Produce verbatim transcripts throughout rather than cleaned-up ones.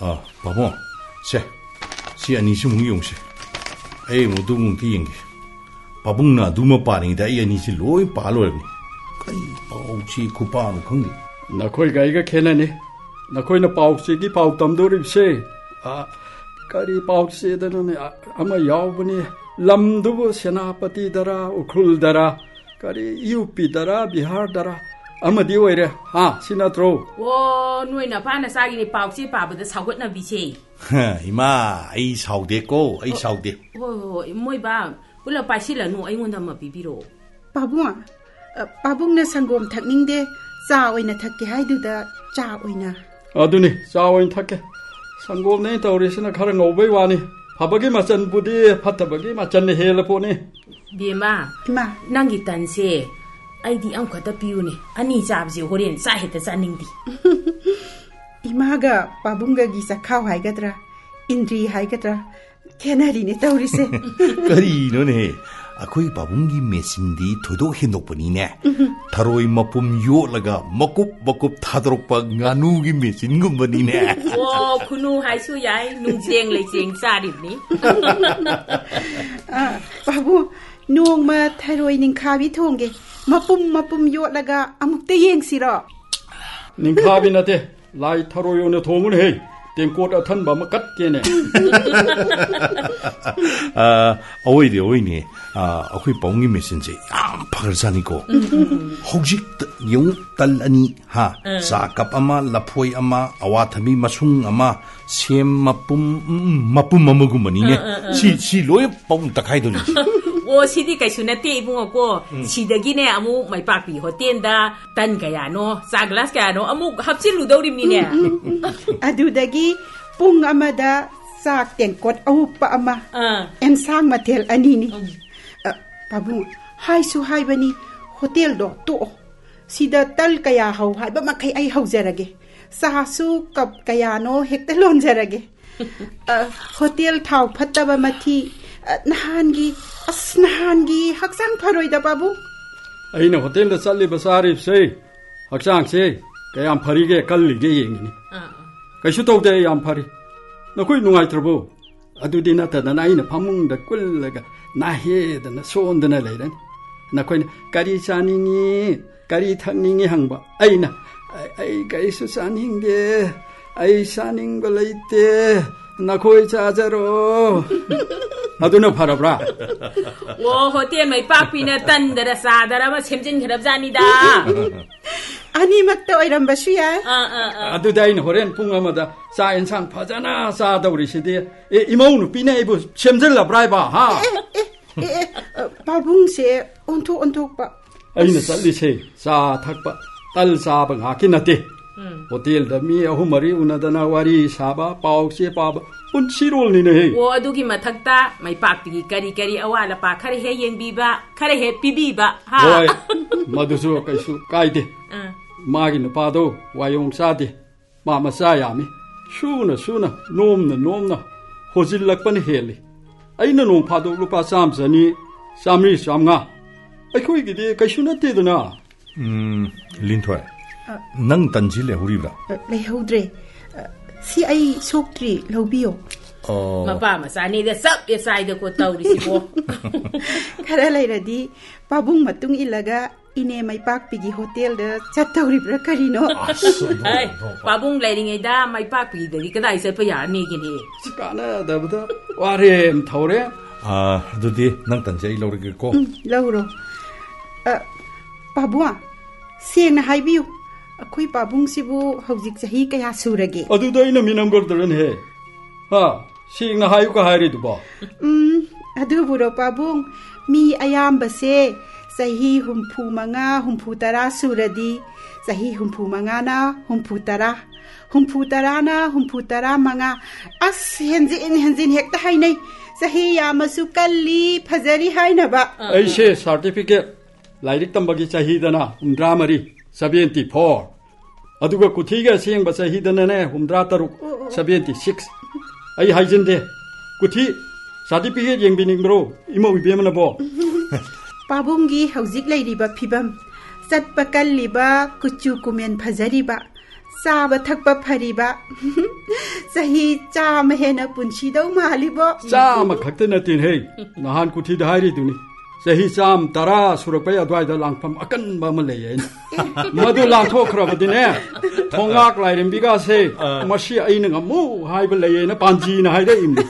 ꯑꯥ, ꯄꯥꯕꯨꯡ, ꯁꯦ, ꯁꯤ ꯑꯅꯤꯁꯤꯃꯨꯛ ꯌꯦꯡꯉꯨꯁꯦ꯫ ꯑꯩ ꯑꯃꯨꯛ ꯑꯗꯨꯃꯨꯛꯇꯤ ꯌꯦꯡꯒꯦ꯫ ꯄꯥꯕꯨꯡꯅ ꯑꯗꯨꯃ ꯄꯥꯔꯤꯉꯩꯗ ꯑꯩ ꯑꯅꯤꯁꯤ ꯂꯣꯏ ꯄꯥ ꯂꯣꯏꯔꯕꯅꯤ꯫ ꯀꯔꯤ ꯄꯥꯎꯆꯦ ꯈꯨꯄꯥꯅꯣ ꯈꯪꯗꯦ꯫ ꯅꯈꯣꯏꯒ ꯑꯩꯒ ꯈꯦꯠꯅꯅꯤ꯫ ꯅꯈꯣꯏꯅ ꯄꯥꯎꯆꯦꯒꯤ ꯄꯥꯎ ꯇꯝꯗꯣꯔꯤꯕꯁꯦ, ꯑ, ꯀꯔꯤ ꯄꯥꯎꯆꯦꯗꯅꯣꯅꯦ? ꯑ, ꯑꯃ ꯌꯥꯎꯕꯅꯤ꯫ ꯂꯝꯗꯨꯕꯨ ꯁꯦꯅꯥꯄꯇꯤꯗꯔꯥ, ꯎꯈ꯭ꯔꯨꯜꯗꯔꯥ, ꯀꯔꯤ ꯌꯨ ꯄꯤꯗꯔꯥ, ꯕꯤꯍꯥꯔꯗꯔꯥ ꯑꯃꯗꯤ ꯑꯣꯏꯔꯦ꯫ ꯍꯥ, ꯁꯤ ꯅꯠꯇ꯭ꯔꯣ? ꯑꯣ, ꯅꯣꯏ ꯅꯄꯥ ꯅꯆꯥꯒꯤꯅꯤ ꯄꯥꯎꯆꯦ ꯄꯥꯕꯗ ꯁꯥꯎꯒꯠꯅꯕꯤꯁꯦ꯫ ꯏꯃꯥ, ꯑꯩ ꯁꯥꯎꯗꯦꯀꯣ, ꯑꯩ ꯑꯣ, ꯁꯥꯎꯗꯦ꯫ ꯍꯣꯏ, ꯍꯣꯏ, ꯍꯣꯏ, ꯏꯃꯣꯏꯕ, ꯄꯨꯂꯞ ꯄꯥꯏꯁꯤꯜꯂꯅꯨ, ꯑꯩꯉꯣꯟꯗ ꯑꯃ ꯄꯤꯕꯤꯔꯛꯑꯣ꯫ ꯄꯥꯕꯨꯡ, ꯑ, ꯄꯥꯕꯨꯡꯅ ꯁꯪꯒꯣꯝ ꯊꯛꯅꯤꯡꯗꯦ, ꯆꯥ ꯑꯣꯏꯅ ꯊꯛꯀꯦ ꯍꯥꯏꯗꯨꯗ ꯆꯥ ꯑꯣꯏꯅ꯫ ꯑꯗꯨꯅꯤ, ꯆꯥ ꯑꯣꯏꯅ ꯊꯛꯀꯦ꯫ ꯁꯪꯒꯣꯝꯅꯦ ꯇꯧꯔꯤꯁꯤꯅ ꯈꯔ ꯉꯧꯕꯩ ꯋꯥꯅꯤ, ꯐꯕꯒꯤ ꯃꯆꯜꯕꯨꯗꯤ ꯐꯠꯇꯕꯒꯤ ꯃꯆꯜꯅ ꯍꯦꯜꯂ ꯄꯣꯠꯅꯤ꯫ ꯕꯦꯝꯃ, ꯏꯃꯥ꯫ ꯅꯪꯒꯤ ꯇꯟꯁꯦ ꯑꯩꯗꯤ ꯑꯃꯈꯛꯇ ꯄꯤꯌꯨꯅꯦ, ꯑꯅꯤ ꯆꯥꯕꯁꯦ ꯍꯣꯔꯦꯟ ꯆꯥ ꯍꯦꯛꯇ ꯆꯥꯅꯤꯡꯗꯦ꯫ ꯏꯃꯥꯒ ꯄꯥꯕꯨꯡꯒꯒꯤ ꯆꯈꯥꯎ ꯍꯥꯏꯒꯗ꯭ꯔꯥ, ꯏꯟꯗ꯭ꯔꯤ ꯍꯥꯏꯒꯗ꯭ꯔꯥ, ꯈꯦꯠꯅꯔꯤꯅꯦ ꯇꯧꯔꯤꯁꯦ꯫ ꯀꯔꯤꯅꯣꯅꯦ? ꯑꯩꯈꯣꯏ ꯄꯥꯕꯨꯡꯒꯤ ꯃꯦꯆꯤꯟꯗꯤ ꯊꯣꯏꯗꯣꯛ ꯍꯦꯟꯗꯣꯛꯄꯅꯤꯅꯦ꯫ ꯊꯔꯣꯏ ꯃꯄꯨꯝ ꯌꯣꯠꯂꯒ ꯃꯀꯨꯞ ꯃꯀꯨꯞ ꯊꯥꯗꯣꯔꯛꯄ ꯉꯥꯅꯨꯒꯤ ꯃꯦꯆꯤꯟꯒꯨꯝꯕꯅꯤꯅꯦ꯫ ꯑꯣ, ꯈꯨꯅꯨ ꯍꯥꯏꯁꯨ ꯌꯥꯏ, ꯅꯨꯡꯖꯦꯡ ꯂꯩꯖꯦꯡ ꯆꯥꯔꯤꯕꯅꯤ꯫ ꯑ, ꯄꯥꯕꯨꯡ, ꯅꯣꯡꯃ ꯊꯔꯣꯏ ꯅꯤꯡꯈꯥꯕꯤ ꯊꯣꯡꯒꯦ꯫ ꯃꯄꯨꯝ ꯃꯄꯨꯝ ꯌꯣꯠꯂꯒ ꯑꯃꯨꯛꯇ ꯌꯦꯡꯁꯤꯔꯣ? ꯅꯤꯡꯈꯥꯕꯤ ꯅꯠꯇꯦ, ꯂꯥꯏ ꯊꯔꯣꯏ ꯑꯣꯏꯅ ꯊꯣꯡꯉꯨꯅꯦꯍꯦ꯫ ꯇꯦꯡꯀꯣꯠ ꯑꯊꯟꯕ ꯑꯃ ꯀꯠꯀꯦꯅꯦ꯫ ꯑ, ꯑꯋꯣꯏꯗꯤ ꯑꯋꯣꯏꯅꯦ꯫ ꯑ, ꯑꯩꯈꯣꯏ ꯄꯥꯕꯨꯡꯒꯤ ꯃꯦꯆꯤꯟꯁꯦ ꯌꯥꯝ ꯐꯈ꯭ꯔꯖꯥꯠꯅꯤꯀꯣ꯫ ꯍꯧꯖꯤꯛꯇ ꯌꯦꯡꯉꯨ, ꯇꯜ ꯑꯅꯤ, ꯍꯥ, ꯆꯥ ꯀꯞ ꯑꯃ, ꯂꯐꯣꯏ ꯑꯃ, ꯑꯋꯥꯊꯕꯤ ꯃꯁꯨꯡ ꯑꯃ, ꯁꯦꯝ ꯃꯄꯨꯝ, ꯎꯝ, ꯃꯄꯨꯝ ꯑꯃꯒꯨꯝꯕꯅꯤꯅꯦ꯫ ꯁꯤ, ꯁꯤ ꯂꯣꯏ ꯄꯥꯕꯨꯡ ꯇꯛꯈꯥꯏꯗꯧꯔꯤꯁꯦ꯫ ꯑꯣ, ꯁꯤꯗꯤ ꯀꯩꯁꯨ ꯅꯠꯇꯦ, ꯏꯕꯨꯡꯉꯣꯀꯣ꯫ ꯁꯤꯗꯒꯤꯅꯦ ꯑꯃꯨꯛ ꯃꯩꯄꯥꯛꯄꯤ ꯍꯣꯇꯦꯜꯗ ꯇꯟ ꯀꯌꯥꯅꯣ, ꯆꯥ ꯒ꯭ꯂꯥꯁ ꯀꯌꯥꯅꯣ ꯑꯃꯨꯛ ꯍꯥꯞꯆꯤꯜꯂꯨꯗꯧꯔꯤꯕꯅꯤꯅꯦ꯫ ꯑꯗꯨꯗꯒꯤ ꯄꯨꯡ ꯑꯃꯗ ꯆꯥꯛ ꯇꯦꯡꯀꯣꯠ ꯑꯎꯞꯄ ꯑꯃ, ꯑꯥ꯫ ꯑꯦꯟꯁꯥꯡ ꯃꯊꯦꯜ ꯑꯅꯤꯅꯤ꯫ ꯎꯝ꯫ ꯑ, ꯄꯥꯕꯨꯡ, ꯍꯥꯏꯁꯨ ꯍꯥꯏꯕꯅꯤ, ꯍꯣꯇꯦꯜꯗꯣ ꯇꯣꯛꯑꯣ꯫ ꯁꯤꯗ ꯇꯜ ꯀꯌꯥ ꯍꯧ ꯍꯥꯏꯕ ꯃꯈꯩ ꯑꯩ ꯍꯧꯖꯔꯒꯦ꯫ ꯆꯥꯁꯨ ꯀꯞ ꯀꯌꯥꯅꯣ ꯍꯦꯛꯇ ꯂꯣꯟꯖꯔꯒꯦ꯫ ꯑ, ꯍꯣꯇꯦꯜ ꯊꯥꯎ ꯐꯠꯇꯕ ꯃꯊꯤ, ꯑ, ꯅꯍꯥꯟꯒꯤ, ꯑꯁ, ꯅꯍꯥꯟꯒꯤ ꯍꯛꯆꯥꯡ ꯐꯔꯣꯏꯗ, ꯄꯥꯕꯨꯡ꯫ ꯑꯩꯅ ꯍꯣꯇꯦꯜꯗ ꯆꯠꯂꯤꯕ ꯆꯥꯔꯤꯕꯁꯦ, ꯍꯛꯆꯥꯡꯁꯦ ꯀꯌꯥꯝ ꯐꯔꯤꯒꯦ, ꯀꯜꯂꯤꯒꯦ ꯌꯦꯡꯉꯤꯅꯤ꯫ ꯑꯥ, ꯑꯥ꯫ ꯀꯩꯁꯨ ꯇꯧꯗꯦ, ꯌꯥꯝ ꯐꯔꯤ꯫ ꯅꯈꯣꯏ ꯅꯨꯡꯉꯥꯏꯇ꯭ꯔꯕꯣ? ꯑꯗꯨꯗꯤ ꯅꯠꯇꯗꯅ ꯑꯩꯅ ꯐꯃꯨꯡꯗ ꯀꯨꯜꯂꯒ ꯅꯥꯍꯦꯗꯅ ꯁꯣꯟꯗꯅ ꯂꯩꯔꯅꯤ꯫ ꯅꯈꯣꯏꯅ "ꯀꯔꯤ ꯆꯥꯅꯤꯡꯉꯤ, ꯀꯔꯤ ꯊꯛꯅꯤꯡꯉꯤ?" ꯍꯪꯕ꯫ ꯑꯩꯅ, "ꯑꯩ, ꯑꯩ ꯀꯔꯤꯁꯨ ꯆꯥꯅꯤꯡꯗꯦ, ꯑꯩ ꯆꯥꯅꯤꯡꯕ ꯂꯩꯇꯦ, ꯅꯈꯣꯏ ꯆꯥꯖꯔꯣ"꯫ ꯑꯗꯨꯅ ꯐꯔꯕ꯭ꯔꯥ? ꯑꯣ, ꯍꯣꯇꯦꯜ ꯃꯩꯄꯥꯛꯄꯤꯅ ꯇꯟꯗꯔ ꯆꯥꯗꯔ ꯑꯃ ꯁꯦꯝꯖꯤꯟꯈ꯭ꯔꯕꯖꯥꯠꯅꯤꯗ꯫ ꯑꯅꯤꯃꯛꯇ ꯑꯣꯏꯔꯝꯕꯁꯨ ꯌꯥꯏ꯫ ꯑꯥ, ꯑꯥ, ꯑꯥ꯫ ꯑꯗꯨꯗꯤ ꯑꯩꯅ ꯍꯣꯔꯦꯟ ꯄꯨꯡ ꯑꯃꯗ ꯆꯥꯛ ꯌꯦꯟꯁꯥꯡ ꯐꯖꯅ ꯆꯥꯗꯧꯔꯤꯁꯤꯗꯤ꯫ ꯑꯦ, ꯏꯃꯧ ꯅꯨꯄꯤꯅ ꯑꯩꯕꯨ ꯁꯦꯝꯖꯤꯜꯂꯕ꯭ꯔꯥ ꯍꯥꯏꯕ, ꯍꯥ? ꯑꯦ, ꯑꯦ, ꯑꯦ, ꯑꯦ, ꯑ, ꯄꯥꯕꯨꯡꯁꯦ ꯑꯣꯟꯊꯣꯛ ꯑꯣꯟꯊꯣꯛꯄ꯫ ꯑꯩꯅ ꯑꯁ꯫ ꯆꯠꯂꯤꯁꯦ ꯆꯥ ꯊꯛꯄ, ꯇꯜ ꯆꯥꯕ ꯉꯥꯛꯀꯤ ꯅꯠꯇꯦ꯫ ꯎꯝ꯫ ꯍꯣꯇꯦꯜꯗ ꯃꯤ ꯑꯍꯨꯝ ꯃꯔꯤ ꯎꯅꯗꯅ ꯋꯥꯔꯤ ꯁꯥꯕ, ꯄꯥꯎ ꯆꯦ ꯄꯥꯕ, ꯄꯨꯟꯁꯤꯔꯣꯜꯅꯤꯅꯦꯍꯦ꯫ ꯑꯣ, ꯑꯗꯨꯒꯤ ꯃꯊꯛꯇ ꯃꯩꯄꯥꯛꯄꯤꯒꯤ ꯀꯔꯤ ꯀꯔꯤ ꯑꯋꯥꯠ ꯑꯄꯥ ꯈꯔ ꯍꯦꯛ ꯌꯦꯡꯕꯤꯕ, ꯈꯔ ꯍꯦꯛ ꯄꯤꯕꯤꯕ, ꯍꯥ? ꯍꯣꯏ, ꯃꯗꯨꯁꯨ ꯀꯩꯁꯨ ꯀꯥꯏꯗꯦ꯫ ꯑꯥ꯫ ꯃꯥꯒꯤ ꯅꯨꯄꯥꯗꯣ ꯋꯥꯌꯣꯡ ꯆꯥꯗꯦ꯫ ꯃꯥ ꯃꯆꯥ ꯌꯥꯝꯃꯤ꯫ ꯁꯨꯅ ꯁꯨꯅ, ꯅꯣꯝꯅ ꯅꯣꯝꯅ ꯍꯣꯖꯤꯜꯂꯛꯄꯅ ꯍꯦꯜꯂꯤ꯫ ꯑꯩꯅ ꯅꯣꯡ ꯐꯥꯗꯣꯛ ꯂꯨꯄꯥ ꯆꯥꯝꯃ ꯆꯅꯤ, ꯆꯥꯝꯃꯔꯤ, ꯆꯥꯝꯃꯉꯥ, ꯑꯩꯈꯣꯏꯒꯤꯗꯤ ꯀꯩꯁꯨ ꯅꯠꯇꯦꯗꯅ꯫ ꯎꯝ, ꯂꯤꯟꯊꯣꯏ, ꯑ꯫ ꯅꯪ ꯇꯟꯁꯤ ꯂꯩꯍꯧꯔꯤꯕ꯭ꯔꯥ? ꯑ, ꯂꯩꯍꯧꯗ꯭ꯔꯦ꯫ ꯑ, ꯁꯤ ꯑꯩ ꯁꯣꯛꯇ꯭ꯔꯤ, ꯂꯧꯕꯤꯌꯣ꯫ ꯑꯣ꯫ ꯃꯄꯥ ꯃꯆꯥꯅꯤꯗ ꯆꯞ ꯍꯦꯛ ꯆꯥꯏꯗꯀꯣ ꯇꯧꯔꯤꯁꯤꯕꯣ꯫ ꯈꯔ ꯂꯩꯔꯗꯤ ꯄꯥꯕꯨꯡ ꯃꯇꯨꯡ ꯏꯜꯂꯒ ꯏꯅꯦ ꯃꯩꯄꯥꯛꯄꯤꯒꯤ ꯍꯣꯇꯦꯜꯗ ꯆꯠꯇꯧꯔꯤꯕ꯭ꯔꯥ ꯀꯔꯤꯅꯣ? ꯑꯁ, ꯑꯗꯨ, ꯍꯩ, ꯑꯗꯨ꯫ ꯄꯥꯕꯨꯡ ꯂꯩꯔꯤꯉꯩꯗ ꯃꯩꯄꯥꯛꯄꯤꯗꯗꯤ ꯀꯗꯥꯏ ꯆꯠꯄ ꯌꯥꯔꯅꯤꯒꯦꯅꯦ? ꯁꯤ ꯀꯥꯟꯅꯗꯕꯗ ꯋꯥꯔꯦꯝ ꯊꯧꯔꯦ꯫ ꯑꯥ, ꯑꯗꯨꯗꯤ ꯅꯪ ꯇꯟꯁꯦ ꯑꯩ ꯂꯧꯔꯒꯦꯀꯣ꯫ ꯎꯝ, ꯂꯧꯔꯣ꯫ ꯑ, ꯄꯥꯕꯨꯡ, ꯁꯦꯡꯅ ꯍꯥꯏꯕꯤꯌꯨ, ꯑꯩꯈꯣꯏ ꯄꯥꯕꯨꯡꯁꯤꯕꯨ ꯍꯧꯖꯤꯛ ꯆꯍꯤ ꯀꯌꯥ ꯁꯨꯔꯒꯦ? ꯑꯗꯨꯗ ꯑꯩꯅ ꯃꯤꯅꯝꯒꯔꯗꯔꯅꯦꯍꯦ꯫ ꯍꯥ? ꯁꯦꯡꯅ ꯍꯥꯏꯌꯨ ꯀ ꯍꯥꯏꯔꯤꯗꯨꯕꯣ? ꯎꯝ, ꯑꯗꯨꯕꯨꯔꯣ ꯄꯥꯕꯨꯡ, ꯃꯤ ꯑꯌꯥꯝꯕꯁꯦ ꯆꯍꯤ ꯍꯨꯝꯐꯨ ꯃꯉꯥ, ꯍꯨꯝꯐꯨ ꯇꯔꯥ ꯁꯨꯔꯗꯤ, ꯆꯍꯤ ꯍꯨꯝꯐꯨ ꯃꯉꯥꯅ ꯍꯨꯝꯐꯨ ꯇꯔꯥ, ꯍꯨꯝꯐꯨ ꯇꯔꯥꯅ ꯍꯨꯝꯐꯨ ꯇꯔꯥ ꯃꯉꯥ, ꯑꯁ, ꯍꯦꯟꯖꯤꯟ ꯍꯦꯟꯖꯤꯟ ꯍꯦꯛꯇ ꯍꯥꯏꯅꯩ꯫ ꯆꯍꯤ ꯌꯥꯝꯃꯁꯨ ꯀꯜꯂꯤ, ꯐꯖꯔꯤ ꯍꯥꯏꯅꯕ꯫ ꯑꯩꯁꯦ certificate, ꯂꯥꯏꯔꯤꯛ ꯇꯝꯕꯒꯤ ꯆꯍꯤꯗꯅ ꯍꯨꯝꯗ꯭ꯔꯥ ꯃꯔꯤ, seventy four꯫ ꯑꯗꯨꯒ ꯀꯨꯊꯤꯒꯤ ꯑꯁꯦꯡꯕ ꯆꯍꯤꯗꯅꯅꯦ, ꯍꯨꯝꯗ꯭ꯔꯥ ꯇꯔꯨꯛ, ꯑꯣ, ꯑꯣ, ꯑꯣ꯫ Seventy six꯫ ꯑꯩ ꯍꯥꯏꯖꯤꯟꯗꯦ꯫ ꯀꯨꯊꯤ certificate ꯌꯦꯡꯕꯤꯅꯤꯡꯕ꯭ꯔꯣ, ꯏꯃꯧ ꯏꯕꯦꯝꯃꯅꯕꯣ? ꯄꯥꯕꯨꯡꯒꯤ ꯍꯧꯖꯤꯛ ꯂꯩꯔꯤꯕ ꯐꯤꯕꯝ, ꯆꯠꯄ ꯀꯜꯂꯤꯕ, ꯀꯨꯆꯨ ꯀꯨꯃꯦꯟ ꯐꯖꯔꯤꯕ, ꯆꯥꯕ ꯊꯛꯄ ꯐꯔꯤꯕ꯫ ꯆꯍꯤ ꯆꯥꯝꯃ ꯍꯦꯟꯅ ꯄꯨꯟꯁꯤꯗꯧ ꯃꯥꯜꯂꯤꯕꯣ꯫ ꯆꯥꯝꯃ ꯈꯛꯇ ꯅꯠꯇꯦꯅꯦꯍꯦ꯫ ꯅꯍꯥꯟ ꯀꯨꯊꯤꯗ ꯍꯥꯏꯔꯤꯗꯨꯅꯤ꯫ ꯆꯍꯤ ꯆꯥꯝ ꯇꯔꯥ ꯁꯨꯔꯛꯄꯩ ꯑꯗꯨꯋꯥꯏꯗ ꯂꯥꯡꯐꯝ ꯑꯀꯟꯕ ꯑꯃ ꯂꯩꯌꯦ ꯑꯩꯅ꯫ ꯃꯗꯨ ꯂꯥꯟꯊꯣꯛꯈ꯭ꯔꯕꯗꯤꯅꯦ, ꯊꯣꯉꯥꯛ ꯂꯥꯏꯔꯦꯝꯕꯤꯒꯥꯁꯦ, ꯑꯥ꯫ "ꯃꯁꯤ ꯑꯩꯅ ꯉꯝꯃꯨ ꯍꯥꯏꯕ ꯂꯩꯌꯦꯅ" ꯄꯥꯟꯖꯤꯅ ꯍꯥꯏꯔꯛꯏꯕꯅꯤ꯫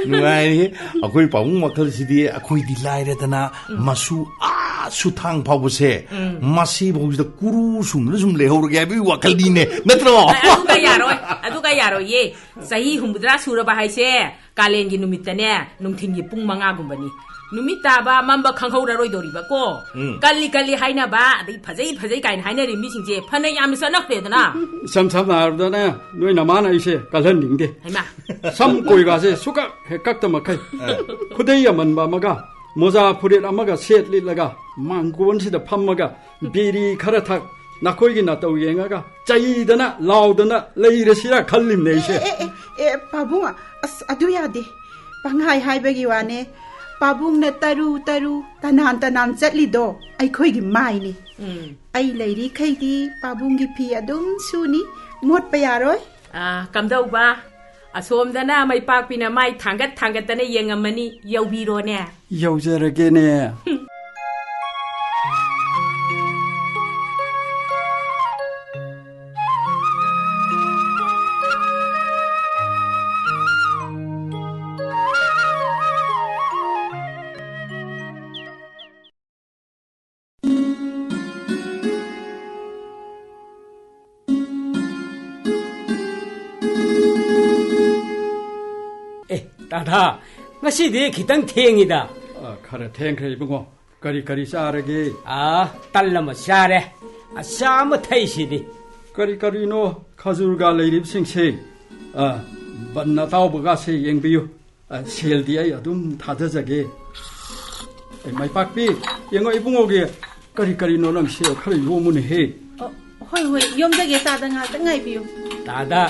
ꯅꯨꯡꯉꯥꯏꯔꯤ꯫ ꯑꯩꯈꯣꯏ ꯄꯥꯕꯨꯡ ꯋꯥꯈꯜꯁꯤꯗꯤ ꯑꯩꯈꯣꯏꯗꯤ ꯂꯥꯏꯔꯗꯅ ꯎꯝ꯫ ꯃꯁꯨ ꯑꯥ ꯁꯨꯊꯥꯡ ꯐꯥꯎꯕꯁꯦ ꯎꯝ꯫ ꯃꯁꯤꯐꯥꯎꯁꯤꯗ ꯀꯨꯔꯨ ꯁꯨꯝꯅ ꯁꯨꯝ ꯂꯩꯍꯧꯔꯒꯦ ꯍꯥꯏꯕꯒꯤ ꯋꯥꯈꯜꯗꯤꯅꯦ, ꯅꯠꯇ꯭ꯔꯣ? ꯑ-, ꯑꯗꯨꯒ ꯌꯥꯔꯣꯏ, ꯑꯗꯨꯒ ꯌꯥꯔꯣꯏꯌꯦ꯫ ꯆꯍꯤ ꯍꯨꯝꯐꯨꯇꯔꯥ ꯁꯨꯔꯕ ꯍꯥꯏꯁꯦ ꯀꯥꯂꯦꯟꯒꯤ ꯅꯨꯃꯤꯠꯇꯅꯦ, ꯅꯨꯡꯊꯤꯟꯒꯤ ꯄꯨꯡ ꯃꯉꯥꯒꯨꯝꯕꯅꯤ꯫ ꯅꯨꯃꯤꯠ ꯇꯥꯕ ꯃꯝꯕ ꯈꯪꯍꯧꯔꯔꯣꯏꯗꯧꯔꯤꯕꯀꯣ꯫ ꯎꯝ꯫ ꯀꯜꯂꯤ ꯀꯜꯂꯤ ꯍꯥꯏꯅꯕ, ꯑꯗꯩ ꯐꯖꯩ ꯐꯖꯩ ꯀꯥꯏꯅ ꯍꯥꯏꯅꯔꯤ ꯃꯤꯁꯤꯡꯁꯦ ꯐꯅ ꯌꯥꯝꯅ ꯆꯠꯅꯈ꯭ꯔꯦꯗꯅ꯫ ꯏꯁꯝ ꯁꯝꯅ ꯍꯥꯏꯔꯕꯗꯅꯦ, ꯅꯣꯏ ꯅꯃꯥꯅ ꯑꯩꯁꯦ ꯀꯜꯍꯟꯅꯤꯡꯗꯦ꯫ ꯍꯩꯃꯥ꯫ ꯁꯝ ꯀꯣꯏꯒꯥꯁꯦ ꯁꯨꯀꯛ ꯍꯦꯛ ꯀꯛꯇ ꯃꯈꯩ꯫ ꯑ꯫ ꯈꯨꯗꯩ ꯑꯃꯟꯕ ꯑꯃꯒ, ꯃꯣꯖꯥ ꯐꯨꯔꯤꯠ ꯑꯃꯒ ꯁꯦꯠ ꯂꯤꯠꯂꯒ, ꯃꯥꯡꯒꯣꯟꯁꯤꯗ ꯐꯝꯃꯒ, ꯕꯤꯔꯤ ꯈꯔ ꯊꯛ, ꯅꯈꯣꯏꯒꯤ ꯅꯇꯧ ꯌꯦꯡꯉꯒ ꯆꯩꯗꯅ ꯂꯥꯎꯗꯅ ꯂꯩꯔꯁꯤꯔ ꯈꯜꯂꯤꯝꯅꯦ ꯑꯩꯁꯦ꯫ ꯑꯦ, ꯑꯦ, ꯑꯦ, ꯑꯦ, ꯄꯥꯕꯨꯡ, ꯑꯁ, ꯑꯗꯨ ꯌꯥꯗꯦ꯫ ꯄꯪꯍꯥꯏ ꯍꯥꯏꯕꯒꯤ ꯋꯥꯅꯦ꯫ ꯄꯥꯕꯨꯡꯅ ꯇꯔꯨ ꯇꯔꯨ, ꯇꯅꯥꯟ ꯇꯅꯥꯟ ꯆꯠꯂꯤꯗꯣ ꯑꯩꯈꯣꯏꯒꯤ ꯃꯥꯏꯅꯤ꯫ ꯎꯝ꯫ ꯑꯩ ꯂꯩꯔꯤꯈꯩꯗꯤ ꯄꯥꯕꯨꯡꯒꯤ ꯐꯤ ꯑꯗꯨꯝ ꯁꯨꯅꯤ, ꯃꯣꯠꯄ ꯌꯥꯔꯣꯏ꯫ ꯑꯥ, ꯀꯝꯗꯧꯕ? ꯑꯁꯣꯝꯗꯅ ꯃꯩꯄꯥꯛꯄꯤꯅ ꯃꯥꯏ ꯊꯥꯡꯒꯠ ꯊꯥꯡꯒꯠꯇꯅ ꯌꯦꯡꯉꯝꯃꯅꯤ, ꯌꯧꯕꯤꯔꯣꯅꯦ꯫ ꯌꯧꯖꯔꯒꯦꯅꯦ꯫ ꯑꯦ, ꯇꯥꯗꯥ, ꯉꯁꯤꯗꯤ ꯈꯤꯇꯪ ꯊꯦꯡꯉꯤꯗ꯫ ꯑ, ꯈꯔ ꯊꯦꯡꯈ꯭ꯔꯦ, ꯏꯕꯨꯡꯉꯣ꯫ ꯀꯔꯤ ꯀꯔꯤ ꯆꯥꯔꯒꯦ? ꯑ, ꯇꯜ ꯑꯃ ꯆꯥꯔꯦ꯫ ꯑꯆꯥ ꯑꯃ ꯊꯛꯏꯁꯤꯗꯤ꯫ ꯀꯔꯤ ꯀꯔꯤꯅꯣ ꯈꯖꯨꯔꯒ ꯂꯩꯔꯤꯕꯁꯤꯡꯁꯦ? ꯑ, ꯕꯟ ꯑꯇꯥꯎꯕꯒꯁꯦ ꯌꯦꯡꯕꯤꯌꯨ꯫ ꯑ, ꯁꯦꯜꯗꯤ ꯑꯩ ꯑꯗꯨꯝ ꯊꯥꯗꯖꯒꯦ꯫ ꯑꯦ, ꯃꯥꯏꯄꯥꯛꯄꯤ, ꯌꯦꯡꯉꯣ ꯏꯕꯨꯡꯉꯣꯒꯤ ꯀꯔꯤ ꯀꯔꯤꯅꯣ ꯅꯪ ꯁꯦꯜ ꯈꯔ ꯌꯣꯝꯃꯨꯅꯦꯍꯦ꯫ ꯑꯣ, ꯍꯣꯏ, ꯍꯣꯏ, ꯌꯣꯝꯖꯒꯦ, ꯇꯥꯗ ꯉꯥꯏꯍꯥꯛꯇꯪ ꯉꯥꯏꯕꯤꯌꯨ꯫ ꯇꯥꯗ,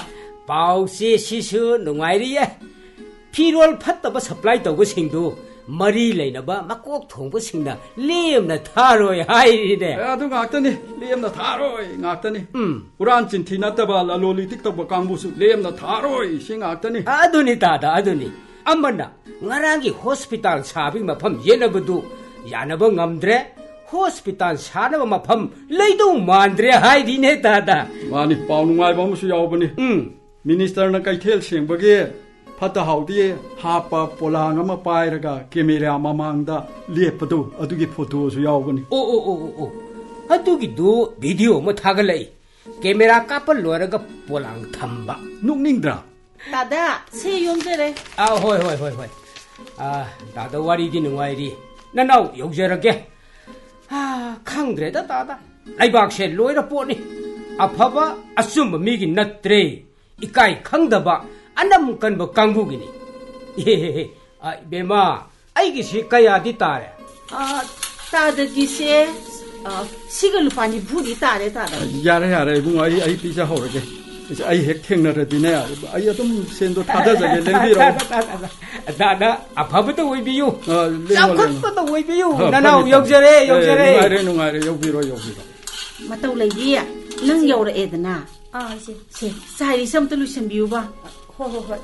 ꯄꯥꯎ ꯆꯦ ꯁꯤꯁꯨ ꯅꯨꯡꯉꯥꯏꯔꯤꯌꯦ꯫ ꯐꯤꯔꯣꯜ ꯐꯠꯇꯕ supply ꯇꯧꯕꯁꯤꯡꯗꯨ ꯃꯔꯤ ꯂꯩꯅꯕ ꯃꯀꯣꯛ ꯊꯣꯡꯕꯁꯤꯡꯅ ꯂꯦꯝꯅ ꯊꯥꯔꯣꯏ ꯍꯥꯏꯔꯤꯅꯦ꯫ ꯑꯦ, ꯑꯗꯨ ꯉꯥꯛꯇꯅꯤ, ꯂꯦꯝꯅ ꯊꯥꯔꯣꯏ ꯉꯥꯛꯇꯅꯤ꯫ ꯎꯝ꯫ ꯍꯨꯔꯥꯟ ꯆꯤꯟꯊꯤ ꯅꯠꯇꯕ ꯂꯂꯣꯟ ꯏꯇꯤꯛ ꯇꯧꯕ ꯀꯥꯡꯕꯨꯁꯨ ꯂꯦꯝꯅ ꯊꯥꯔꯣꯏ, ꯁꯤ ꯉꯥꯛꯇꯅꯤ꯫ ꯑꯗꯨꯅꯤ ꯇꯥꯗ, ꯑꯗꯨꯅꯤ꯫ ꯑꯃꯅ ꯉꯔꯥꯡꯒꯤ ꯍꯣꯁꯄꯤꯇꯥꯜ ꯁꯥꯕꯒꯤ ꯃꯐꯝ ꯌꯦꯠꯅꯕꯗꯨ ꯌꯥꯅꯕ ꯉꯝꯗ꯭ꯔꯦ, ꯍꯣꯁꯄꯤꯇꯥꯜ ꯁꯥꯅꯕ ꯃꯐꯝ ꯂꯩꯗꯧ ꯃꯥꯟꯗ꯭ꯔꯦ ꯍꯥꯏꯔꯤꯅꯦ ꯇꯥꯗ꯫ ꯃꯥꯅꯤ, ꯄꯥꯎ ꯅꯨꯡꯉꯥꯏꯕ ꯑꯃꯁꯨ ꯌꯥꯎꯕꯅꯤ꯫ ꯎꯝ꯫ ꯃꯤꯅꯤꯁꯇꯔꯅ ꯀꯩꯊꯦꯜ ꯁꯦꯡꯕꯒꯤ ꯐꯠꯇ ꯍꯥꯎꯗꯤ ꯍꯥꯞꯄ ꯄꯣꯂꯥꯡ ꯑꯃ ꯄꯥꯏꯔꯒ ꯀꯦꯃꯦꯔꯥ ꯃꯃꯥꯡꯗ ꯂꯦꯞꯄꯗꯨ, ꯑꯗꯨꯒꯤ ꯐꯣꯇꯣꯁꯨ ꯌꯥꯎꯕꯅꯤ꯫ ꯑꯣ, ꯑꯣ, ꯑꯣ, ꯑꯣ, ꯑꯣ꯫ ꯑꯗꯨꯒꯤꯗꯨ ꯚꯤꯗꯤꯑꯣ ꯑꯃ ꯊꯥꯒꯠꯂꯛꯏ꯫ ꯀꯦꯃꯦꯔꯥ ꯀꯥꯞꯄ ꯂꯣꯏꯔꯒ ꯄꯣꯂꯥꯡ ꯊꯝꯕ꯫ ꯅꯣꯛꯅꯤꯡꯗ꯭ꯔꯥ? ꯇꯥꯗ, ꯁꯦ ꯌꯣꯝꯖꯔꯦ꯫ ꯑꯥ, ꯍꯣꯏ, ꯍꯣꯏ, ꯍꯣꯏ, ꯍꯣꯏ꯫ ꯑꯥ, ꯇꯥꯗ, ꯋꯥꯔꯤꯗꯤ ꯅꯨꯡꯉꯥꯏꯔꯤ꯫ ꯅꯅꯥꯎ ꯌꯧꯖꯔꯒꯦ꯫ ꯑꯥ, ꯈꯪꯗ꯭ꯔꯦꯗ ꯇꯥꯗ꯫ ꯂꯩꯕꯥꯛꯁꯦ ꯂꯣꯏꯔ ꯄꯣꯠꯅꯤ꯫ ꯑꯐꯕ ꯑꯆꯨꯝꯕ ꯃꯤꯒꯤ ꯅꯠꯇ꯭ꯔꯦ꯫ ꯏꯀꯥꯏ ꯈꯪꯗꯕ ꯑꯅꯝ ꯀꯟꯕ ꯀꯥꯡꯕꯨꯒꯤꯅꯤ꯫ ꯏꯍꯦ, ꯍꯦ, ꯍꯦ꯫ ꯑꯥ, ꯏꯕꯦꯝꯃ, ꯑꯩꯒꯤꯁꯤ ꯀꯌꯥꯗꯤ ꯇꯥꯔꯦ? ꯑꯥ, ꯇꯥꯗꯒꯤꯁꯦ, ꯑꯥ, ꯁꯤꯒ ꯂꯨꯄꯥ ꯅꯤꯐꯨꯗꯤ ꯇꯥꯔꯦ, ꯇꯥꯗ꯫ ꯌꯥꯔꯦ, ꯌꯥꯔꯦ, ꯏꯕꯨꯡꯉꯣ, ꯑꯩ, ꯑꯩ ꯄꯤꯖꯍꯧꯔꯒꯦ꯫ ꯑꯩ ꯍꯦꯛ ꯊꯦꯡꯅꯔꯗꯤꯅꯦ, ꯑꯩ ꯑꯗꯨꯝ ꯁꯦꯟꯗꯣ ꯊꯥꯗꯖꯒꯦ, ꯂꯦꯡꯕꯤꯔꯛꯑꯣ꯫ ꯇꯥꯗ, ꯇꯥꯗ, ꯇꯥꯗ꯫ ꯑꯗꯥꯗ ꯑꯐꯕꯇ ꯑꯣꯏꯕꯤꯌꯨ꯫ ꯑꯥ, ꯂꯦꯡꯉꯣ, ꯂꯦꯡꯉꯣ꯫ ꯆꯥꯎꯈꯠꯄꯇ ꯑꯣꯏꯕꯤꯌꯨ꯫ ꯑꯥ, ꯅꯅꯥꯎ ꯐꯅꯤ, ꯐꯅꯤ꯫ ꯌꯧꯖꯔꯦ, ꯑꯦ, ꯌꯧꯖꯔꯦ꯫ ꯅꯨꯡꯉꯥꯏꯔꯦ, ꯅꯨꯡꯉꯥꯏꯔꯦ, ꯌꯧꯕꯤꯔꯣ, ꯌꯧꯕꯤꯔꯣ꯫ ꯃꯇꯧ ꯂꯩꯕꯤ, ꯅꯪ ꯌꯧꯔꯛꯑꯦꯗꯅ꯫ ꯑꯥ, ꯏꯆꯦ꯫ ꯁꯦ, ꯆꯥꯏꯔꯤꯁꯦ ꯑꯝꯇ ꯂꯣꯏꯁꯟꯕꯤꯌꯨꯕ꯫ ꯍꯣꯏ, ꯍꯣꯏ, ꯍꯣꯏ꯫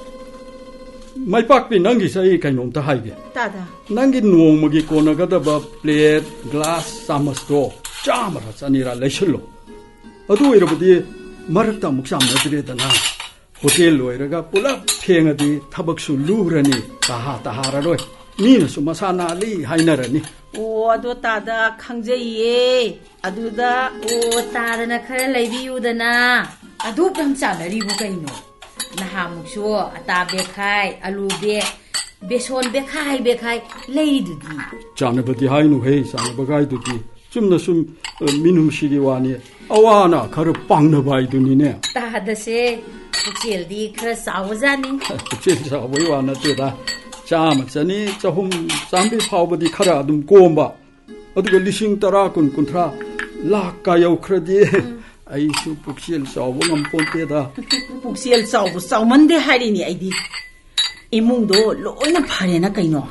ꯃꯥꯏꯄꯥꯛꯄꯤ, ꯅꯪꯒꯤꯁꯦ ꯑꯩ ꯀꯩꯅꯣꯝꯇ ꯍꯥꯏꯒꯦ꯫ ꯇꯥꯗ꯫ ꯅꯪꯒꯤ ꯅꯣꯡꯃꯒꯤ ꯀꯣꯟꯅꯒꯗꯕ ꯄ꯭ꯂꯦꯠ, ꯒ꯭ꯂꯥꯁ, ꯆꯥꯃꯁꯇꯣ ꯆꯥꯝꯃꯔ ꯆꯅꯤꯔ ꯂꯩꯁꯤꯜꯂꯣ꯫ ꯑꯗꯨ ꯑꯣꯏꯔꯕꯗꯤ ꯃꯔꯛꯇ ꯑꯃꯨꯛ ꯆꯥꯝꯅꯗ꯭ꯔꯦꯗꯅ꯫ ꯍꯣꯇꯦꯜ ꯂꯣꯏꯔꯒ ꯄꯨꯂꯞ ꯐꯦꯡꯉꯗꯤ ꯊꯕꯛꯁꯨ ꯂꯨꯔꯅꯤ, ꯇꯍꯥ ꯇꯍꯥꯔꯔꯣꯏ꯫ ꯃꯤꯅꯁꯨ ꯃꯁꯥ ꯅꯥꯜꯂꯤ ꯍꯥꯏꯅꯔꯅꯤ꯫ ꯑꯣ, ꯑꯗꯣ ꯇꯥꯗ ꯈꯪꯖꯩꯌꯦ꯫ ꯑꯗꯨꯗ ꯑꯣ, ꯇꯥꯗꯅ ꯈꯔ ꯂꯩꯕꯤꯌꯨꯗꯅ꯫ ꯑꯗꯨꯛ ꯌꯥꯝ ꯆꯥꯟꯅꯔꯤꯕꯨ ꯀꯩꯅꯣ? ꯅꯍꯥꯟꯃꯨꯛꯁꯨ ꯑꯇꯥ ꯕꯦꯈꯥꯏ, ꯑꯂꯨ ꯕꯦꯛ, ꯕꯦꯁꯣꯟ ꯕꯦꯈꯥꯏ ꯕꯦꯈꯥꯏ ꯂꯩꯔꯤꯗꯨꯗꯤ꯫ ꯆꯥꯟꯅꯕꯗꯤ ꯍꯥꯏꯅꯨꯍꯦ, ꯆꯥꯟꯅꯕ ꯀꯥꯏꯗꯨꯗꯤ꯫ ꯆꯨꯝꯅ ꯁꯨꯝ, ꯑ, ꯃꯤꯅꯨꯡꯁꯤꯒꯤ ꯋꯥꯅꯤ꯫ ꯑꯋꯥ ꯑꯅꯥ ꯈꯔ ꯄꯥꯡꯅꯕ ꯍꯥꯏꯗꯨꯅꯤꯅꯦ꯫ ꯇꯥꯗꯁꯦ, ꯄꯨꯛꯆꯦꯜꯗꯤ ꯈꯔ ꯆꯥꯎꯕꯖꯥꯠꯅꯤ꯫ ꯄꯨꯛꯆꯦꯜ ꯆꯥꯎꯕꯒꯤ ꯋꯥ ꯅꯠꯇꯦꯗ꯫ ꯆꯥꯝꯃ, ꯆꯅꯤ, ꯆꯍꯨꯝ, ꯆꯥꯝꯃꯔꯤ ꯐꯥꯎꯕꯗꯤ ꯈꯔ ꯑꯗꯨꯝ ꯀꯣꯝꯕ꯫ ꯑꯗꯨꯒ ꯂꯤꯁꯤꯡ ꯇꯔꯥ, ꯀꯨꯟ, ꯀꯨꯟꯊ꯭ꯔꯥ, ꯂꯥꯛꯀ ꯌꯧꯈ꯭ꯔꯗꯤ ꯎꯝ꯫ ꯑꯩꯁꯨ ꯄꯨꯛꯆꯦꯜ ꯆꯥꯎꯕ ꯉꯝꯄꯣꯟꯇꯦꯗ꯫ ꯄꯨꯛꯆꯦꯜ ꯆꯥꯎꯕ ꯆꯥꯎꯃꯟꯗꯦ ꯍꯥꯏꯔꯤꯅꯤ ꯑꯩꯗꯤ꯫ ꯏꯃꯨꯡꯗꯣ ꯂꯣꯏꯅ ꯐꯔꯦꯅ ꯀꯩꯅꯣ?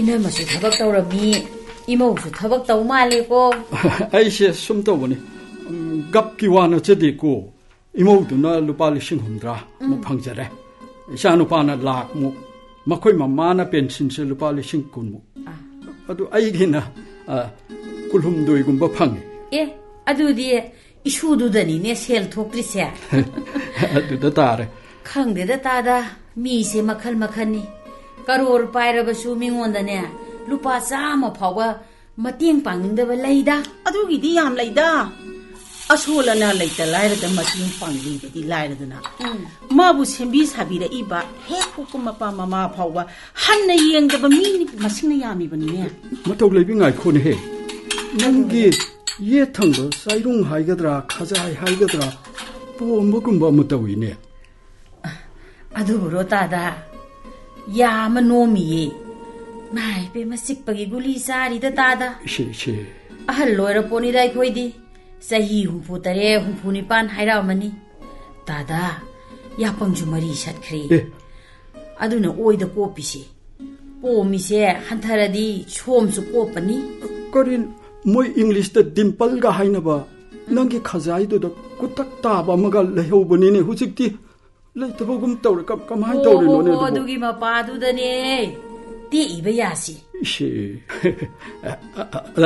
ꯏꯅꯝꯃꯁꯨ ꯊꯕꯛ ꯇꯧꯔꯝꯃꯤ, ꯏꯃꯧꯁꯨ ꯊꯕꯛ ꯇꯧ ꯃꯥꯜꯂꯦꯀꯣ꯫ ꯑꯩꯁꯦ ꯁꯨꯝ ꯇꯧꯕꯅꯤ, ꯎꯝ, ꯒꯞꯀꯤ ꯋꯥ ꯅꯠꯆꯗꯦꯀꯣ꯫ ꯏꯃꯧꯗꯨꯅ ꯂꯨꯄꯥ ꯂꯤꯁꯤꯡ ꯍꯨꯝꯗ꯭ꯔꯥ ꯃꯨꯛ ꯐꯪꯖꯔꯦ꯫ ꯏꯆꯥꯅꯨꯄꯥꯅ ꯂꯥꯛ ꯃꯨꯛ, ꯃꯈꯣꯏ ꯃꯃꯥꯅ ꯄꯦꯟꯁꯤꯟꯁꯦ ꯂꯨꯄꯥ ꯂꯤꯁꯤꯡ ꯀꯨꯟ ꯃꯨꯛ꯫ ꯑꯗꯨ ꯑꯩꯒꯤꯅ, ꯑ, ꯀꯨꯟꯍꯨꯝꯗꯣꯏꯒꯨꯝꯕ ꯐꯪꯉꯤ꯫ ꯑꯦ, ꯑꯗꯨꯗꯤ ꯏꯁꯨꯗꯨꯗꯅꯤꯅꯦ ꯁꯦꯜ ꯊꯣꯛꯇ꯭ꯔꯤꯁꯦ꯫ ꯑꯗꯨꯗ ꯇꯥꯔꯦ꯫ ꯈꯪꯗꯦꯗ ꯇꯥꯗ, ꯃꯤꯁꯦ ꯃꯈꯜ ꯃꯈꯜꯅꯤ꯫ ꯀꯔꯣꯔ ꯄꯥꯏꯔꯕꯁꯨ ꯃꯤꯉꯣꯟꯗꯅꯦ ꯂꯨꯄꯥ ꯆꯥꯝꯃ ꯐꯥꯎꯕ ꯃꯇꯦꯡ ꯄꯥꯡꯅꯤꯡꯗꯕ ꯂꯩꯗ꯫ ꯑꯗꯨꯒꯤꯗꯤ ꯌꯥꯝ ꯂꯩꯗ꯫ ꯑꯁꯣꯜ ꯑꯅꯥ ꯂꯩꯇ ꯂꯥꯏꯔꯗ ꯃꯇꯦꯡ ꯄꯥꯡꯕꯤꯕꯗꯤ ꯂꯥꯏꯔꯗꯅ꯫ ꯎꯝ꯫ ꯃꯥꯕꯨ ꯁꯦꯝꯕꯤ ꯁꯥꯕꯤꯔꯛꯏꯕ ꯍꯦꯛ ꯄꯣꯛꯄ ꯃꯄꯥ ꯃꯃꯥ ꯐꯥꯎꯕ ꯍꯟꯅ ꯌꯦꯡꯗꯕ ꯃꯤ ꯃꯁꯤꯡꯅ ꯌꯥꯝꯃꯤꯕꯅꯤꯅꯦ꯫ ꯃꯇꯧ ꯂꯩꯕꯤ, ꯉꯥꯏꯈꯣꯅꯦꯍꯦ꯫ ꯅꯪꯒꯤ ꯌꯦꯠ ꯊꯪꯕ ꯆꯥꯏꯔꯨꯡ ꯍꯥꯏꯒꯗ꯭ꯔꯥ, ꯈꯖꯥꯏ ꯍꯥꯏꯒꯗ꯭ꯔꯥ, ꯄꯣꯝꯕꯒꯨꯝꯕ ꯑꯃ ꯇꯧꯏꯅꯦ꯫ ꯑꯗꯨꯕꯨꯔꯣ ꯇꯥꯗ? ꯌꯥ ꯑꯃ ꯅꯣꯝꯃꯤꯌꯦ꯫ ꯃꯥꯏ ꯄꯦꯝꯃ, ꯆꯤꯛꯄꯒꯤ ꯒꯨꯂꯤ ꯆꯥꯔꯤꯗ ꯇꯥꯗ꯫ ꯏꯁꯦ, ꯏꯁꯦ꯫ ꯑꯍꯜ ꯑꯣꯏꯔ ꯄꯣꯠꯅꯤꯗ ꯑꯩꯈꯣꯏꯗꯤ꯫ ꯆꯍꯤ ꯍꯨꯝꯐꯨ ꯇꯔꯦꯠ, ꯍꯨꯝꯐꯨ ꯅꯤꯄꯥꯟ ꯍꯥꯏꯔꯛꯑꯃꯅꯤ꯫ ꯇꯥꯗ, ꯌꯥꯄꯪꯁꯨ ꯃꯔꯤ ꯁꯠꯈ꯭ꯔꯦ꯫ ꯑꯦ꯫ ꯑꯗꯨꯅ ꯑꯣꯏꯗ ꯀꯣꯞꯄꯤꯁꯦ꯫ ꯄꯣꯝꯃꯤꯁꯦ ꯍꯟꯊꯔꯗꯤ ꯁꯣꯝꯁꯨ ꯀꯣꯞꯄꯅꯤ꯫ ꯀꯔꯤ, ꯃꯣꯏ ꯏꯪꯂꯤꯁꯇ ꯗꯤꯝꯄꯜꯒ ꯍꯥꯏꯅꯕ ꯅꯪꯒꯤ ꯈꯖꯥꯏꯗꯨꯗ ꯀꯨꯇꯛ ꯇꯥꯕ ꯑꯃꯒ ꯂꯩꯍꯧꯕꯅꯤꯅꯦ꯫ ꯍꯧꯖꯤꯛꯇꯤ ꯂꯩꯇꯕꯒꯨꯝ ꯇꯧꯔꯦ꯫ ꯀꯝ-, ꯀꯃꯥꯏꯅ ꯇꯧꯔꯤꯅꯣꯅꯦ ꯑꯣ, ꯑꯗꯨꯕꯨ? ꯑꯗꯨꯒꯤ ꯃꯄꯥꯗꯨꯗꯅꯦ ꯇꯦꯛꯏꯕ ꯌꯥꯁꯤ꯫ ꯏꯁꯦ꯫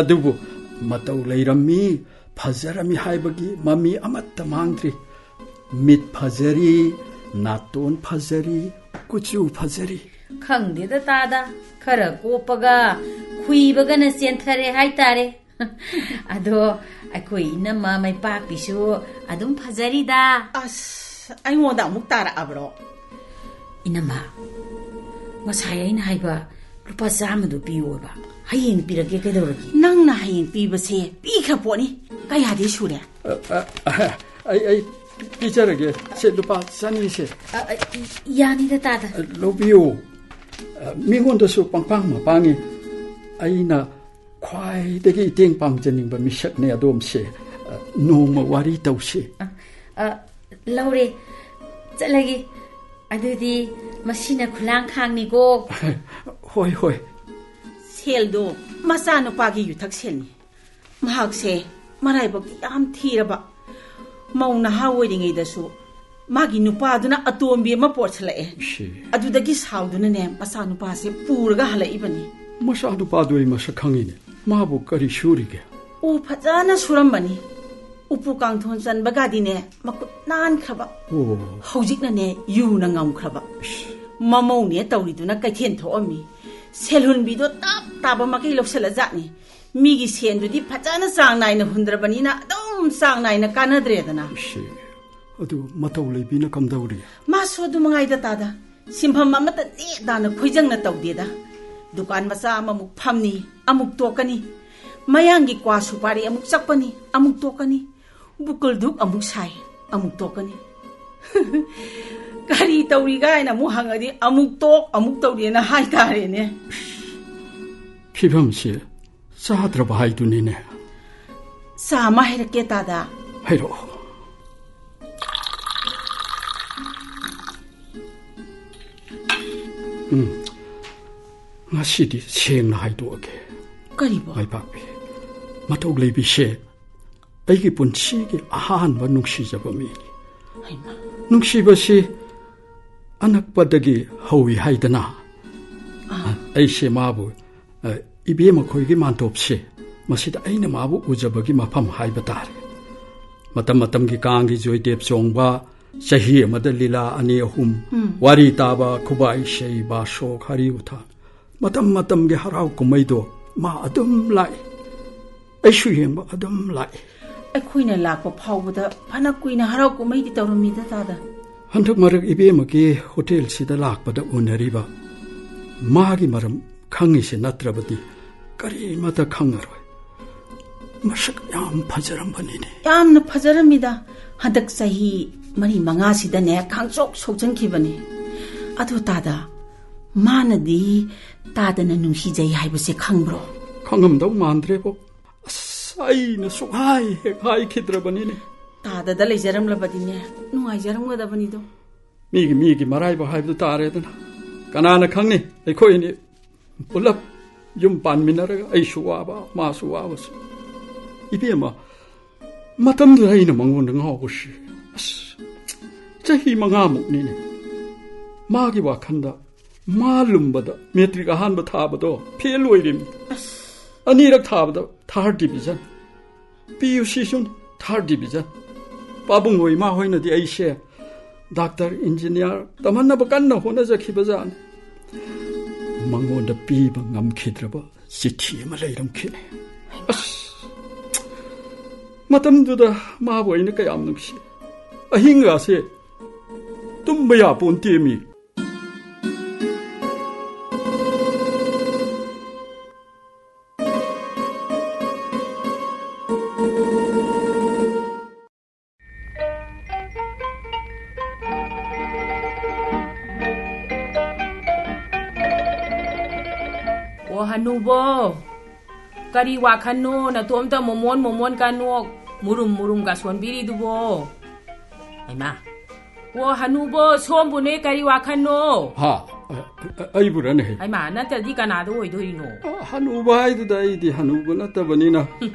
ꯑꯗꯨꯕꯨ ꯃꯇꯧ ꯂꯩꯔꯝꯃꯤ, ꯐꯖꯔꯝꯃꯤ ꯍꯥꯏꯕꯒꯤ ꯃꯃꯤ ꯑꯃꯠꯇ ꯃꯥꯡꯗ꯭ꯔꯤ꯫ ꯃꯤꯠ ꯐꯖꯔꯤ, ꯅꯥꯇꯣꯟ ꯐꯖꯔꯤ, ꯀꯨꯆꯨ ꯐꯖꯔꯤ꯫ ꯈꯪꯗꯦꯗ ꯇꯥꯗ, ꯈꯔ ꯀꯣꯞꯄꯒ ꯈꯨꯏꯕꯒꯅ ꯆꯦꯟꯊꯔꯦ ꯍꯥꯏꯇꯥꯔꯦ꯫ ꯑꯗꯣ ꯑꯩꯈꯣꯏ ꯏꯅꯝꯃ ꯃꯩꯄꯥꯛꯄꯤꯁꯨ ꯑꯗꯨꯝ ꯐꯖꯔꯤꯗ꯫ ꯑꯁ, ꯑꯩꯉꯣꯟꯗ ꯑꯃꯨꯛ ꯇꯥꯔꯛꯑꯕ꯭ꯔꯣ? ꯏꯅꯝꯃ, ꯉꯁꯥꯏ ꯑꯩꯅ ꯍꯥꯏꯕ ꯂꯨꯄꯥ ꯆꯥꯝꯃꯗꯣ ꯄꯤꯌꯣꯕ꯫ ꯍꯌꯦꯡ ꯄꯤꯔꯛꯀꯦ, ꯀꯩꯗꯧꯔꯒꯦ? ꯅꯪꯅ ꯍꯌꯦꯡ ꯄꯤꯕꯁꯦ ꯄꯤꯈ꯭ꯔ ꯄꯣꯠꯅꯤ꯫ ꯀꯌꯥꯗꯤ ꯁꯨꯔꯦ? ꯑ, ꯑ, ꯑ, ꯑꯩ, ꯑꯩ ꯄꯤꯖꯔꯒꯦ꯫ ꯁꯦ, ꯂꯨꯄꯥ ꯆꯅꯤꯁꯦ꯫ ꯑ, ꯑ, ꯌꯥꯅꯤꯗ, ꯇꯥꯗ꯫ ꯑ, ꯂꯧꯕꯤꯌꯨ꯫ ꯑ, ꯃꯤꯉꯣꯟꯗꯁꯨ ꯄꯪꯄꯥꯡ ꯃꯄꯥꯡꯉꯤ꯫ ꯑꯩꯅ ꯈ꯭ꯋꯥꯏꯗꯒꯤ ꯏꯇꯦꯡ ꯄꯥꯡꯖꯅꯤꯡꯕ ꯃꯤꯁꯛꯅꯦ ꯑꯗꯣꯝꯁꯦ꯫ ꯑ, ꯅꯣꯡꯃ ꯋꯥꯔꯤ ꯇꯧꯁꯤ꯫ ꯑ, ꯑ, ꯂꯧꯔꯦ꯫ ꯆꯠꯂꯒꯦ꯫ ꯑꯗꯨꯗꯤ ꯃꯁꯤꯅ ꯈꯨꯂꯥꯡꯈꯥꯡꯅꯤꯀꯣ꯫ ꯍꯣꯏ, ꯍꯣꯏ꯫ ꯁꯦꯜꯗꯣ ꯃꯆꯥꯅꯨꯄꯥꯒꯤ ꯌꯨꯊꯛ ꯁꯦꯜꯅꯤ꯫ ꯃꯍꯥꯛꯁꯦ ꯃꯔꯥꯏꯕꯛꯇꯤ ꯌꯥꯝ ꯊꯤꯔꯕ꯫ ꯃꯧ ꯅꯍꯥ ꯑꯣꯏꯔꯤꯉꯩꯗꯁꯨ ꯃꯥꯒꯤ ꯅꯨꯄꯥꯗꯨꯅ ꯑꯇꯣꯝꯕꯤ ꯑꯃ ꯄꯣꯠꯁꯤꯜꯂꯛꯑꯦ꯫ ꯁꯤ꯫ ꯑꯗꯨꯗꯒꯤ ꯁꯥꯎꯗꯨꯅꯅꯦ ꯃꯆꯥꯅꯨꯄꯥꯁꯦ ꯄꯨꯔꯒ ꯍꯜꯂꯛꯏꯕꯅꯤ꯫ ꯃꯆꯥꯅꯨꯄꯥꯗꯨ ꯑꯩ ꯃꯁꯛ ꯈꯪꯉꯤꯅꯦ꯫ ꯃꯥꯕꯨ ꯀꯔꯤ ꯁꯨꯔꯤꯒꯦ? ꯎ ꯐꯖꯅ ꯁꯨꯔꯝꯕꯅꯤ꯫ ꯎꯄꯨ ꯀꯥꯡꯊꯣꯟ ꯆꯟꯕꯒꯗꯤꯅꯦ ꯃꯈꯨꯠ ꯅꯥꯟꯈ꯭ꯔꯕ꯫ ꯑꯣ꯫ ꯍꯧꯖꯤꯛꯅꯅꯦ ꯌꯨꯅ ꯉꯝꯈ꯭ꯔꯕ꯫ ꯏꯁ꯫ ꯃꯃꯧꯅꯦ ꯇꯧꯔꯤꯗꯨꯅ ꯀꯩꯊꯦꯜ ꯊꯣꯛꯑꯝꯃꯤ꯫ ꯁꯦꯜꯍꯨꯟꯕꯤꯗꯣ ꯇꯞ ꯇꯥꯕ ꯃꯈꯩ ꯂꯧꯁꯤꯜꯂꯖꯥꯠꯅꯤ꯫ ꯃꯤꯒꯤ ꯁꯦꯟꯗꯨꯗꯤ ꯐꯖꯅ ꯆꯥꯡ ꯅꯥꯏꯅ ꯍꯨꯟꯗ꯭ꯔꯕꯅꯤꯅ ꯑꯗꯨꯝ ꯆꯥꯡ ꯅꯥꯏꯅ ꯀꯥꯟꯅꯗ꯭ꯔꯦꯗꯅ꯫ ꯏꯁ꯫ ꯑꯗꯨ ꯃꯇꯧ ꯂꯩꯕꯤꯅ ꯀꯝꯗꯧꯔꯤ? ꯃꯥꯁꯨ ꯑꯗꯨ ꯃꯉꯥꯏꯗ ꯇꯥꯗ꯫ ꯁꯤꯟꯐꯝ ꯑꯃꯠꯇ ꯅꯦ ꯗꯥꯅ ꯈꯣꯏꯖꯪꯅ ꯇꯧꯗꯦꯗ꯫ ꯗꯨꯀꯥꯟ ꯃꯆꯥ ꯑꯃꯃꯨꯛ ꯐꯝꯅꯤ, ꯑꯃꯨꯛ ꯇꯣꯛꯀꯅꯤ꯫ ꯃꯌꯥꯡꯒꯤ ꯀ꯭ꯋꯥ ꯁꯨꯄꯥꯔꯤ ꯑꯃꯨꯛ ꯆꯞꯀꯅꯤ, ꯑꯃꯨꯛ ꯇꯣꯛꯀꯅꯤ꯫ ꯕꯨꯀꯜ ꯙꯨꯛ ꯑꯃꯨꯛ ꯁꯥꯏ, ꯑꯃꯨꯛ ꯇꯣꯛꯀꯅꯤ꯫ ꯀꯔꯤ ꯇꯧꯔꯤꯒꯥꯏꯅ ꯑꯃꯨꯛ ꯍꯪꯉꯗꯤ ꯑꯃꯨꯛ ꯇꯣꯛ, ꯑꯃꯨꯛ ꯇꯧꯔꯤꯅ ꯍꯥꯏꯇꯥꯔꯦꯅꯦ꯫ ꯐꯤꯕꯝꯁꯤ ꯆꯥꯗ꯭ꯔꯕ ꯍꯥꯏꯗꯨꯅꯤꯅꯦ꯫ ꯆꯥ ꯑꯃ ꯍꯩꯔꯛꯀꯦ ꯇꯥꯗ꯫ ꯍꯩꯔꯛꯑꯣ꯫ ꯎꯝ꯫ ꯉꯁꯤꯗꯤ ꯁꯦꯡꯅ ꯍꯥꯏꯗꯣꯛꯑꯒꯦ꯫ ꯀꯔꯤꯕꯣ? ꯃꯥꯏꯄꯥꯛꯄꯤ, ꯃꯇꯧ ꯂꯩꯕꯤꯁꯦ ꯑꯩꯒꯤ ꯄꯨꯟꯁꯤꯒꯤ ꯑꯍꯥꯟꯕ ꯅꯨꯡꯁꯤꯖꯕ ꯃꯤꯅꯤ꯫ ꯍꯩꯃꯥ꯫ ꯅꯨꯡꯁꯤꯕꯁꯤ ꯑꯅꯛꯄꯗꯒꯤ ꯍꯧꯏ ꯍꯥꯏꯗꯅ꯫ ꯑꯥ꯫ ꯑꯩꯁꯦ ꯃꯥꯕꯨ, ꯑ, ꯏꯕꯦꯝ ꯑꯩꯈꯣꯏꯒꯤ ꯃꯥꯟꯇꯣꯞꯁꯦ, ꯃꯁꯤꯗ ꯑꯩꯅ ꯃꯥꯕꯨ ꯎꯖꯕꯒꯤ ꯃꯐꯝ ꯍꯥꯏꯕ ꯇꯥꯔꯦ꯫ ꯃꯇꯝ ꯃꯇꯝꯒꯤ ꯀꯥꯡꯒꯤ ꯖꯣꯏꯗꯦꯕ ꯆꯣꯡꯕ, ꯆꯍꯤ ꯑꯃꯗ ꯂꯤꯂꯥ ꯑꯅꯤ ꯑꯍꯨꯝ, ꯎꯝ꯫ ꯋꯥꯔꯤ ꯇꯥꯕ, ꯈꯨꯕꯥꯛ ꯏꯁꯩ, ꯕꯥꯁꯣꯛ, ꯍꯔꯤ ꯎꯊꯥ, ꯃꯇꯝ ꯃꯇꯝꯒꯤ ꯍꯔꯥꯎ ꯀꯨꯝꯍꯩꯗꯣ ꯃꯥ ꯑꯗꯨꯝ ꯂꯥꯛꯏ꯫ ꯑꯩꯁꯨ ꯌꯦꯡꯕ ꯑꯗꯨꯝ ꯂꯥꯛꯏ꯫ ꯑꯩꯈꯣꯏꯅ ꯂꯥꯛꯄ ꯐꯥꯎꯕꯗ ꯐꯅ ꯀꯨꯏꯅ ꯍꯔꯥꯎ ꯀꯨꯝꯍꯩꯗꯤ ꯇꯧꯔꯝꯃꯤꯗ ꯇꯥꯗ꯫ ꯍꯟꯗꯛ ꯃꯔꯛ ꯏꯕꯦꯝꯃꯒꯤ ꯍꯣꯇꯦꯜꯁꯤꯗ ꯂꯥꯛꯄꯗ ꯎꯅꯔꯤꯕ ꯃꯥꯒꯤ ꯃꯔꯝ ꯈꯪꯉꯤꯁꯦ ꯅꯠꯇ꯭ꯔꯕꯗꯤ ꯀꯔꯤꯃꯇ ꯈꯪꯉꯔꯣꯏ꯫ ꯃꯁꯛ ꯌꯥꯝ ꯐꯖꯔꯝꯕꯅꯤꯅꯦ꯫ ꯌꯥꯝꯅ ꯐꯖꯔꯝꯃꯤꯗ꯫ ꯍꯟꯗꯛ ꯆꯍꯤ ꯃꯔꯤ ꯃꯉꯥꯁꯤꯗꯅꯦ ꯈꯥꯡꯆꯣꯛ ꯁꯣꯛꯆꯟꯈꯤꯕꯅꯦ꯫ ꯑꯗꯨ ꯇꯥꯗ, ꯃꯥꯅꯗꯤ ꯇꯥꯗꯅ ꯅꯨꯡꯁꯤꯖꯩ ꯍꯥꯏꯕꯁꯦ ꯈꯪꯕ꯭ꯔꯣ? ꯈꯪꯉꯝꯗꯧ ꯃꯥꯟꯗ꯭ꯔꯦꯕꯣ꯫ ꯑꯁ, ꯑꯩꯅ ꯁꯨꯛꯍꯥꯏ ꯍꯦꯛ ꯍꯥꯏꯈꯤꯗ꯭ꯔꯕꯅꯤꯅꯦ꯫ ꯇꯥꯗꯗ ꯂꯩꯖꯔꯝꯂꯕꯗꯤꯅꯦ ꯅꯨꯡꯉꯥꯏꯖꯔꯝꯒꯗꯕꯅꯤꯗꯣ꯫ ꯃꯤꯒꯤ, ꯃꯤꯒꯤ ꯃꯔꯥꯏꯕꯛ ꯍꯥꯏꯕꯗꯨ ꯇꯥꯔꯦꯗꯅ꯫ ꯀꯅꯥꯅ ꯈꯪꯅꯤ, ꯑꯩꯈꯣꯏ ꯑꯅꯤ ꯄꯨꯂꯞ ꯌꯨꯝ ꯄꯥꯟꯃꯤꯟꯅꯔꯒ ꯑꯩꯁꯨ ꯋꯥꯕ, ꯃꯥꯁꯨ ꯋꯥꯕꯁꯨ꯫ ꯏꯕꯦꯝꯃ, ꯃꯇꯝꯗꯨꯗ ꯑꯩꯅ ꯃꯉꯣꯟꯗ ꯉꯥꯎꯕꯁꯤ, ꯑꯁ, ꯆꯍꯤ ꯃꯉꯥꯃꯨꯛꯅꯤꯅꯦ꯫ ꯃꯥꯒꯤ ꯋꯥꯈꯜꯗ ꯃꯥ ꯂꯨꯝꯕꯗ ꯃꯦꯇ꯭ꯔꯤꯛ ꯑꯍꯥꯟꯕ ꯊꯥꯕꯗꯣ ꯐꯦꯜ ꯑꯣꯏꯔꯤꯝꯅꯤ꯫ ꯑꯁ꯫ ꯑꯅꯤꯔꯛ ꯊꯥꯕꯗ ꯊꯥꯔꯠ ꯗꯤꯕꯤꯖꯟ꯫ ꯄꯤ ꯌꯨ ꯁꯤꯁꯨ ꯊꯥꯔꯠ ꯗꯤꯕꯤꯖꯟ꯫ ꯄꯥꯕꯨꯡ ꯍꯣꯏ, ꯏꯃꯥ ꯍꯣꯏꯅꯗꯤ ꯑꯩꯁꯦ ꯗꯥꯛꯇꯔ, ꯏꯟꯖꯤꯅꯤꯌꯥꯔ ꯇꯝꯍꯟꯅꯕ ꯀꯟꯅ ꯍꯣꯠꯅꯖꯈꯤꯕꯖꯥꯠꯅꯤ꯫ ꯃꯉꯣꯟꯗ ꯄꯤꯕ ꯉꯝꯈꯤꯗ꯭ꯔꯕ ꯆꯤꯊꯤ ꯑꯃ ꯂꯩꯔꯝꯈꯤꯅꯤ꯫ ꯑꯁ, ꯃꯇꯝꯗꯨꯗ ꯃꯥꯕꯨ ꯑꯩꯅ ꯀꯌꯥꯝ ꯅꯨꯡꯁꯤ꯫ ꯑꯍꯤꯡꯒꯥꯁꯦ ꯇꯨꯝꯕ ꯌꯥꯄꯣꯟꯇꯦꯃꯤ꯫ ꯑꯣ ꯍꯅꯨꯕꯣ, ꯀꯔꯤ ꯋꯥꯈꯜꯅꯣ ꯅꯇꯣꯝꯇ ꯃꯣꯃꯣꯟ ꯃꯣꯃꯣꯟ ꯀꯥꯅꯣꯛ ꯃꯨꯔꯨꯝ ꯃꯨꯔꯨꯝꯒ ꯁꯣꯟꯕꯤꯔꯤꯗꯨꯕꯣ? ꯍꯩꯃꯥ, ꯑꯣ ꯍꯅꯨꯕꯣ, ꯁꯣꯝꯕꯨꯅꯦ, ꯀꯔꯤ ꯋꯥꯈꯜꯅꯣ? ꯍꯥ? ꯑ-, ꯑ-, ꯑꯩꯕꯨꯔꯅꯦ? ꯍꯩꯃꯥ, ꯅꯠꯇ꯭ꯔꯗꯤ ꯀꯅꯥꯗ ꯑꯣꯏꯗꯣꯏꯅꯣ? ꯑ, ꯍꯅꯨꯕ ꯍꯥꯏꯗꯨꯗ ꯑꯩꯗꯤ ꯍꯅꯨꯕ ꯅꯠꯇꯕꯅꯤꯅ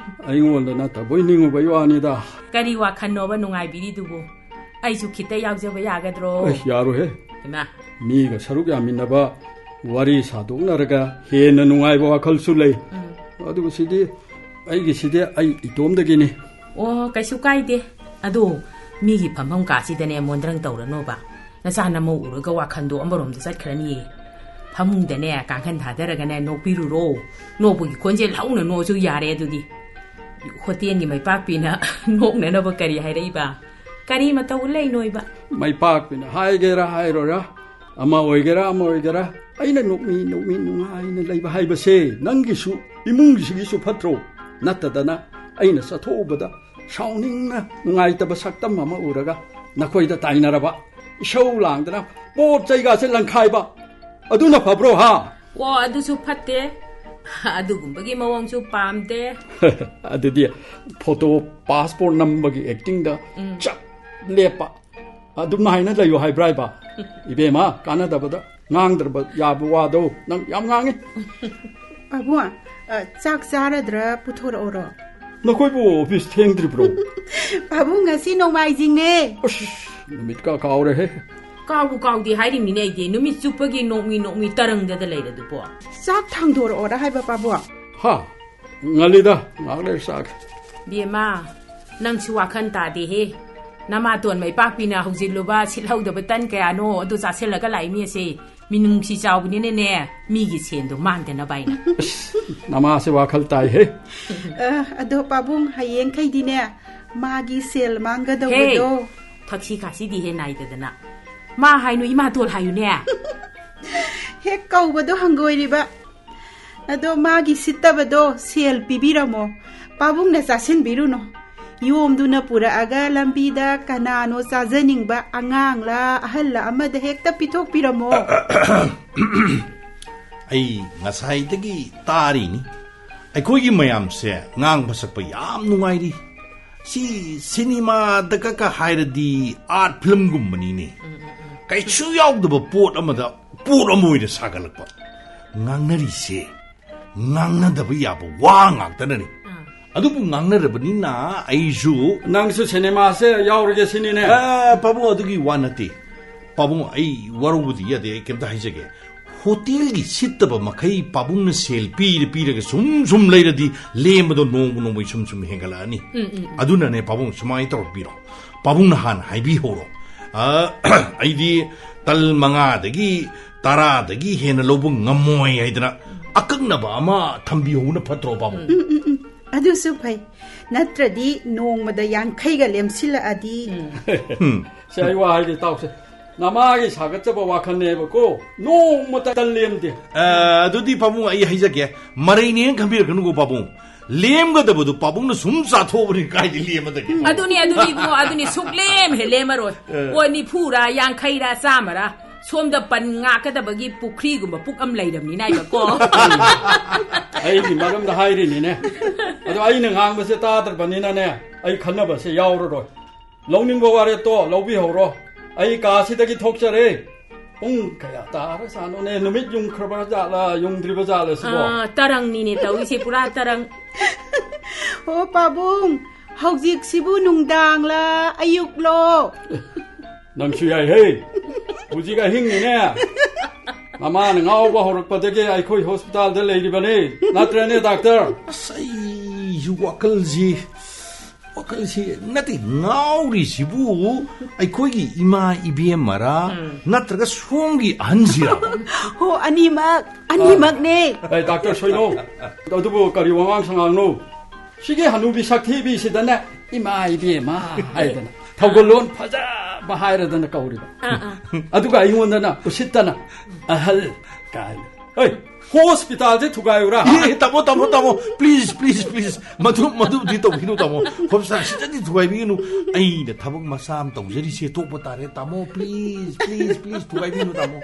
ꯑꯩꯉꯣꯟꯗ ꯅꯠꯇꯕꯣꯏ ꯅꯤꯡꯉꯨꯕꯩ ꯋꯥꯅꯤꯗ꯫ ꯀꯔꯤ ꯋꯥꯈꯜꯅꯣꯕ ꯅꯨꯡꯉꯥꯏꯕꯤꯔꯤꯗꯨꯕꯨ? ꯑꯩꯁꯨ ꯈꯤꯇ ꯌꯥꯎꯖꯕ ꯌꯥꯒꯗ꯭ꯔꯣ? ꯑꯩ ꯌꯥꯔꯣꯏꯍꯦ꯫ ꯏꯃꯥ꯫ ꯃꯤꯒ ꯁꯔꯨꯛ ꯌꯥꯃꯤꯟꯅꯕ, ꯋꯥꯔꯤ ꯁꯥꯗꯣꯛꯅꯔꯒ ꯍꯦꯟꯅ ꯅꯨꯡꯉꯥꯏꯕ ꯋꯥꯈꯜꯁꯨ ꯂꯩ꯫ ꯎꯝ꯫ ꯑꯗꯨꯕꯨ ꯁꯤꯗꯤ, ꯑꯩꯒꯤꯁꯤꯗꯤ ꯑꯩ ꯏꯇꯣꯝꯗꯒꯤꯅꯤ꯫ ꯑꯣ, ꯀꯩꯁꯨ ꯀꯥꯏꯗꯦ꯫ ꯑꯗꯣ ꯃꯤꯒꯤ ꯐꯝꯐꯝ ꯀꯥꯁꯤꯗꯅꯦ ꯃꯣꯟꯗ꯭ꯔꯪ ꯇꯧꯔꯅꯣꯕ꯫ ꯅꯆꯥ ꯅꯃꯧ ꯎꯔꯒ ꯋꯥꯈꯜꯗꯣ ꯑꯃꯔꯣꯝꯗ ꯆꯠꯈ꯭ꯔꯅꯤꯌꯦ꯫ ꯐꯃꯨꯡꯗꯅꯦ ꯀꯥꯡꯈꯟ ꯊꯥꯗꯔꯒꯅꯦ ꯅꯣꯛꯄꯤꯔꯨꯔꯣ꯫ ꯅꯣꯛꯄꯒꯤ ꯈꯣꯟꯖꯦꯜ ꯍꯧꯅ ꯅꯣꯛꯑꯁꯨ ꯌꯥꯔꯦ ꯑꯗꯨꯗꯤ꯫ ꯍꯣꯇꯦꯜꯒꯤ ꯃꯩꯄꯥꯛꯄꯤꯅ ꯅꯣꯛꯅꯅꯕ ꯀꯔꯤ ꯍꯥꯏꯔꯛꯏꯕ? ꯀꯔꯤ ꯃꯇꯧ ꯂꯩꯅꯣꯏꯕ? ꯃꯩꯄꯥꯛꯄꯤꯅ ꯍꯥꯏꯒꯦꯔꯥ ꯍꯥꯏꯔꯣꯏꯔꯥ, ꯑꯃ ꯑꯣꯏꯒꯦꯔꯥ ꯑꯃ ꯑꯣꯏꯒꯦꯔꯥ, ꯑꯩꯅ ꯅꯣꯛꯃꯤ ꯅꯣꯛꯃꯤ ꯅꯨꯡꯉꯥꯏꯅ ꯂꯩꯕ ꯍꯥꯏꯕꯁꯦ ꯅꯪꯒꯤꯁꯨ ꯏꯃꯨꯡꯒꯤꯁꯤꯒꯤꯁꯨ ꯐꯠꯇ꯭ꯔꯣ? ꯅꯠꯇꯗꯅ ꯑꯩꯅ ꯆꯠꯊꯣꯛꯎꯕꯗ ꯁꯥꯎꯅꯤꯡꯅ ꯅꯨꯡꯉꯥꯏꯇꯕ ꯁꯛꯇꯝ ꯑꯃ ꯎꯔꯒ ꯅꯈꯣꯏꯗ ꯇꯥꯏꯅꯔꯕ, ꯏꯁꯧ ꯂꯥꯡꯗꯅ ꯄꯣꯠ ꯆꯩꯒꯥꯁꯦ ꯂꯪꯈꯥꯏꯕ, ꯑꯗꯨꯅ ꯐꯕ꯭ꯔꯣ ꯍꯥ? ꯑꯣ, ꯑꯗꯨꯁꯨ ꯐꯠꯇꯦ꯫ ꯑꯗꯨꯒꯨꯝꯕꯒꯤ ꯃꯑꯣꯡꯁꯨ ꯄꯥꯝꯗꯦ꯫ ꯑꯗꯨꯗꯤ ꯐꯣꯇꯣ ꯄꯥꯁꯄꯣꯔꯠ ꯅꯝꯕꯒꯤ ꯑꯦꯛꯇꯤꯡꯗ ꯎꯝ꯫ ꯆꯞ ꯂꯦꯞꯄ, ꯑꯗꯨꯝ ꯍꯥꯏꯅ ꯂꯩꯌꯨ ꯍꯥꯏꯕ꯭ꯔꯥ ꯍꯥꯏꯕ? ꯏꯕꯦꯝꯃ, ꯀꯥꯟꯅꯗꯕꯗ ꯉꯥꯡꯗ꯭ꯔꯕ ꯌꯥꯕ ꯋꯥꯗꯣ ꯅꯪ ꯌꯥꯝ ꯉꯥꯡꯉꯤ꯫ ꯄꯥꯕꯨꯡ, ꯑ, ꯆꯥꯛ ꯆꯥꯔꯗ꯭ꯔꯥ? ꯄꯨꯊꯣꯔꯛꯑꯣꯔꯣ? ꯅꯈꯣꯏꯕꯨ ꯑꯣꯐꯤꯁ ꯊꯦꯡꯗ꯭ꯔꯤꯕ꯭ꯔꯣ? ꯄꯥꯕꯨꯡ, ꯉꯁꯤ ꯅꯣꯡꯃꯥꯏꯖꯤꯡꯅꯦ꯫ ꯑꯁ, ꯅꯨꯃꯤꯠꯀ ꯀꯥꯎꯔꯦꯍꯦ꯫ ꯀꯥꯎꯕꯨ ꯀꯥꯎꯗꯦ ꯍꯥꯏꯔꯤꯃꯤꯅꯦ ꯑꯩꯗꯤ꯫ ꯅꯨꯃꯤꯠ ꯆꯨꯞꯄꯒꯤ ꯅꯣꯛꯃꯤ ꯅꯣꯛꯃꯤ ꯇꯔꯪꯗꯗ ꯂꯩꯔꯗꯨꯕꯣ꯫ ꯆꯥꯛ ꯊꯥꯡꯗꯣꯔꯛꯑꯣꯔꯥ ꯍꯥꯏꯕ, ꯄꯥꯕꯨꯡ? ꯍꯥ? ꯉꯜꯂꯤꯗ, ꯉꯥꯏꯍꯥꯛ ꯂꯩꯔ ꯆꯥꯒꯦ꯫ ꯕꯦꯝꯃ, ꯅꯪꯁꯨ ꯋꯥꯈꯜ ꯇꯥꯗꯦꯍꯦ꯫ ꯅꯃꯥꯇꯣꯟ ꯃꯩꯄꯥꯛꯄꯤꯅ ꯍꯧꯖꯤꯜꯂꯨꯕ ꯁꯤꯠꯍꯧꯗꯕ ꯇꯟ ꯀꯌꯥꯅꯣ ꯑꯗꯨ ꯆꯥꯁꯤꯜꯂꯒ ꯂꯥꯛꯏ ꯃꯤꯁꯦ꯫ ꯃꯤꯅꯨꯡꯁꯤ ꯆꯥꯎꯕꯅꯤꯅꯅꯦ, ꯃꯤꯒꯤ ꯁꯦꯟꯗꯣ ꯃꯥꯡꯗꯅꯕ ꯍꯥꯏꯅ꯫ ꯑꯁ, ꯅꯃꯥꯁꯦ ꯋꯥꯈꯜ ꯇꯥꯏꯍꯦ꯫ ꯑ, ꯑꯗꯣ ꯄꯥꯕꯨꯡ, ꯍꯌꯦꯡꯈꯩꯗꯤꯅꯦ, ꯃꯥꯒꯤ ꯁꯦꯜ ꯃꯥꯡꯒꯗꯧꯕꯗꯣ꯫ ꯍꯦ, ꯊꯛꯁꯤ ꯈꯥꯁꯤꯗꯤ ꯍꯦ ꯅꯥꯏꯗꯗꯅ꯫ ꯃꯥ ꯍꯥꯏꯅꯨ, ꯏꯃꯥꯇꯣꯜ ꯍꯥꯏꯌꯨꯅꯦ꯫ ꯍꯦꯛ ꯀꯧꯕꯗꯣ ꯍꯪꯒꯣꯏꯔꯤꯕ꯫ ꯑꯗꯣ ꯃꯥꯒꯤ ꯁꯤꯠꯇꯕꯗꯣ ꯁꯦꯜ ꯄꯤꯕꯤꯔꯝꯃꯣ꯫ ꯄꯥꯕꯨꯡꯅ ꯆꯥꯁꯤꯟꯕꯤꯔꯨꯅꯨ꯫ ꯌꯣꯝꯗꯨꯅ ꯄꯨꯔꯛꯑꯒ ꯂꯝꯕꯤꯗ ꯀꯅꯥꯅꯣ ꯆꯥꯖꯅꯤꯡꯕ ꯑꯉꯥꯡꯂ ꯑꯍꯜꯂ ꯑꯃꯗ ꯍꯦꯛꯇ ꯄꯤꯊꯣꯛꯄꯤꯔꯝꯃꯣ꯫ ꯑꯩ ꯉꯁꯥꯏꯗꯒꯤ ꯇꯥꯔꯤꯅꯤ꯫ ꯑꯩꯈꯣꯏꯒꯤ ꯃꯌꯥꯝꯁꯦ ꯉꯥꯡꯕ ꯁꯛꯄ ꯌꯥꯝ ꯅꯨꯡꯉꯥꯏꯔꯤ꯫ ꯁꯤ ꯁꯤꯅꯦꯃꯥꯗꯒ ꯍꯥꯏꯔꯗꯤ ꯑꯥꯔꯠ ꯐꯤꯂꯝꯒꯨꯝꯕꯅꯤꯅꯦ꯫ ꯀꯩꯁꯨ ꯌꯥꯎꯗꯕ ꯄꯣꯠ ꯑꯃꯗ ꯄꯣꯠ ꯑꯃ ꯑꯣꯏꯅ ꯁꯥꯒꯠꯂꯛꯄ꯫ ꯉꯥꯡꯅꯔꯤꯁꯦ ꯉꯥꯡꯅꯗꯕ ꯌꯥꯕ ꯋꯥ ꯉꯥꯛꯇꯅꯅꯤ꯫ ꯑꯥ꯫ ꯑꯗꯨꯕꯨ ꯉꯥꯡꯅꯔꯕꯅꯤꯅ ꯑꯩꯁꯨ ꯅꯪꯁꯨ ꯁꯤꯅꯦꯃꯥꯁꯦ ꯌꯥꯎꯔꯒꯦ ꯁꯤꯅꯤꯅꯦ? ꯑ, ꯄꯥꯕꯨꯡ, ꯑꯗꯨꯒꯤ ꯋꯥ ꯅꯠꯇꯦ꯫ ꯄꯥꯕꯨꯡ, ꯑꯩ ꯋꯥꯔꯧꯕꯗꯤ ꯌꯥꯗꯦ, ꯑꯩ ꯀꯩꯝꯇ ꯍꯥꯏꯖꯒꯦ꯫ ꯍꯣꯇꯦꯜꯒꯤ ꯁꯤꯠꯇꯕ ꯃꯈꯩ ꯄꯥꯕꯨꯡꯅ ꯁꯦꯜ ꯄꯤꯔ ꯄꯤꯔꯒ ꯁꯨꯝ ꯁꯨꯝ ꯂꯩꯔꯗꯤ ꯂꯦꯝꯕꯗꯣ ꯅꯣꯡꯃ ꯅꯣꯡꯃꯒꯤ ꯁꯨꯝ ꯁꯨꯝ ꯍꯦꯟꯒꯠꯂꯛꯑꯅꯤ꯫ ꯎꯝ, ꯎꯝ, ꯎꯝ꯫ ꯑꯗꯨꯅꯅꯦ ꯄꯥꯕꯨꯡ, ꯁꯨꯃꯥꯏꯅ ꯇꯧꯔꯛꯄꯤꯔꯣ꯫ ꯄꯥꯕꯨꯡꯅ ꯍꯥꯟꯅ ꯍꯥꯏꯕꯤꯍꯧꯔꯣ꯫ ꯑ, ꯑꯩꯗꯤ ꯇꯜ ꯃꯉꯥꯗꯒꯤ ꯇꯔꯥꯗꯒꯤ ꯍꯦꯟꯅ ꯂꯧꯕ ꯉꯝꯃꯣꯏ ꯍꯥꯏꯗꯅ ꯑꯀꯛꯅꯕ ꯑꯃ ꯊꯝꯕꯤꯍꯧꯕꯅ ꯐꯠꯇ꯭ꯔꯣ, ꯄꯥꯕꯨꯡ? ꯎꯝ, ꯎꯝ, ꯎꯝ꯫ ꯑꯗꯨꯁꯨ ꯐꯩ꯫ ꯅꯠꯇ꯭ꯔꯗꯤ ꯅꯣꯡꯃꯗ ꯌꯥꯡꯈꯩꯒ ꯂꯦꯝꯁꯤꯜꯂꯛꯑꯗꯤ꯫ ꯎꯝ꯫ ꯁꯦ, ꯑꯩ ꯋꯥ ꯍꯥꯏꯒꯦ ꯇꯥꯎꯁꯦ꯫ ꯅꯃꯥꯒꯤ ꯁꯥꯒꯠꯆꯕ ꯋꯥꯈꯜꯅꯦꯕꯀꯣ, ꯅꯣꯡꯃꯇ ꯇꯜ ꯂꯦꯝꯗꯦ꯫ ꯑ, ꯑꯗꯨꯗꯤ ꯄꯥꯕꯨꯡ, ꯑꯩ ꯍꯥꯏꯖꯒꯦ, ꯃꯔꯩꯅꯦꯅ ꯈꯟꯕꯤꯔꯛꯀꯅꯨꯀꯣ ꯄꯥꯕꯨꯡ꯫ ꯂꯦꯝꯒꯗꯕꯗꯨ ꯄꯥꯕꯨꯡꯅ ꯁꯨꯝ ꯆꯥꯊꯣꯛꯑꯕꯅꯤ, ꯀꯥꯏꯗꯩ ꯂꯦꯝꯃꯗꯒꯦ? ꯑꯗꯨꯅꯤ, ꯑꯗꯨꯅꯤ ꯏꯕꯨꯡꯉꯣ, ꯑꯗꯨꯅꯤ, ꯁꯨꯛꯂꯦꯝ ꯍꯦꯛ ꯂꯦꯝꯃꯔꯣꯏ꯫ ꯑ꯫ ꯑꯣ, ꯅꯤꯐꯨꯔꯥ, ꯌꯥꯡꯈꯩꯔꯥ, ꯆꯥꯝꯃꯔꯥ, ꯁꯣꯝꯗ ꯄꯟ ꯉꯥꯛꯀꯗꯕꯒꯤ ꯄꯨꯈ꯭ꯔꯤꯒꯨꯝꯕ ꯄꯨꯛ ꯑꯃ ꯂꯩꯔꯕꯅꯤꯅ ꯍꯥꯏꯕꯀꯣ꯫ ꯑꯩꯒꯤ ꯃꯔꯝꯗ ꯍꯥꯏꯔꯤꯅꯤꯅꯦ꯫ ꯑꯗꯣ ꯑꯩꯅ ꯉꯥꯡꯕꯁꯦ ꯇꯥꯗ꯭ꯔꯕꯅꯤꯅꯅꯦ, ꯑꯩ ꯈꯟꯅꯕꯁꯦ ꯌꯥꯎꯔꯔꯣꯏ꯫ ꯂꯧꯅꯤꯡꯕ ꯋꯥꯔꯦꯞꯇꯣ ꯂꯧꯕꯤꯍꯧꯔꯣ꯫ ꯑꯩ ꯀꯥꯁꯤꯗꯒꯤ ꯊꯣꯛꯆꯔꯦ꯫ ꯄꯨꯡ ꯀꯌꯥ ꯇꯥꯔꯖꯥꯠꯅꯣꯅꯦ? ꯅꯨꯃꯤꯠ ꯌꯨꯡꯈ꯭ꯔꯕ ꯖꯥꯠꯂ, ꯌꯨꯡꯗ꯭ꯔꯤꯕ ꯖꯥꯠꯂ ꯁꯤꯕꯣ? ꯑꯥ, ꯇꯔꯪꯅꯤꯅꯦ ꯇꯧꯔꯤꯁꯦ, ꯄꯨꯔꯥ ꯇꯔꯪ꯫ ꯑꯣ, ꯄꯥꯕꯨꯡ, ꯍꯧꯖꯤꯛꯁꯤꯕꯨ ꯅꯨꯡꯗꯥꯡꯂ, ꯑꯌꯨꯛꯂꯣ? ꯅꯪꯁꯨ ꯌꯥꯏꯍꯦ꯫ ꯍꯧꯖꯤꯛ ꯑꯍꯤꯡꯅꯤꯅꯦ꯫ ꯃꯃꯥꯅ ꯉꯥꯎꯕ ꯍꯧꯔꯛꯄꯗꯒꯤ ꯑꯩꯈꯣꯏ ꯍꯣꯁꯄꯤꯇꯥꯜꯗ ꯂꯩꯔꯤꯕꯅꯤ꯫ ꯅꯠꯇ꯭ꯔꯅꯦ, ꯗꯥꯛꯇꯔ? ꯑꯁ, ꯑꯩꯁꯨ ꯋꯥꯈꯜꯁꯤ, ꯋꯥꯈꯜꯁꯤ ꯅꯠꯇꯦ, ꯉꯥꯎꯔꯤꯁꯤꯕꯨ ꯑꯩꯈꯣꯏꯒꯤ ꯏꯃꯥ ꯏꯕꯦꯝꯃꯔꯥ, ꯎꯝ, ꯅꯠꯇ꯭ꯔꯒ ꯁꯣꯝꯒꯤ ꯑꯍꯟꯁꯤꯔꯥ? ꯍꯣ, ꯑꯅꯤꯃꯛ, ꯑꯅꯤꯃꯛꯅꯦ꯫ ꯑꯦ, ꯗꯥꯛꯇꯔ ꯁꯣꯏꯅꯣ, ꯑꯗꯨꯕꯨ ꯀꯔꯤ ꯋꯥꯉꯥꯡ ꯁꯉꯥꯡꯅꯣ? ꯁꯤꯒꯤ ꯍꯅꯨꯕꯤ ꯁꯛꯊꯤꯕꯤꯁꯤꯗꯅꯦ, "ꯏꯃꯥ ꯏꯕꯦꯝꯃ" ꯍꯥꯏꯗꯅ, ꯊꯧꯒꯜꯂꯣꯟ ꯐꯖꯕ ꯍꯥꯏꯔꯗꯅ ꯀꯧꯔꯤꯕ꯫ ꯑꯥ, ꯑꯥ꯫ ꯑꯗꯨꯒ ꯑꯩꯉꯣꯟꯗꯅ ꯎꯁꯤꯠꯇꯅ "ꯑꯍꯜ" ꯀꯥꯏꯅ꯫ ꯍꯣꯏ, ꯍꯣꯁꯄꯤꯇꯥꯜꯁꯦ ꯊꯨꯒꯥꯏꯌꯨꯔꯥ? ꯑꯦ, ꯇꯥꯃꯣ, ꯇꯥꯃꯣ, ꯇꯥꯃꯣ, please, please, please, ꯃꯗꯨ, ꯃꯗꯨꯗꯤ ꯇꯧꯕꯤꯅꯨ, ꯇꯥꯃꯣ꯫ ꯍꯣꯁꯄꯤꯇꯥꯜ ꯁꯤꯗꯗꯤ ꯊꯨꯒꯥꯏꯕꯤꯒꯅꯨ꯫ ꯑꯩꯅ ꯊꯕꯛ ꯃꯆꯥ ꯑꯃ ꯇꯧꯖꯔꯤꯁꯦ ꯇꯣꯛꯄ ꯇꯥꯔꯦ, ꯇꯥꯃꯣ, please, please, please, ꯊꯨꯒꯥꯏꯕꯤꯅꯨ, ꯇꯥꯃꯣ꯫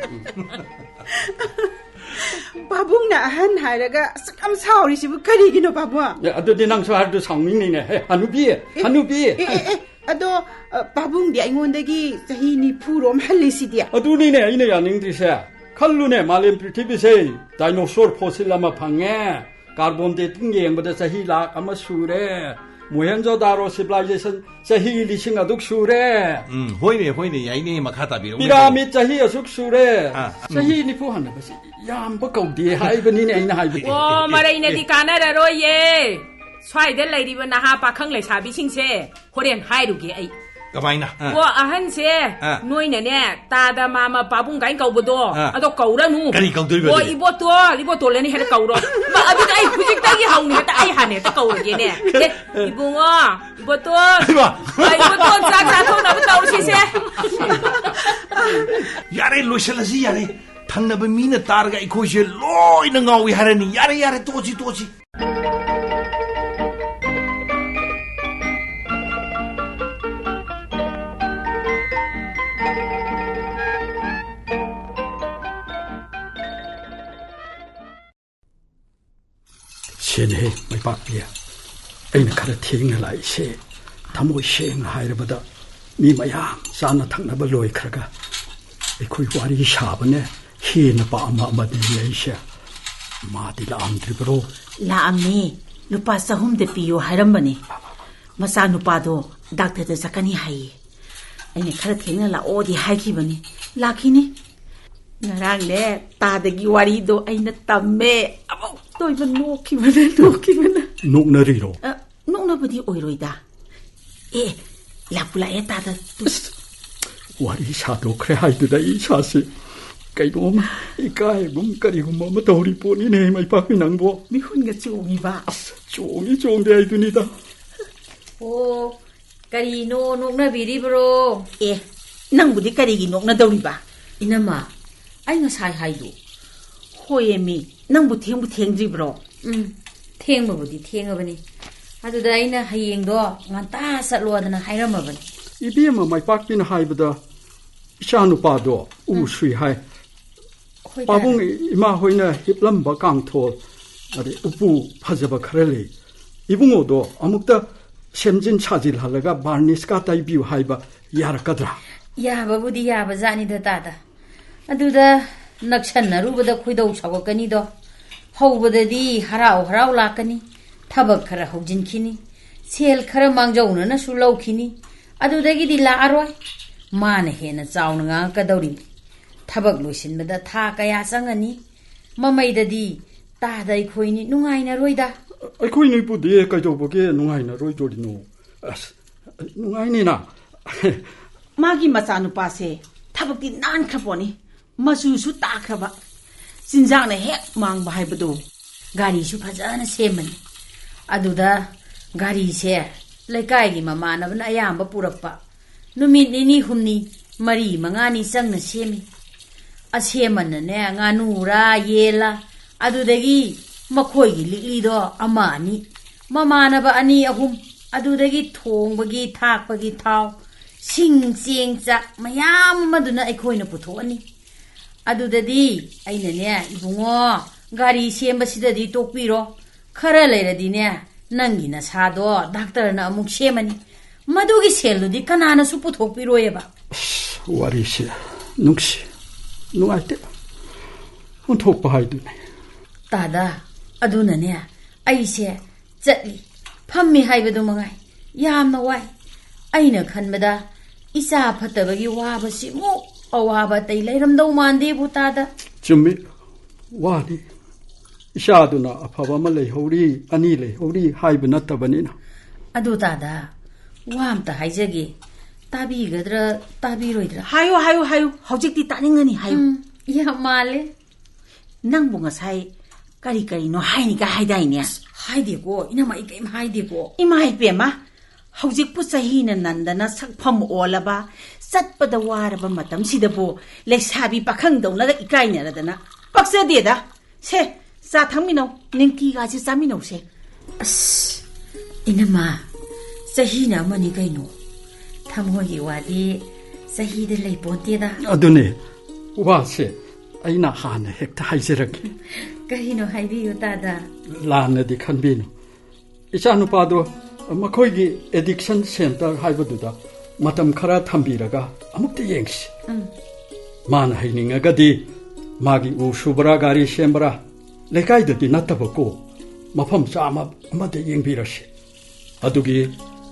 ꯄꯥꯕꯨꯡꯅ ꯑꯍꯟ ꯍꯥꯏꯔꯒ ꯑꯁꯨꯛ ꯌꯥꯝ ꯁꯥꯎꯔꯤꯁꯤꯕꯨ ꯀꯔꯤꯒꯤꯅꯣ, ꯄꯥꯕꯨꯡ? ꯑꯦ, ꯑꯗꯨꯗꯤ ꯅꯪꯁꯨ ꯍꯥꯏꯔꯗꯨ ꯁꯥꯎꯅꯤꯡꯅꯤꯅꯦ꯫ ꯍꯦ, ꯍꯅꯨꯕꯤ, ꯑꯦ, ꯍꯅꯨꯕꯤ꯫ ꯑꯦ, ꯑꯦ, ꯑꯦ, ꯑꯗꯣ, ꯑ, ꯄꯥꯕꯨꯡꯗꯤ ꯑꯩꯉꯣꯟꯗꯒꯤ ꯆꯍꯤ ꯅꯤꯐꯨ ꯔꯣꯝ ꯍꯜꯂꯤꯁꯤꯗꯤ꯫ ꯑꯗꯨꯅꯤꯅꯦ ꯑꯩꯅ ꯌꯥꯅꯤꯡꯗ꯭ꯔꯤꯁꯦ꯫ ꯈꯜꯂꯨꯅꯦ, ꯃꯥꯂꯦꯝ ꯄ꯭ꯔꯤꯊꯤꯕꯤꯁꯦ ꯗꯥꯏꯅꯣꯁꯣꯔ ꯐꯣꯁꯤꯜ ꯑꯃ ꯐꯪꯉꯦ, ꯀꯥꯔꯕꯣꯟ ꯗꯦꯇꯤꯡ ꯌꯦꯡꯕꯗ ꯆꯍꯤ ꯂꯥꯈ ꯑꯃ ꯁꯨꯔꯦ, ꯃꯣꯍꯦꯟꯖꯣꯗꯥꯔꯣ ꯁꯤꯚꯤꯂꯥꯏꯖꯦꯁꯟ ꯆꯍꯤ ꯂꯤꯁꯤꯡ ꯑꯗꯨꯛ ꯁꯨꯔꯦ, ꯎꯝ, ꯍꯣꯏꯅꯦ, ꯍꯣꯏꯅꯦ, ꯌꯥꯏꯅꯦ, ꯃꯈꯥ ꯇꯥꯕꯤꯔꯛꯎꯅꯦ꯫ ꯄꯤꯔꯥꯃꯤꯗ ꯆꯍꯤ ꯑꯁꯨꯛ ꯁꯨꯔꯦ꯫ ꯑꯥ, ꯎꯝ꯫ ꯆꯍꯤ ꯅꯤꯐꯨ ꯍꯟꯅꯕꯁꯤ ꯌꯥꯝꯕ ꯀꯧꯗꯦ ꯍꯥꯏꯕꯅꯤꯅꯦ ꯑꯩꯅ ꯍꯥꯏꯕꯗꯤ꯫ ꯑꯣ, ꯃꯔꯩꯅꯗꯤ ꯀꯥꯟꯅꯔꯔꯣꯏꯌꯦ꯫ ꯁ꯭ꯋꯥꯏꯗ ꯂꯩꯔꯤꯕ ꯅꯍꯥ ꯄꯥꯈꯪ ꯂꯩꯁꯥꯕꯤꯁꯤꯡꯁꯦ ꯍꯣꯔꯦꯟ ꯍꯥꯏꯔꯨꯒꯦ ꯑꯩ꯫ ꯀꯃꯥꯏꯅ? ꯑꯥ꯫ ꯑꯣ, ꯑꯍꯟꯁꯦ, ꯑꯥ, ꯅꯣꯏꯅꯅꯦ, ꯇꯥꯗ ꯃꯥꯃ ꯄꯥꯕꯨꯡ ꯀꯥꯏꯅ ꯀꯧꯕꯗꯣ, ꯑꯥ, ꯑꯗꯣ ꯀꯧꯔꯅꯨ꯫ ꯀꯔꯤ ꯀꯧꯗꯣꯏꯕ ꯑꯣ, ꯑꯗꯨꯗꯤ? ꯏꯕꯣꯇꯣꯜ, ꯏꯕꯣꯇꯣꯜ ꯑꯅꯤ ꯍꯦꯛꯇ ꯀꯧꯔꯣ꯫ ꯃꯥ, ꯑꯗꯨꯗꯤ ꯑꯩ ꯍꯧꯖꯤꯛꯇꯒꯤ ꯍꯧꯅ ꯍꯦꯛꯇ, ꯑꯩ ꯍꯥꯟꯅ ꯍꯦꯛꯇ ꯀꯧꯔꯒꯦꯅꯦ꯫ ꯑꯦ, ꯏꯕꯨꯡꯉꯣ, ꯏꯕꯣꯇꯣꯜ꯫ ꯍꯩꯃꯥ! ꯑ, ꯏꯕꯣꯇꯣꯜ, ꯆꯥꯛ ꯆꯥꯊꯣꯛꯅꯕ ꯇꯧꯔꯁꯤꯁꯦ꯫ ꯌꯥꯔꯦ, ꯂꯣꯏꯁꯤꯜꯂꯁꯤ, ꯌꯥꯔꯦ꯫ ꯊꯪꯅꯕ ꯃꯤꯅ ꯇꯥꯔꯒ ꯑꯩꯈꯣꯏꯁꯦ ꯂꯣꯏꯅ ꯉꯥꯎꯏ ꯍꯥꯏꯔꯅꯤ꯫ ꯌꯥꯔꯦ, ꯌꯥꯔꯦ, ꯇꯣꯛꯑꯁꯤ, ꯇꯣꯛꯑꯁꯤ꯫ ꯁꯤꯅꯦ ꯃꯩꯄꯥꯛꯄꯤ꯫ ꯑꯩꯅ ꯈꯔ ꯊꯦꯡꯅ ꯂꯥꯛꯏꯁꯦ꯫ ꯊꯃꯣꯏ ꯁꯦꯡꯅ ꯍꯥꯏꯔꯕꯗ, ꯃꯤ ꯃꯌꯥꯝ ꯆꯥꯅ ꯊꯛꯅꯕ ꯂꯣꯏꯈ꯭ꯔꯒ, ꯑꯩꯈꯣꯏ ꯋꯥꯔꯤ ꯁꯥꯕꯅꯦ ꯍꯦꯟꯅ ꯄꯥꯝꯕ ꯑꯃꯗꯤ ꯂꯩꯁꯦ꯫ ꯃꯥꯗꯤ ꯂꯥꯛꯑꯝꯗ꯭ꯔꯤꯕ꯭ꯔꯣ? ꯂꯥꯛꯑꯝꯃꯤ꯫ ꯂꯨꯄꯥ ꯆꯍꯨꯝꯗ ꯄꯤꯌꯨ ꯍꯥꯏꯔꯝꯕꯅꯤ꯫ ꯃꯆꯥꯅꯨꯄꯥꯗꯣ ꯗꯥꯛꯇꯔꯗ ꯆꯠꯀꯅꯤ ꯍꯥꯏꯌꯦ꯫ ꯑꯩꯅ ꯈꯔ ꯊꯦꯡꯅ ꯂꯥꯛꯑꯣꯗꯤ ꯍꯥꯏꯈꯤꯕꯅꯤ꯫ ꯂꯥꯛꯈꯤꯅꯤ꯫ ꯉꯔꯥꯡꯅꯦ, ꯇꯥꯗꯒꯤ ꯋꯥꯔꯤꯗꯣ ꯑꯩꯅ ꯇꯝꯃꯦ꯫ ꯑꯃꯨꯛꯇ ꯑꯣꯏꯕ ꯅꯣꯛꯈꯤꯕꯅ, ꯅꯣꯛꯈꯤꯕꯅ꯫ ꯅꯣꯛꯅꯔꯤꯔꯣ? ꯑ, ꯅꯣꯛꯅꯕꯗꯤ ꯑꯣꯏꯔꯣꯏꯗ꯫ ꯑꯦ, ꯂꯥꯛꯄꯨ ꯂꯥꯛꯑꯦ ꯇꯥꯗ꯫ ꯇꯨ꯫ ꯑꯁ, ꯋꯥꯔꯤ ꯁꯥꯗꯣꯛꯈ꯭ꯔꯦ ꯍꯥꯏꯗꯨꯗ ꯑꯩ ꯏꯁꯥꯁꯤ ꯀꯩꯅꯣꯝ ꯏꯀꯥꯏꯒꯨꯝ ꯀꯔꯤꯒꯨꯝꯕ ꯑꯃ ꯇꯧꯔꯤ ꯄꯣꯠꯅꯤꯅꯦ, ꯃꯩꯄꯥꯛꯄꯤ ꯅꯪꯕꯣ꯫ ꯃꯤꯍꯨꯟꯒ ꯆꯣꯡꯉꯤꯕ꯫ ꯑꯁ, ꯆꯣꯡꯉꯤ ꯆꯣꯡꯗꯦ ꯍꯥꯏꯗꯨꯅꯤꯗ꯫ ꯑꯣ, ꯀꯔꯤꯅꯣ ꯅꯣꯛꯅꯕꯤꯔꯤꯕ꯭ꯔꯣ? ꯑꯦ, ꯅꯪꯕꯨꯗꯤ ꯀꯔꯤꯒꯤ ꯅꯣꯛꯅꯗꯧꯔꯤꯕ? ꯏꯅꯝꯃ, ꯑꯩ ꯉꯁꯥꯏ ꯍꯥꯏꯗꯣ꯫ ꯍꯣꯏꯌꯦꯃꯤ, ꯅꯪꯕꯨ ꯊꯦꯡꯕꯨ ꯊꯦꯡꯗ꯭ꯔꯤꯕ꯭ꯔꯣ? ꯎꯝ, ꯊꯦꯡꯕꯕꯨꯗꯤ ꯊꯦꯡꯉꯕꯅꯤ꯫ ꯑꯗꯨꯗ ꯑꯩꯅ ꯍꯌꯦꯡꯗꯣ ꯉꯟꯇꯥ ꯆꯠꯂꯣꯗꯅ ꯍꯥꯏꯔꯝꯃꯕꯅꯤ꯫ ꯏꯕꯦꯝꯃ ꯃꯥꯏꯄꯥꯛꯄꯤꯅ ꯍꯥꯏꯕꯗ ꯏꯆꯥꯅꯨꯄꯥꯗꯣ ꯎ ꯎꯝ꯫ ꯁꯨꯏ ꯍꯥꯏ꯫ ꯍꯣꯏ, ꯄꯥꯕꯨꯡ ꯇꯥꯔꯦ꯫ ꯏꯃꯥ ꯍꯣꯏꯅ ꯍꯤꯞꯂꯝꯕ ꯀꯥꯡꯊꯣꯜ, ꯑꯗꯩ ꯎꯄꯨ ꯐꯖꯕ ꯈꯔ ꯂꯩ꯫ ꯏꯕꯨꯡꯉꯣꯗꯣ ꯑꯃꯨꯛꯇ ꯁꯦꯝꯖꯤꯟ ꯁꯥꯖꯤꯜꯍꯜꯂꯒ ꯕꯥꯔꯅꯤꯁꯀ ꯇꯩꯕꯤꯌꯨ ꯍꯥꯏꯕ ꯌꯥꯔꯛꯀꯗ꯭ꯔꯥ? ꯌꯥꯕꯕꯨꯗꯤ ꯌꯥꯕ ꯖꯥꯠꯅꯤꯗ ꯇꯥꯗ꯫ ꯑꯗꯨꯗ ꯅꯛꯁꯟꯅꯔꯨꯕꯗ ꯈꯣꯏꯗꯧ ꯁꯥꯎꯒꯠꯀꯅꯤꯗꯣ꯫ ꯍꯧꯕꯗꯗꯤ ꯍꯔꯥꯎ ꯍꯔꯥꯎ ꯂꯥꯛꯀꯅꯤ, ꯊꯕꯛ ꯈꯔ ꯍꯧꯖꯤꯟꯈꯤꯅꯤ, ꯁꯦꯜ ꯈꯔ ꯃꯥꯡꯖꯧꯅꯅꯁꯨ ꯂꯧꯈꯤꯅꯤ, ꯑꯗꯨꯗꯒꯤꯗꯤ ꯂꯥꯛꯑꯔꯣꯏ꯫ ꯃꯥꯅ ꯍꯦꯟꯅ ꯆꯥꯎꯅ ꯉꯥꯡꯉꯛꯀꯗꯧꯔꯤꯕꯅꯤ꯫ ꯊꯕꯛ ꯂꯣꯏꯁꯤꯟꯕꯗ ꯊꯥ ꯀꯌꯥ ꯆꯪꯉꯅꯤ? ꯃꯃꯩꯗꯗꯤ ꯇꯥꯗ ꯑꯩꯈꯣꯏꯅꯤ ꯅꯨꯡꯉꯥꯏꯅꯔꯣꯏꯗ꯫ ꯑꯩꯈꯣꯏꯅꯤꯕꯨꯗꯤ ꯀꯩꯗꯧꯕꯒꯤ ꯅꯨꯡꯉꯥꯏꯅꯔꯣꯏꯗꯣꯔꯤꯅꯣ? ꯑꯁ, ꯅꯨꯡꯉꯥꯏꯅꯤꯅ꯫ ꯃꯥꯒꯤ ꯃꯆꯥꯅꯨꯄꯥꯁꯦ ꯊꯕꯛꯇꯤ ꯅꯥꯟꯈ꯭ꯔ ꯄꯣꯠꯅꯤ, ꯃꯆꯨꯁꯨ ꯇꯥꯈ꯭ꯔꯕ, ꯆꯤꯟꯖꯥꯛꯅ ꯍꯦꯛ ꯃꯥꯡꯕ ꯍꯥꯏꯕꯗꯣ꯫ ꯒꯥꯔꯤꯁꯨ ꯐꯖꯅ ꯁꯦꯝꯕꯅꯤ꯫ ꯑꯗꯨꯗ ꯒꯥꯔꯤꯁꯦ ꯂꯩꯀꯥꯏꯒꯤ ꯃꯃꯥꯟꯅꯕꯅ ꯑꯌꯥꯝꯕ ꯄꯨꯔꯛꯄ꯫ ꯅꯨꯃꯤꯠ ꯅꯤꯅꯤ ꯍꯨꯝꯅꯤ, ꯃꯔꯤ ꯃꯉꯥꯅꯤ ꯆꯪꯅ ꯁꯦꯝꯃꯤ꯫ ꯑꯁꯦꯝꯃꯟꯅꯅꯦ, ꯉꯥꯅꯨꯔꯥ ꯌꯦꯜꯂꯥ, ꯑꯗꯨꯗꯒꯤ ꯃꯈꯣꯏꯒꯤ ꯂꯤꯛꯂꯤꯗꯣ ꯑꯃ ꯑꯅꯤ, ꯃꯃꯥꯟꯅꯕ ꯑꯅꯤ ꯑꯍꯨꯝ, ꯑꯗꯨꯗꯒꯤ ꯊꯣꯡꯕꯒꯤ ꯊꯥꯛꯄꯒꯤ ꯊꯥꯎ, ꯁꯤꯡ ꯆꯦꯡ ꯆꯥꯛ ꯃꯌꯥꯝ ꯑꯃꯗꯨꯅ ꯑꯩꯈꯣꯏꯅ ꯄꯨꯊꯣꯛꯑꯅꯤ꯫ ꯑꯗꯨꯗꯗꯤ ꯑꯩꯅꯅꯦ, "ꯏꯕꯨꯡꯉꯣ, ꯒꯥꯔꯤ ꯁꯦꯝꯕꯁꯤꯗꯗꯤ ꯇꯣꯛꯄꯤꯔꯣ, ꯈꯔ ꯂꯩꯔꯗꯤꯅꯦ, ꯅꯪꯒꯤ ꯅꯁꯥꯗꯣ ꯗꯥꯛꯇꯔꯅ ꯑꯃꯨꯛ ꯁꯦꯝꯃꯅꯤ, ꯃꯗꯨꯒꯤ ꯁꯦꯜꯗꯨꯗꯤ ꯀꯅꯥꯅꯁꯨ ꯄꯨꯊꯣꯛꯄꯤꯔꯣꯏꯑꯕ"꯫ ꯑꯁ, ꯋꯥꯔꯤꯁꯦ ꯅꯨꯡꯁꯤ, ꯅꯨꯡꯉꯥꯏꯇꯦ, ꯑꯣꯟꯊꯣꯛꯄ ꯍꯥꯏꯗꯨꯅꯤ꯫ ꯇꯥꯗ, ꯑꯗꯨꯅꯅꯦ ꯑꯩꯁꯦ ꯆꯠꯂꯤ, ꯐꯝꯃꯤ ꯍꯥꯏꯕꯗꯨ ꯃꯉꯥꯏ, ꯌꯥꯝꯅ ꯋꯥꯏ꯫ ꯑꯩꯅ ꯈꯟꯕꯗ ꯏꯆꯥ ꯐꯠꯇꯕꯒꯤ ꯋꯥꯕꯁꯤꯃꯨꯛ ꯑꯋꯥꯕ ꯑꯇꯩ ꯂꯩꯔꯝꯗꯧ ꯃꯥꯟꯗꯦꯕꯨ ꯇꯥꯗ꯫ ꯆꯨꯝꯃꯤ, ꯋꯥꯅꯤ꯫ ꯏꯆꯥꯗꯨꯅ ꯑꯐꯕ ꯑꯃ ꯂꯩꯍꯧꯔꯤ, ꯑꯅꯤ ꯂꯩꯍꯧꯔꯤ ꯍꯥꯏꯕ ꯅꯠꯇꯕꯅꯤꯅ꯫ ꯑꯗꯨ ꯇꯥꯗ, ꯋꯥ ꯑꯝꯇ ꯍꯥꯏꯖꯒꯦ, ꯇꯥꯕꯤꯒꯗ꯭ꯔꯥ ꯇꯥꯕꯤꯔꯣꯏꯗ꯭ꯔꯥ? ꯍꯥꯏꯌꯨ, ꯍꯥꯏꯌꯨ, ꯍꯥꯏꯌꯨ, ꯍꯧꯖꯤꯛꯇꯤ ꯇꯥꯅꯤꯡꯉꯅꯤ, ꯍꯥꯏꯌꯨ꯫ ꯎꯝ, ꯌꯥꯝ ꯃꯥꯜꯂꯦ꯫ ꯅꯪꯕꯨ ꯉꯁꯥꯏ ꯀꯔꯤ ꯀꯔꯤꯅꯣ ꯍꯥꯏꯅꯤꯒ ꯍꯥꯏꯗꯥꯏꯅꯦ? ꯍꯥꯏꯗꯦꯀꯣ ꯏꯅꯝꯃ, ꯑꯩ ꯀꯔꯤꯝ ꯍꯥꯏꯗꯦꯀꯣ꯫ ꯏꯃꯥ ꯏꯕꯦꯝꯃ, ꯍꯧꯖꯤꯛꯄꯨ ꯆꯍꯤꯅ ꯅꯟꯗꯅ ꯁꯛꯐꯝ ꯑꯣꯜꯂꯕ, ꯆꯠꯄꯗ ꯋꯥꯔꯕ ꯃꯇꯝꯁꯤꯗꯕꯨ ꯂꯩꯁꯥꯕꯤ ꯄꯥꯈꯪꯗꯧꯅꯒ ꯏꯀꯥꯏꯅꯔꯗꯅ, ꯄꯛꯆꯗꯦꯗ꯫ ꯁꯦ, ꯆꯥ ꯊꯛꯃꯤꯟꯅꯧ, ꯅꯤꯡꯀꯤꯒꯥꯁꯦ ꯆꯥꯃꯤꯟꯅꯧꯁꯦ꯫ ꯑꯁ, ꯏꯅꯝꯃ, ꯆꯍꯤꯅ ꯑꯃꯅꯤ ꯀꯩꯅꯣ꯫ ꯊꯃꯣꯏꯒꯤ ꯋꯥꯗꯤ ꯆꯍꯤꯗ ꯂꯩ ꯄꯣꯟꯇꯦꯗ꯫ ꯑꯗꯨꯅꯦ, ꯋꯥꯁꯦ ꯑꯩꯅ ꯍꯥꯟꯅ ꯍꯦꯛꯇ ꯍꯥꯏꯖꯔꯒꯦ꯫ ꯀꯔꯤꯅꯣ ꯍꯥꯏꯕꯤꯌꯨ ꯇꯥꯗ꯫ ꯂꯥꯟꯅꯗꯤ ꯈꯟꯕꯤꯅꯨ꯫ ꯏꯆꯥꯅꯨꯄꯥꯗꯣ ꯃꯈꯣꯏꯒꯤ ꯑꯦꯗꯤꯛꯁꯟ ꯁꯦꯟꯇꯔ ꯍꯥꯏꯕꯗꯨꯗ ꯃꯇꯝ ꯈꯔ ꯊꯝꯕꯤꯔꯒ ꯑꯃꯨꯛꯇ ꯌꯦꯡꯁꯤ꯫ ꯎꯝ꯫ ꯃꯥꯅ ꯍꯩꯅꯤꯡꯉꯒꯗꯤ ꯃꯥꯒꯤ ꯎ ꯁꯨꯕ꯭ꯔꯥ, ꯒꯥꯔꯤ ꯁꯦꯝꯕ꯭ꯔꯥ, ꯂꯩꯀꯥꯏꯗꯗꯤ ꯅꯠꯇꯕꯀꯣ, ꯃꯐꯝ ꯆꯥꯝꯃ ꯑꯃꯗ ꯌꯦꯡꯕꯤꯔꯁꯤ꯫ ꯑꯗꯨꯒꯤ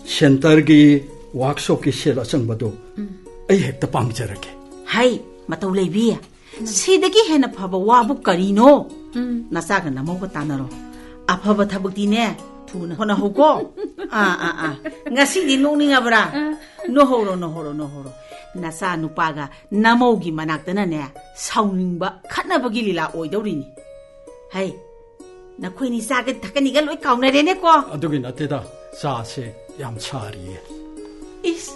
ꯁꯦꯟꯇꯔꯒꯤ ꯋꯥꯔꯛꯁꯣꯞꯀꯤ ꯁꯦꯜ ꯑꯆꯪꯕꯗꯣ ꯎꯝ꯫ ꯑꯩ ꯍꯦꯛꯇ ꯄꯥꯡꯖꯔꯒꯦ꯫ ꯍꯩ, ꯃꯇꯧ ꯂꯩꯕꯤ, ꯁꯤꯗꯒꯤ ꯍꯦꯟꯅ ꯐꯕ ꯋꯥꯕꯨ ꯀꯔꯤꯅꯣ? ꯎꯝ꯫ ꯅꯆꯥꯒ ꯅꯃꯧꯒ ꯇꯥꯟꯅꯔꯣ꯫ ꯑꯐꯕ ꯊꯕꯛꯇꯤꯅꯦ, ꯊꯨꯅ ꯍꯣꯠꯅꯍꯧꯀꯣ꯫ ꯑꯥ, ꯑꯥ, ꯑꯥ꯫ ꯉꯁꯤꯗꯤ ꯅꯣꯛꯅꯤꯡꯉꯕ꯭ꯔꯥ? ꯑꯥ꯫ ꯅꯣꯛꯍꯧꯔꯣ, ꯅꯣꯛꯍꯧꯔꯣ, ꯅꯣꯛꯍꯧꯔꯣ꯫ ꯅꯆꯥ ꯅꯨꯄꯥꯒ ꯅꯃꯧꯒꯤ ꯃꯅꯥꯛꯇꯅꯅꯦ, ꯁꯥꯎꯅꯤꯡꯕ, ꯈꯠꯅꯕꯒꯤ ꯂꯤꯂꯥ ꯑꯣꯏꯗꯧꯔꯤꯅꯤ꯫ ꯍꯩ, ꯅꯈꯣꯏꯅꯤ ꯆꯥꯒ ꯊꯛꯀꯅꯤꯒ ꯂꯣꯏ ꯀꯥꯎꯅꯔꯦꯅꯦꯀꯣ꯫ ꯑꯗꯨꯒꯤ ꯅꯠꯇꯦꯗ, ꯆꯥꯁꯦ ꯌꯥꯝ ꯁꯥꯔꯤꯌꯦ꯫ ꯏꯁ꯫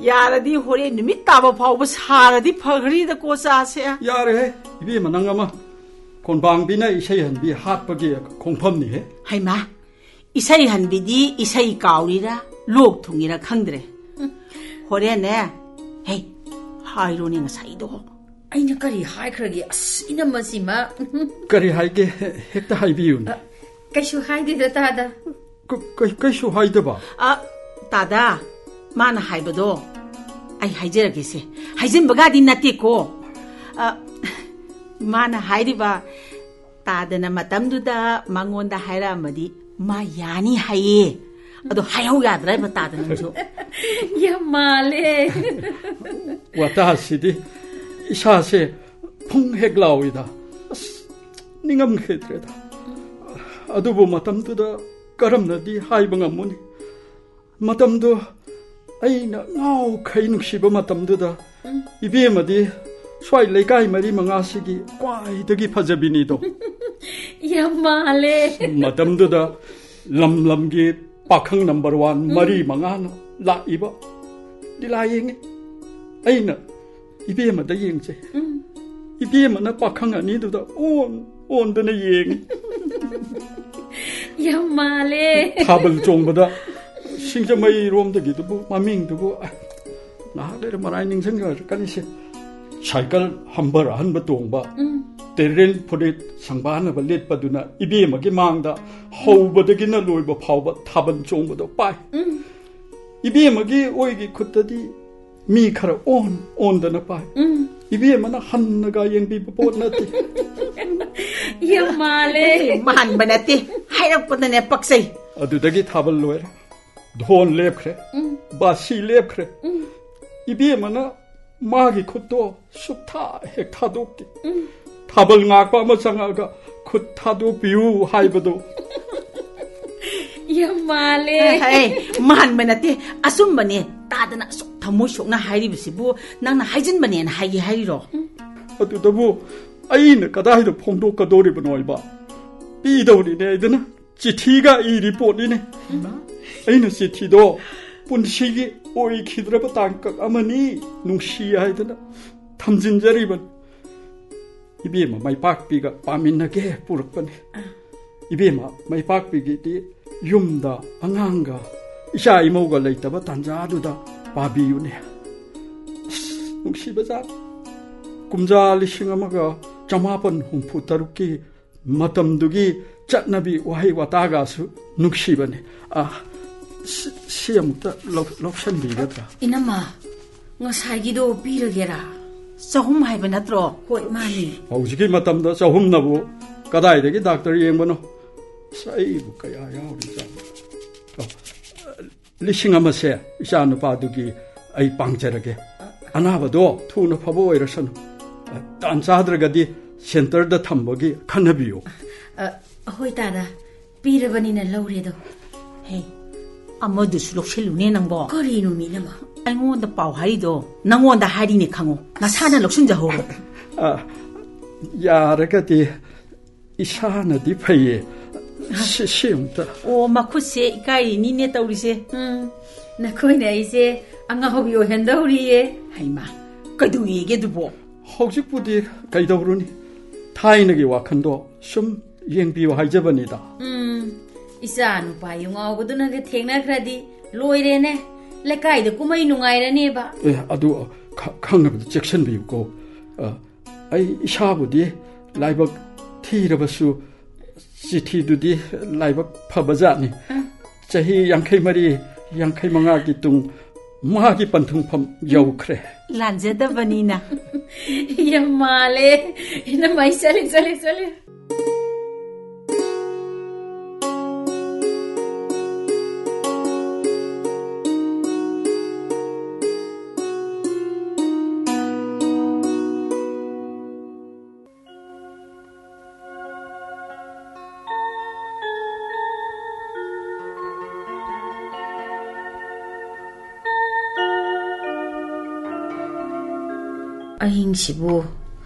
ꯌꯥꯔꯗꯤ ꯍꯣꯔꯦꯟ ꯅꯨꯃꯤꯠ ꯇꯥꯕ ꯐꯥꯎꯕ ꯁꯥꯔꯗꯤ ꯐꯈ꯭ꯔꯤꯗꯀꯣ ꯆꯥꯁꯦ꯫ ꯌꯥꯔꯦꯍꯦ, ꯏꯕꯦꯝꯃ ꯅꯪ ꯑꯃ꯫ ꯀꯣꯟꯕꯥꯡꯕꯤꯅ ꯏꯁꯩ ꯍꯟꯕꯤ ꯍꯥꯠꯄꯒꯤ ꯈꯣꯡꯐꯝꯅꯤꯍꯦ꯫ ꯍꯩꯃꯥ, ꯏꯁꯩ ꯍꯟꯕꯤꯗꯤ ꯏꯁꯩ ꯀꯥꯎꯔꯤꯔꯥ, ꯂꯣꯛ ꯊꯨꯡꯉꯤꯔꯥ ꯈꯪꯗ꯭ꯔꯦ꯫ ꯍꯣꯔꯦꯟꯅꯦ, ꯍꯦ, ꯍꯥꯏꯔꯣꯅꯦ ꯉꯁꯥꯏꯗꯣ꯫ ꯑꯩꯅ ꯀꯔꯤ ꯍꯥꯏꯈ꯭ꯔꯒꯦ? ꯑꯁ, ꯏꯅꯝꯃꯁꯤꯃ꯫ ꯀꯔꯤ ꯍꯥꯏꯒꯦ? ꯍꯦꯛꯇ ꯍꯥꯏꯕꯤꯌꯨꯅꯦ꯫ ꯑ, ꯀꯩꯁꯨ ꯍꯥꯏꯗꯦꯗ, ꯇꯥꯗ꯫ ꯀ-, ꯀ-, ꯀꯩꯁꯨ ꯍꯥꯏꯗꯕ? ꯑ, ꯇꯥꯗ, ꯃꯥꯅ ꯍꯥꯏꯕꯗꯣ, ꯑꯩ ꯍꯥꯏꯖꯔꯒꯦꯁꯦ, ꯍꯥꯏꯖꯤꯟꯕꯒꯗꯤ ꯅꯠꯇꯦꯀꯣ꯫ ꯑ, ꯃꯥꯅ ꯍꯥꯏꯔꯤꯕ, ꯇꯥꯗꯅ ꯃꯇꯝꯗꯨꯗ ꯃꯉꯣꯟꯗ ꯍꯥꯏꯔꯛꯑꯝꯃꯗꯤ ꯃꯥ ꯌꯥꯅꯤ ꯍꯥꯏꯌꯦ꯫ ꯑꯗꯣ ꯍꯥꯏꯍꯧ ꯌꯥꯗ꯭ꯔꯥ ꯍꯥꯏꯕ ꯇꯥꯗꯅꯁꯨ? ꯌꯥꯝ ꯃꯥꯜꯂꯦ꯫ ꯋꯥꯇꯥꯁꯤꯗꯤ ꯏꯁꯥꯁꯦ ꯐꯨꯡ ꯍꯦꯛ ꯂꯥꯎꯏꯗ꯫ ꯑꯁ, ꯅꯤꯡꯉꯝꯈꯤꯗ꯭ꯔꯦꯗ꯫ ꯑꯗꯨꯕꯨ ꯃꯇꯝꯗꯨꯗ ꯀꯔꯝꯅꯗꯤ ꯍꯥꯏꯕ ꯉꯝꯃꯨꯅꯤ? ꯃꯇꯝꯗꯨ ꯑꯩꯅ ꯉꯥꯎꯈꯩ ꯅꯨꯡꯁꯤꯕ ꯃꯇꯝꯗꯨꯗ, ꯎꯝ꯫ ꯏꯕꯦꯝꯃꯗꯤ ꯁ꯭ꯋꯥꯏ ꯂꯩꯀꯥꯏ ꯃꯔꯤ ꯃꯉꯥꯁꯤꯒꯤ ꯈ꯭ꯋꯥꯏꯗꯒꯤ ꯐꯖꯕꯤꯅꯤꯗꯣ꯫ ꯌꯥꯝ ꯃꯥꯜꯂꯦ꯫ ꯃꯇꯝꯗꯨꯗ ꯂꯝ ꯂꯝꯒꯤ ꯄꯥꯈꯪ ꯅꯝꯕꯔ ꯋꯥꯟ ꯎꯝ꯫ ꯃꯔꯤ ꯃꯉꯥꯅ ꯂꯥꯛꯏꯕ ꯂꯤꯂꯥ ꯌꯦꯡꯉꯤ꯫ ꯑꯩꯅ ꯏꯕꯦꯝꯃꯗ ꯌꯦꯡꯖꯩ꯫ ꯎꯝ꯫ ꯏꯕꯦꯝꯃꯅ ꯄꯥꯈꯪ ꯑꯅꯤꯗꯨꯗ ꯑꯣꯟ ꯑꯣꯟꯗꯅ ꯌꯦꯡꯉꯤ꯫ ꯌꯥꯝ ꯃꯥꯜꯂꯦ꯫ ꯊꯥꯕꯜ ꯆꯣꯡꯕꯗ ꯁꯤꯡꯖꯃꯩꯔꯣꯝꯗꯒꯤꯗꯨꯕꯨ, ꯃꯃꯤꯡꯗꯨꯕꯨ, ꯑ, ꯉꯥꯏꯍꯥꯛ ꯂꯩꯔ ꯃꯔꯥꯏ ꯅꯤꯡꯁꯤꯡꯖꯔꯛꯀꯅꯤꯁꯦ꯫ ꯁꯥꯏꯀꯜ ꯍꯝꯕꯔ ꯑꯍꯟꯕ ꯇꯣꯡꯕ, ꯎꯝ꯫ ꯇꯦꯔꯦꯟ ꯐꯨꯔꯤꯠ ꯁꯪꯕꯥꯅꯕ ꯂꯤꯠꯄꯗꯨꯅ ꯏꯕꯦꯝꯃꯒꯤ ꯃꯥꯡꯗ ꯍꯧꯕꯗꯒꯤꯅ ꯂꯣꯏꯕ ꯐꯥꯎꯕ ꯊꯥꯕꯜ ꯆꯣꯡꯕꯗꯣ ꯄꯥꯏ꯫ ꯎꯝ꯫ ꯏꯕꯦꯝꯃꯒꯤ ꯑꯣꯏꯒꯤ ꯈꯨꯠꯇꯗꯤ ꯃꯤ ꯈꯔ ꯑꯣꯟ ꯑꯣꯟꯗꯅ ꯄꯥꯏ꯫ ꯎꯝ꯫ ꯏꯕꯦꯝꯃꯅ ꯍꯟꯅꯒ ꯌꯦꯡꯕꯤꯕ ꯄꯣꯠ ꯅꯠꯇꯦ꯫ ꯌꯥꯝ ꯃꯥꯜꯂꯦ꯫ ꯃꯥꯟꯕ ꯅꯠꯇꯦ, ꯍꯥꯏꯔꯛꯄꯗꯅꯦ ꯄꯛꯆꯩ꯫ ꯑꯗꯨꯗꯒꯤ ꯊꯥꯕꯜ ꯂꯣꯏꯔꯦ, ꯙꯣꯟ ꯂꯦꯞꯈ꯭ꯔꯦ, ꯎꯝ꯫ ꯕꯥꯁꯤ ꯂꯦꯞꯈ꯭ꯔꯦ꯫ ꯎꯝ꯫ ꯏꯕꯦꯝꯃꯅ ꯃꯥꯒꯤ ꯈꯨꯠꯇꯣ ꯁꯨꯛꯊꯥ ꯍꯦꯛ ꯊꯥꯗꯣꯛꯇꯦ꯫ ꯎꯝ꯫ ꯊꯥꯕꯜ ꯉꯥꯛꯄ ꯑꯃ ꯆꯪꯉꯛꯑꯒ "ꯈꯨꯠ ꯊꯥꯗꯣꯛꯄꯤꯌꯨ" ꯍꯥꯏꯕꯗꯣ꯫ ꯌꯥꯝ ꯃꯥꯜꯂꯦ꯫ ꯍꯦ, ꯃꯥꯟꯕ ꯅꯠꯇꯦ, ꯑꯆꯨꯝꯕꯅꯦ꯫ ꯇꯥꯗꯅ ꯑꯁꯨꯛ ꯊꯃꯣꯏ ꯁꯣꯛꯅ ꯍꯥꯏꯔꯤꯕꯁꯤꯕꯨ ꯅꯪꯅ ꯍꯥꯏꯖꯤꯟꯕꯅꯦꯅ ꯍꯥꯏꯒꯦ ꯍꯥꯏꯔꯤꯔꯣ? ꯑꯗꯨꯗꯕꯨ ꯑꯩꯅ ꯀꯗꯥꯏꯗ ꯐꯣꯡꯗꯣꯛꯀꯗꯧꯔꯤꯕꯅꯣ ꯍꯥꯏꯕ? ꯄꯤꯗꯧꯔꯤꯅꯦ ꯍꯥꯏꯗꯅ ꯆꯤꯊꯤꯒ ꯏꯔꯤ ꯄꯣꯠꯅꯤꯅꯦ꯫ ꯏꯃꯥ꯫ ꯑꯩꯅ ꯆꯤꯊꯤꯗꯣ "ꯄꯨꯟꯁꯤꯒꯤ ꯑꯣꯏꯈꯤꯗ꯭ꯔꯕ ꯇꯥꯡꯀꯛ ꯑꯃꯅꯤ, ꯅꯨꯡꯁꯤ" ꯍꯥꯏꯗꯅ ꯊꯝꯖꯤꯟꯖꯔꯤꯕꯅꯤ꯫ ꯏꯕꯦꯝꯃ ꯃꯥꯏꯄꯥꯛꯄꯤꯒ ꯄꯥꯃꯤꯟꯅꯒꯦ ꯄꯨꯔꯛꯄꯅꯤ꯫ ꯑꯥ꯫ ꯏꯕꯦꯝꯃ ꯃꯥꯏꯄꯥꯛꯄꯤꯒꯤꯗꯤ ꯌꯨꯝꯗ ꯑꯉꯥꯡꯒ ꯏꯆꯥ ꯏꯃꯧꯒ ꯂꯩꯇꯕ ꯇꯥꯟꯖꯥꯗꯨꯗ ꯄꯥꯕꯤꯌꯨꯅꯦ꯫ ꯑꯁ, ꯅꯨꯡꯁꯤꯕꯖꯥꯠ꯫ ꯀꯨꯝꯖꯥ ꯂꯤꯁꯤꯡ ꯑꯃꯒ ꯆꯃꯥꯄꯟ ꯍꯨꯝꯐꯨ ꯇꯔꯨꯛꯀꯤ ꯃꯇꯝꯗꯨꯒꯤ ꯆꯠꯅꯕꯤ ꯋꯥꯍꯩ ꯋꯥꯇꯥꯒꯁꯨ ꯅꯨꯡꯁꯤꯕꯅꯤ꯫ ꯑ, ꯁꯤ, ꯁꯤ ꯑꯃꯨꯛꯇ ꯂꯧ-, ꯂꯧꯁꯟꯕꯤꯒꯗ꯭ꯔꯥ? ꯏꯅꯝꯃ, ꯉꯁꯥꯏꯒꯤꯗꯣ ꯄꯤꯔꯒꯦꯔꯥ? ꯆꯍꯨꯝ ꯍꯥꯏꯕ ꯅꯠꯇ꯭ꯔꯣ? ꯍꯣꯏ, ꯃꯥꯅꯤ꯫ ꯍꯧꯖꯤꯛꯀꯤ ꯃꯇꯝꯗ ꯆꯍꯨꯝꯅꯕꯨ ꯀꯗꯥꯏꯗꯒꯤ ꯗꯥꯛꯇꯔ ꯌꯦꯡꯕꯅꯣ? ꯑꯁ, ꯑꯩꯕꯨ ꯀꯌꯥ ꯌꯥꯎꯔꯤꯖꯥꯠꯅꯣ? ꯑꯣ, ꯂꯤꯁꯤꯡ ꯑꯃꯁꯦ ꯏꯆꯥ ꯅꯨꯄꯥꯗꯨꯒꯤ ꯑꯩ ꯄꯥꯡꯖꯔꯒꯦ꯫ ꯑꯅꯥꯕꯗꯣ ꯊꯨꯅ ꯐꯕ ꯑꯣꯏꯔꯁꯅꯨ꯫ ꯇꯥꯟ ꯆꯥꯗ꯭ꯔꯒꯗꯤ ꯁꯦꯟꯇꯔꯗ ꯊꯝꯕꯒꯤ ꯈꯟꯅꯕꯤꯌꯨ꯫ ꯑ, ꯍꯣꯏ ꯇꯥꯗ, ꯄꯤꯔꯕꯅꯤꯅ ꯂꯧꯔꯦꯗꯣ꯫ ꯍꯦ, ꯑꯃꯗꯨꯁꯨ ꯂꯧꯁꯤꯜꯂꯨꯅꯦ ꯅꯪꯕꯣ꯫ ꯀꯔꯤꯅꯣ ꯃꯤꯅꯃ? ꯑꯩꯉꯣꯟꯗ ꯄꯥꯎ ꯍꯥꯏꯔꯤꯗꯣ ꯅꯪꯉꯣꯟꯗ ꯍꯥꯏꯔꯤꯅꯦ ꯈꯪꯉꯣ, ꯅꯁꯥꯅ ꯂꯧꯁꯤꯟꯖꯍꯧꯔꯣ꯫ ꯑ, ꯌꯥꯔꯒꯗꯤ ꯏꯁꯥꯅꯗꯤ ꯐꯩꯌꯦ꯫ ꯁꯤ, ꯁꯤ ꯑꯝꯇ꯫ ꯑꯣ, ꯃꯈꯨꯠꯁꯦ ꯏꯀꯥꯏꯔꯤꯅꯤꯅꯦ ꯇꯧꯔꯤꯁꯦ꯫ ꯎꯝ, ꯅꯈꯣꯏꯅ ꯑꯩꯁꯦ ꯑꯉꯥꯎꯕꯤ ꯑꯣꯏꯍꯟꯗꯧꯔꯤꯌꯦ꯫ ꯍꯩꯃꯥ, ꯀꯩꯗꯧꯋꯦꯒꯦ ꯑꯗꯨꯕꯣ? ꯍꯧꯖꯤꯛꯄꯨꯗꯤ ꯀꯩꯗꯧꯔꯨꯅꯤ? ꯊꯥꯏꯅꯒꯤ ꯋꯥꯈꯜꯗꯣ ꯁꯨꯝ ꯌꯦꯡꯕꯤꯌꯨ ꯍꯥꯏꯖꯕꯅꯤꯗ꯫ ꯎꯝ, ꯏꯆꯥ ꯅꯨꯄꯥ ꯌꯨ ꯉꯥꯎꯕꯗꯨꯅꯒ ꯊꯦꯡꯅꯈ꯭ꯔꯗꯤ ꯂꯣꯏꯔꯦꯅꯦ꯫ ꯂꯩꯀꯥꯏꯗ ꯀꯨꯝꯍꯩ ꯅꯨꯡꯉꯥꯏꯔꯅꯦꯕ꯫ ꯑꯦ, ꯑꯗꯨ ꯈ-, ꯈꯪꯅꯕꯗ ꯆꯦꯛꯁꯤꯟꯕꯤꯌꯨꯀꯣ꯫ ꯑ, ꯑꯩ ꯏꯁꯥꯕꯨꯗꯤ ꯂꯥꯏꯕꯛ ꯊꯤꯔꯕꯁꯨ ꯆꯤꯊꯤꯗꯨꯗꯤ ꯂꯥꯏꯕꯛ ꯐꯕꯖꯥꯠꯅꯤ꯫ ꯎꯝ꯫ ꯆꯍꯤ ꯌꯥꯡꯈꯩ ꯃꯔꯤ, ꯌꯥꯡꯈꯩ ꯃꯉꯥꯒꯤ ꯇꯨꯡ ꯃꯥꯒꯤ ꯄꯟꯊꯨꯡꯐꯝ ꯌꯧꯈ꯭ꯔꯦ꯫ ꯂꯥꯟꯖꯗꯕꯅꯤꯅ꯫ ꯌꯥꯝ ꯃꯥꯜꯂꯦ꯫ ꯏꯅꯝꯃ, ꯑꯩ ꯆꯠꯂꯦ, ꯆꯠꯂꯦ, ꯆꯠꯂꯦ꯫ ꯑꯍꯤꯡꯁꯤꯕꯨ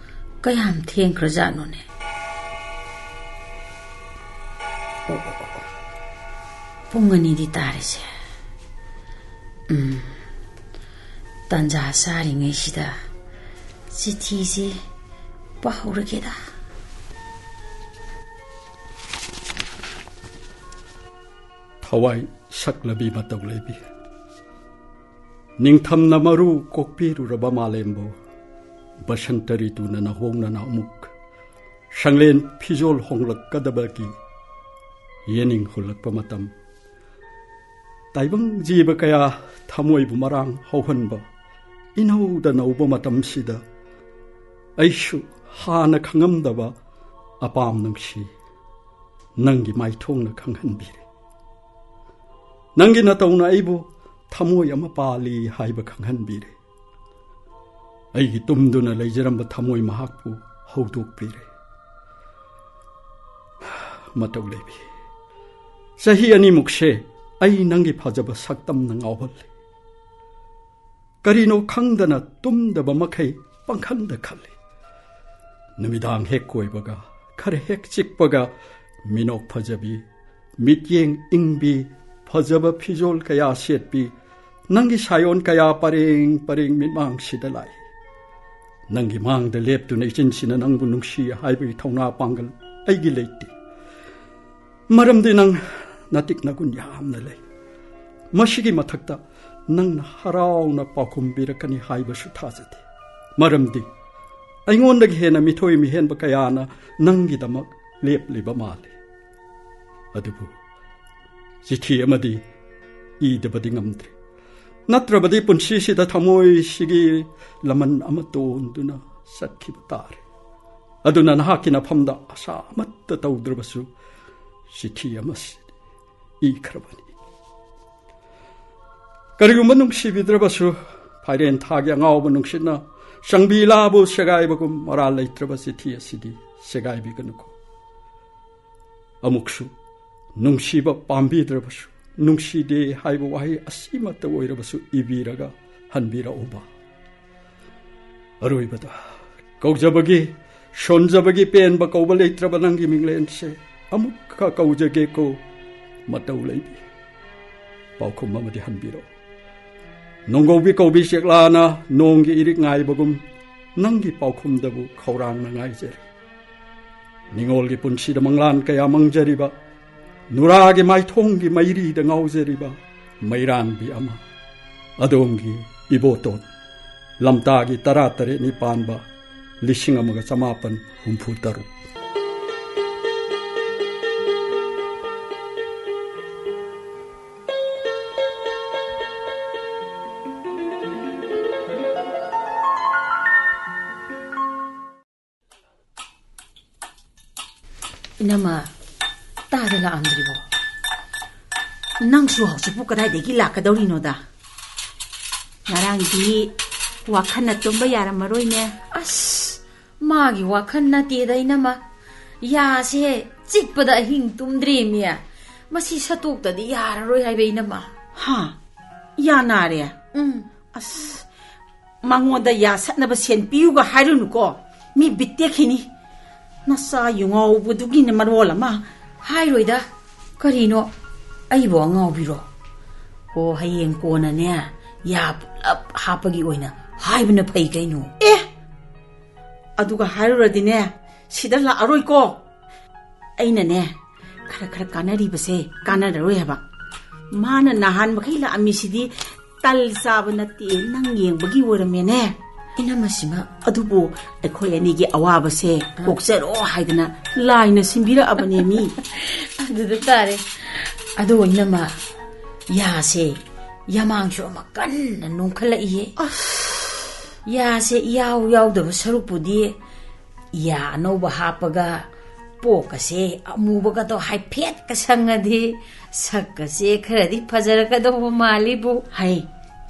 ꯀꯌꯥꯝ ꯊꯦꯡꯈ꯭ꯔꯖꯥꯠꯅꯣꯅꯦ? ꯑꯣ, ꯑꯣ, ꯑꯣ, ꯑꯣ꯫ ꯄꯨꯡ ꯑꯅꯤꯗꯤ ꯇꯥꯔꯤꯁꯦ꯫ ꯎꯝ, ꯇꯥꯟꯖꯥ ꯆꯥꯔꯤꯉꯩꯁꯤꯗ ꯆꯤꯊꯤꯁꯤ ꯄꯥꯍꯧꯔꯒꯦꯗ꯫ ꯊꯋꯥꯏ ꯁꯛꯂꯕꯤ ꯃꯇꯧ ꯂꯩꯕꯤ, ꯅꯤꯡꯊꯝꯅ ꯃꯔꯨ ꯀꯣꯛꯄꯤꯔꯨꯔꯕ ꯃꯥꯂꯦꯝꯕꯨ ꯕꯁꯟꯇ ꯔꯤꯇꯨꯅ ꯅꯍꯣꯡꯅꯅ ꯑꯃꯨꯛ ꯁꯪꯂꯦꯟ ꯐꯤꯖꯣꯜ ꯍꯣꯡꯂꯛꯀꯗꯕꯒꯤ ꯌꯦꯅꯤꯡ ꯍꯨꯜꯂꯛꯄ ꯃꯇꯝ, ꯇꯥꯏꯕꯪ ꯖꯤꯕ ꯀꯌꯥ ꯊꯃꯣꯏꯕꯨ ꯃꯔꯥꯡ ꯍꯧꯍꯟꯕ ꯏꯅꯧꯗ ꯅꯧꯕ ꯃꯇꯝꯁꯤꯗ ꯑꯩꯁꯨ ꯍꯥꯟꯅ ꯈꯪꯉꯝꯗꯕ ꯑꯄꯥꯝ ꯅꯨꯡꯁꯤ ꯅꯪꯒꯤ ꯃꯥꯏꯊꯣꯡꯅ ꯈꯪꯍꯟꯕꯤꯔꯦ꯫ ꯅꯪꯒꯤ ꯅꯇꯧꯅ ꯑꯩꯕꯨ ꯊꯃꯣꯏ ꯑꯃ ꯄꯥꯜꯂꯤ ꯍꯥꯏꯕ ꯈꯪꯍꯟꯕꯤꯔꯦ꯫ ꯑꯩꯒꯤ ꯇꯨꯝꯗꯨꯅ ꯂꯩꯖꯔꯝꯕ ꯊꯃꯣꯏ ꯃꯍꯥꯛꯄꯨ ꯍꯧꯗꯣꯛꯄꯤꯔꯦ꯫ ꯃꯇꯧ ꯂꯩꯕꯤ, ꯆꯍꯤ ꯑꯅꯤꯃꯨꯛꯁꯦ ꯑꯩ ꯅꯪꯒꯤ ꯐꯖꯕ ꯁꯛꯇꯝꯅ ꯉꯥꯎꯍꯜꯂꯦ꯫ ꯀꯔꯤꯅꯣ ꯈꯪꯗꯅ ꯇꯨꯝꯗꯕ ꯃꯈꯩ ꯄꯪꯈꯟꯗ ꯈꯜꯂꯤ꯫ ꯅꯨꯃꯤꯗꯥꯡ ꯍꯦꯛ ꯀꯣꯏꯕꯒ, ꯈꯔ ꯍꯦꯛ ꯆꯤꯛꯄꯒ, ꯃꯤꯅꯣꯛ ꯐꯖꯕꯤ, ꯃꯤꯠꯌꯦꯡ ꯏꯪꯕꯤ, ꯐꯖꯕ ꯐꯤꯖꯣꯜ ꯀꯌꯥ ꯁꯦꯠꯄꯤ, ꯅꯪꯒꯤ ꯁꯥꯌꯣꯟ ꯀꯌꯥ ꯄꯔꯦꯡ ꯄꯔꯦꯡ ꯃꯤꯠꯃꯥꯡꯁꯤꯗ ꯂꯥꯛꯏ꯫ ꯅꯪꯒꯤ ꯃꯥꯡꯗ ꯂꯦꯞꯇꯨꯅ ꯏꯆꯤꯟꯁꯤꯅ ꯅꯪꯕꯨ ꯅꯨꯡꯁꯤ ꯍꯥꯏꯕꯒꯤ ꯊꯧꯅꯥ ꯄꯥꯡꯒꯜ ꯑꯩꯒꯤ ꯂꯩꯇꯦ꯫ ꯃꯔꯝꯗꯤ ꯅꯪ ꯅꯇꯤꯛ ꯅꯒꯨꯟ ꯌꯥꯝꯅ ꯂꯩ꯫ ꯃꯁꯤꯒꯤ ꯃꯊꯛꯇ ꯅꯪꯅ ꯍꯔꯥꯎꯅ ꯄꯥꯎꯈꯨꯝ ꯄꯤꯔꯛꯀꯅꯤ ꯍꯥꯏꯕꯁꯨ ꯊꯥꯖꯗꯦ꯫ ꯃꯔꯝꯗꯤ ꯑꯩꯉꯣꯟꯗꯒꯤ ꯍꯦꯟꯅ ꯃꯤꯊꯣꯏ ꯃꯤꯍꯦꯟꯕ ꯀꯌꯥꯅ ꯅꯪꯒꯤꯗꯃꯛ ꯂꯦꯞꯂꯤꯕ ꯃꯥꯜꯂꯤ꯫ ꯑꯗꯨꯕꯨ ꯆꯤꯊꯤ ꯑꯃꯗꯤ ꯏꯗꯕꯗꯤ ꯉꯝꯗ꯭ꯔꯦ꯫ ꯅꯠꯇ꯭ꯔꯕꯗꯤ ꯄꯨꯟꯁꯤꯁꯤꯗ ꯊꯃꯣꯏꯁꯤꯒꯤ ꯂꯃꯟ ꯑꯃ ꯇꯣꯟꯗꯨꯅ ꯆꯠꯈꯤꯕ ꯇꯥꯔꯦ꯫ ꯑꯗꯨꯅ ꯅꯍꯥꯛꯀꯤ ꯅꯐꯝꯗ ꯑꯁꯥ ꯑꯃꯠꯇ ꯇꯧꯗ꯭ꯔꯕꯁꯨ ꯆꯤꯊꯤ ꯑꯃ ꯏꯈ꯭ꯔꯕꯅꯤ꯫ ꯀꯔꯤꯒꯨꯝꯕ ꯅꯨꯡꯁꯤꯕꯤꯗ꯭ꯔꯕꯁꯨ, ꯐꯥꯏꯔꯦꯟ ꯊꯥꯒꯤ ꯑꯉꯥꯎꯕ ꯅꯨꯡꯁꯤꯠꯅ ꯆꯪꯕꯤꯂꯥꯕꯨ ꯁꯦꯒꯥꯏꯕꯒꯨꯝ ꯃꯔꯥꯜ ꯂꯩꯇ꯭ꯔꯕ ꯆꯤꯊꯤ ꯑꯁꯤꯗꯤ ꯁꯦꯒꯥꯏꯕꯤꯒꯅꯨꯀꯣ꯫ ꯑꯃꯨꯛꯁꯨ ꯅꯨꯡꯁꯤꯕ ꯄꯥꯝꯕꯤꯗ꯭ꯔꯕꯁꯨ, ꯅꯨꯡꯁꯤꯗꯦ ꯍꯥꯏꯕ ꯋꯥꯍꯩ ꯑꯁꯤꯃꯛꯇ ꯑꯣꯏꯔꯕꯁꯨ ꯏꯕꯤꯔꯒ ꯍꯟꯕꯤꯔꯛꯎꯕ꯫ ꯑꯔꯣꯏꯕꯗ, ꯀꯧꯖꯕꯒꯤ, ꯁꯣꯟꯖꯕꯒꯤ ꯄꯦꯟꯕ ꯀꯧꯕ ꯂꯩꯇ꯭ꯔꯕ ꯅꯪꯒꯤ ꯃꯤꯡꯂꯦꯟꯁꯦ ꯑꯃꯨꯛꯀ ꯀꯧꯖꯒꯦꯀꯣ, ꯃꯇꯧ ꯂꯩꯕꯤ꯫ ꯄꯥꯎꯈꯨꯝ ꯑꯃꯗꯤ ꯍꯟꯕꯤꯔꯛꯎ꯫ ꯅꯣꯡꯒꯧꯕꯤ ꯀꯧꯕꯤ ꯆꯦꯛꯂꯥꯅ ꯅꯣꯡꯒꯤ ꯏꯔꯤꯛ ꯉꯥꯏꯕꯒꯨꯝ, ꯅꯪꯒꯤ ꯄꯥꯎꯈꯨꯝꯗꯕꯨ ꯈꯧꯔꯥꯡꯅ ꯉꯥꯏꯖꯔꯤ꯫ ꯅꯤꯉꯣꯜꯒꯤ ꯄꯨꯟꯁꯤꯗ ꯃꯪꯂꯥꯟ ꯀꯌꯥ ꯃꯪꯖꯔꯤꯕ, ꯅꯨꯔꯥꯒꯤ ꯃꯥꯏꯊꯣꯡꯒꯤ ꯃꯩꯔꯤꯗ ꯉꯥꯎꯖꯔꯤꯕ ꯃꯩꯔꯥꯟꯕꯤ ꯑꯃ, ꯑꯗꯣꯝꯒꯤ ꯏꯕꯣꯇꯣꯟ, ꯂꯝꯇꯥꯒꯤ ꯇꯔꯥ ꯇꯔꯦꯠꯅꯤ ꯄꯥꯟꯕ, ꯂꯤꯁꯤꯡ ꯑꯃꯒ ꯆꯃꯥꯄꯟ ꯍꯨꯝꯐꯨ ꯇꯔꯨꯛ꯫ ꯏꯅꯝꯃ, ꯇꯥꯗ ꯂꯥꯛꯑꯝꯗ꯭ꯔꯤꯕꯣ? ꯅꯪꯁꯨ ꯍꯧꯖꯤꯛꯄꯨ ꯀꯗꯥꯏꯗꯒꯤ ꯂꯥꯛꯀꯗꯧꯔꯤꯅꯣꯗ? ꯉꯔꯥꯡꯗꯤ ꯋꯥꯈꯜꯅ ꯇꯨꯝꯕ ꯌꯥꯔꯝꯃꯔꯣꯏꯅꯦ꯫ ꯑꯁ, ꯃꯥꯒꯤ ꯋꯥꯈꯜ ꯅꯠꯇꯦꯗ, ꯏꯅꯝꯃ꯫ ꯌꯥꯁꯦ ꯆꯤꯛꯄꯗ ꯑꯍꯤꯡ ꯇꯨꯝꯗ꯭ꯔꯦꯃꯤ꯫ ꯃꯁꯤ ꯁꯠꯇꯣꯛꯇꯗꯤ ꯌꯥꯔꯔꯣꯏ ꯍꯥꯏꯕ, ꯏꯅꯝꯃ꯫ ꯍꯥ? ꯌꯥ ꯅꯥꯔꯦ? ꯎꯝ꯫ ꯑꯁ, ꯃꯉꯣꯟꯗ ꯌꯥ ꯁꯠꯅꯕ ꯁꯦꯟ ꯄꯤꯌꯨꯒ ꯍꯥꯏꯔꯨꯅꯨꯀꯣ꯫ ꯃꯤ ꯕꯤꯠ ꯇꯦꯛꯈꯤꯅꯤ꯫ ꯅꯆꯥ ꯌꯨꯉꯥꯎꯕꯗꯨꯒꯤꯅ ꯃꯔꯣꯜ ꯑꯃ꯫ ꯍꯥꯏꯔꯣꯏꯗ꯫ ꯀꯔꯤꯅꯣ? ꯑꯩꯕꯨ ꯑꯉꯥꯎꯕꯤꯔꯣ? ꯑꯣ, ꯍꯌꯦꯡ ꯀꯣꯟꯅꯅꯦ, ꯌꯥ ꯄꯨꯂꯞ ꯍꯥꯞꯄꯒꯤ ꯑꯣꯏꯅ ꯍꯥꯏꯕꯅ ꯐꯩ ꯀꯩꯅꯣ꯫ ꯑꯦ! ꯑꯗꯨꯒ ꯍꯥꯏꯔꯨꯔꯗꯤꯅꯦ, ꯁꯤꯗ ꯂꯥꯛꯑꯔꯣꯏꯀꯣ꯫ ꯑꯩꯅꯅꯦ, ꯈꯔ ꯈꯔ ꯀꯥꯟꯅꯔꯤꯕꯁꯦ ꯀꯥꯟꯅꯔꯔꯣꯏ ꯍꯥꯏꯕ꯫ ꯃꯥꯅ ꯅꯍꯥꯟ ꯃꯈꯩ ꯂꯥꯛꯑꯝꯃꯤꯁꯤꯗꯤ ꯇꯜ ꯆꯥꯕ ꯅꯠꯇꯦ, ꯅꯪ ꯌꯦꯡꯕꯒꯤ ꯑꯣꯏꯔꯝꯃꯦꯅꯦ꯫ ꯏꯅꯝꯃꯁꯤꯃ꯫ ꯑꯗꯨꯕꯨ ꯑꯩꯈꯣꯏ ꯑꯅꯤꯒꯤ ꯑꯋꯥꯕꯁꯦ ꯀꯣꯛꯆꯔꯣ ꯍꯥꯏꯗꯅ ꯂꯥꯏꯅ ꯁꯤꯟꯕꯤꯔꯛꯑꯕꯅꯦ ꯃꯤ꯫ ꯑꯗꯨꯗ ꯇꯥꯔꯦ꯫ ꯑꯗꯣ ꯏꯅꯝꯃ, ꯌꯥꯁꯦ, ꯌꯥꯃꯥꯡꯁꯨ ꯑꯃ ꯀꯟꯅ ꯅꯣꯡꯈꯠꯂꯛꯏꯌꯦ꯫ ꯑꯁ꯫ ꯌꯥꯁꯦ ꯏꯌꯥꯎ ꯌꯥꯎꯗꯕ ꯁꯔꯨꯛꯄꯨꯗꯤ ꯌꯥ ꯑꯅꯧꯕ ꯍꯥꯞꯄꯒ ꯄꯣꯛꯀꯁꯦ ꯑꯃꯨꯕꯒꯗꯣ ꯍꯥꯏꯐꯦꯠꯀ ꯁꯪꯉꯗꯤ ꯁꯛꯀꯁꯦ ꯈꯔꯗꯤ ꯐꯖꯔꯛꯀꯗꯧꯕ ꯃꯥꯜꯂꯤꯕꯨ꯫ ꯍꯩ,